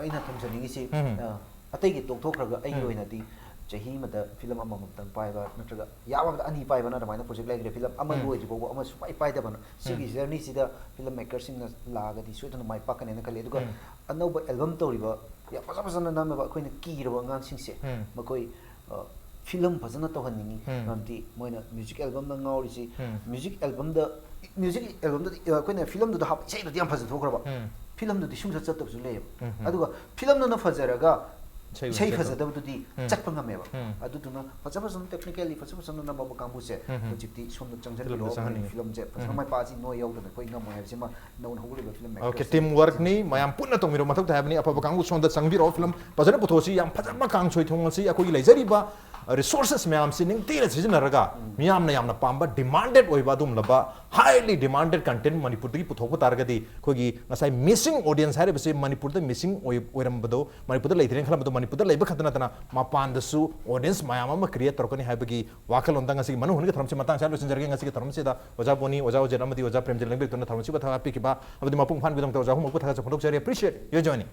ꯑꯩꯅ ꯊꯝꯖꯅꯤꯡꯉꯤꯁꯤ, ꯎꯝ꯫ ꯑ, ꯑꯇꯩꯒꯤ ꯇꯣꯛꯊꯣꯛꯈ꯭ꯔꯒ ꯑꯩꯒꯤ ꯎꯝ꯫ ꯑꯣꯏꯅꯗꯤ ꯆꯍꯤ ꯑꯃꯗ ꯐꯤꯂꯝ ꯑꯃꯃꯝꯇꯪ ꯄꯥꯏꯕ ꯅꯠꯇ꯭ꯔꯒ ꯌꯥꯝꯃꯕꯗ ꯑꯅꯤ ꯄꯥꯏꯕꯅ ꯑꯗꯨꯃꯥꯏꯅ project ꯂꯩꯈ꯭ꯔꯦ꯫ ꯐꯤꯂꯝ ꯑꯃ ꯎꯝ꯫ ꯂꯣꯏꯗ꯭ꯔꯤ ꯐꯥꯎꯕ ꯑꯃ ꯁꯨꯡꯄꯥꯏ ꯄꯥꯏꯗꯕꯅ꯫ ꯁꯤꯒꯤ ꯎꯝ꯫ Journeyꯁꯤꯗ film makerꯁꯤꯡꯅ ꯂꯥꯛꯑꯒꯗꯤ ꯁꯣꯏꯗꯅ ꯃꯥꯏ ꯄꯥꯛꯀꯅꯦꯅ ꯈꯜꯂꯤ꯫ ꯑꯗꯨꯒ ꯎꯝ꯫ ꯑꯅꯧꯕ album ꯇꯧꯔꯤꯕ ꯌꯥꯝ ꯐꯖ ꯐꯖꯅ ꯅꯝꯃꯕ ꯑꯩꯈꯣꯏꯅ ꯀꯤꯔꯕ ꯑꯉꯥꯡꯁꯤꯡꯁꯦ, ꯎꯝ꯫ ꯃꯈꯣꯏ, ꯑ, ꯐꯤꯂꯝ ꯐꯖꯅ ꯇꯧꯍꯟꯅꯤꯡꯉꯤ꯫ ꯎꯝ꯫ ꯃꯔꯝꯗꯤ ꯃꯣꯏꯅ music albumꯗ ꯉꯥꯎꯔꯤꯁꯤ, ꯎꯝ꯫ Music albumꯗ, music albumꯗꯗꯤ, ꯑ, ꯑꯩꯈꯣꯏꯅ ꯐꯤꯂꯝꯗꯨꯗ ꯍꯥꯞꯄ ꯏꯁꯩꯗꯨꯗꯤ ꯌꯥꯝ ꯐꯖꯊꯣꯛꯈ꯭ꯔꯕ꯫ ꯎꯝ꯫ ꯐꯤꯂꯝꯗꯨꯗꯤ ꯁꯨꯡꯆꯠ ꯆꯠꯇꯕꯁꯨ ꯂꯩꯌꯦꯕ꯫ ꯎꯝ, ꯎꯝ꯫ ꯑꯗꯨꯒ ꯐꯤꯂꯝꯗꯨꯅ ꯐꯖꯔꯒ ꯏꯁꯩ ꯏꯁꯩ ꯐꯖꯗꯕ꯫ ꯐꯖꯗꯕꯗꯨꯗꯤ ꯎꯝ꯫ ꯆꯠꯄ ꯉꯝꯃꯦꯕ꯫ ꯎꯝ꯫ ꯑꯗꯨꯗꯨꯅ ꯐꯖ ꯐꯖꯅ technically ꯐꯖ ꯐꯖꯅ ꯅꯝꯃꯛꯄ ꯀꯥꯡꯕꯨꯁꯦ ꯎꯝ, ꯎꯝ꯫ ꯍꯧꯖꯤꯛꯇꯤ ꯁꯣꯝꯗ ꯆꯪꯁꯤꯟꯕꯤꯔꯣ꯫ ꯐꯤꯂꯝꯗ ꯆꯪꯍꯟꯅꯤꯡꯉꯤ꯫ ꯐꯤꯂꯝꯁꯦ ꯐꯖꯅ ꯎꯝ꯫ ꯃꯥꯏ ꯄꯥꯛꯑꯁꯤ, ꯅꯣꯏ ꯌꯥꯎꯗꯅ ꯑꯩꯈꯣꯏ ꯉꯝꯃꯣꯏ ꯍꯥꯏꯕꯁꯤꯃ ꯅꯧꯅ ꯍꯧꯒꯠꯂꯤꯕ film makerꯁꯤꯡ Okay, team workꯅꯤ, ꯃꯌꯥꯝ ꯄꯨꯟꯅ ꯇꯧꯃꯤꯟꯅꯕ ꯃꯊꯧ ꯇꯥꯏ ꯍꯥꯏꯕꯅꯤ꯫ ꯑꯐꯕ ꯀꯥꯡꯕꯨ ꯁꯣꯝꯗ ꯆꯪꯕꯤꯔꯛꯑꯣ, film ꯐꯖꯅ ꯄꯨꯊꯣꯛꯑꯁꯤ, ꯌꯥꯝ ꯐꯖꯕ ꯀꯥꯡꯁꯣꯏ ꯊꯣꯡꯉꯁꯤ꯫ ꯑꯩꯈꯣꯏꯒꯤ ꯂꯩꯖꯔꯤꯕ ꯔꯤꯁꯣꯔꯁꯦꯁ ꯃꯌꯥꯝꯁꯤ ꯅꯤꯡꯊꯤꯅ ꯁꯤꯖꯤꯟꯅꯔꯒ ꯃꯤꯌꯥꯝꯅ ꯌꯥꯝꯅ ꯄꯥꯝꯕ ꯗꯤꯃꯥꯟꯗꯦꯠ ꯑꯣꯏꯕ ꯑꯗꯨꯒꯨꯝꯂꯕ ꯍꯥꯏꯂꯤ ꯗꯤꯃꯥꯟꯗꯦꯠ ꯀꯟꯇꯦꯟ ꯃꯅꯤꯄꯨꯔꯗꯒꯤ ꯄꯨꯊꯣꯛꯄ ꯇꯥꯔꯒꯗꯤ ꯑꯩꯈꯣꯏꯒꯤ ꯉꯁꯥꯏ ꯃꯤꯁꯤꯡ ꯑꯣꯗꯤꯌꯟꯁ ꯍꯥꯏꯔꯤꯕꯁꯤ ꯃꯅꯤꯄꯨꯔꯗ ꯃꯤꯁꯤꯡ ꯑꯣꯏ ꯑꯣꯏꯔꯝꯕꯗꯣ ꯃꯅꯤꯄꯨꯔꯗ ꯂꯩꯇ꯭ꯔꯦꯅ ꯈꯜꯂꯝꯕꯗꯣ ꯃꯅꯤꯄꯨꯔꯗ ꯂꯩꯕ ꯈꯛꯇ ꯅꯠꯇꯅ ꯃꯄꯥꯟꯗꯁꯨ ꯑꯣꯗꯤꯌꯟꯁ ꯃꯌꯥꯝ ꯑꯃ ꯀ꯭ꯔꯤꯌꯦꯠ ꯇꯧꯔꯛꯀꯅꯤ ꯍꯥꯏꯕꯒꯤ ꯋꯥꯈꯜꯂꯣꯟꯗ ꯉꯁꯤꯒꯤ ꯃꯅꯨꯡ ꯍꯨꯠꯅꯒꯤ ꯊꯧꯔꯝꯁꯤ ꯃꯇꯥꯡ ꯁ꯭ꯋꯥꯏꯗ ꯂꯣꯏꯁꯤꯟꯖꯔꯒꯦ꯫ ꯉꯁꯤꯒꯤ ꯊꯧꯔꯝꯁꯤꯗ ꯑꯣꯖꯥ ꯕꯣꯅꯤ, ꯑꯣꯖꯥ ꯎꯖꯦꯟ ꯑꯃꯗꯤ ꯑꯣꯖꯥ ꯄ꯭ꯔꯦꯝꯖꯤꯠ ꯂꯦꯡꯕꯤꯔꯛꯇꯨꯅ ꯊꯧꯔꯝꯁꯤꯕꯨ ꯊꯧꯒꯠꯄꯤꯈꯤꯕ ꯑꯃꯗꯤ ꯃꯄꯨꯡ ꯐꯥꯍꯟꯕꯤꯗꯃꯛꯇ ꯑꯣꯖꯥ ꯑꯍꯨꯝꯃꯛꯄꯨ ꯊꯥꯒꯠꯆꯕ ꯐꯣꯡꯗꯣꯛꯆꯔꯤ꯫ Appreciate your joining.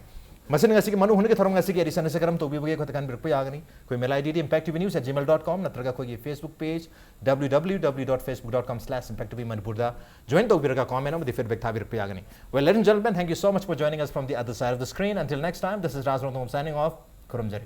ꯃꯁꯤꯅ ꯉꯁꯤꯒꯤ ꯃꯅꯨꯡ ꯍꯨꯠꯅꯒꯤ ꯊꯧꯔꯝ ꯉꯁꯤꯒꯤ ꯑꯦꯗꯤꯁꯟ ꯑꯁꯤ ꯀꯔꯝ ꯇꯧꯕꯤꯕꯒꯦ ꯈꯣꯠꯇ ꯈꯟꯕꯤꯔꯛꯄ ꯌꯥꯒꯅꯤ꯫ ꯑꯩꯈꯣꯏ ꯃꯦꯂꯥꯏ D D impact T V news at gmail dot com ꯅꯠꯇ꯭ꯔꯒ ꯑꯩꯈꯣꯏꯒꯤ Facebook page W W W dot facebook dot com slash impact T V Manipur ꯗ ꯖꯣꯏꯟ ꯇꯧꯕꯤꯔꯒ ꯀꯣꯃꯦꯟ ꯑꯃꯗꯤ ꯐꯤꯗꯕꯦꯛ ꯊꯥꯕꯤꯔꯛꯄ ꯌꯥꯒꯅꯤ꯫ Well, ladies and gentlemen, thank you so much for joining us from the other side of the screen. Until next time, this is Raj Rongthong signing off. ꯈꯨꯔꯨꯝꯖꯔꯤ꯫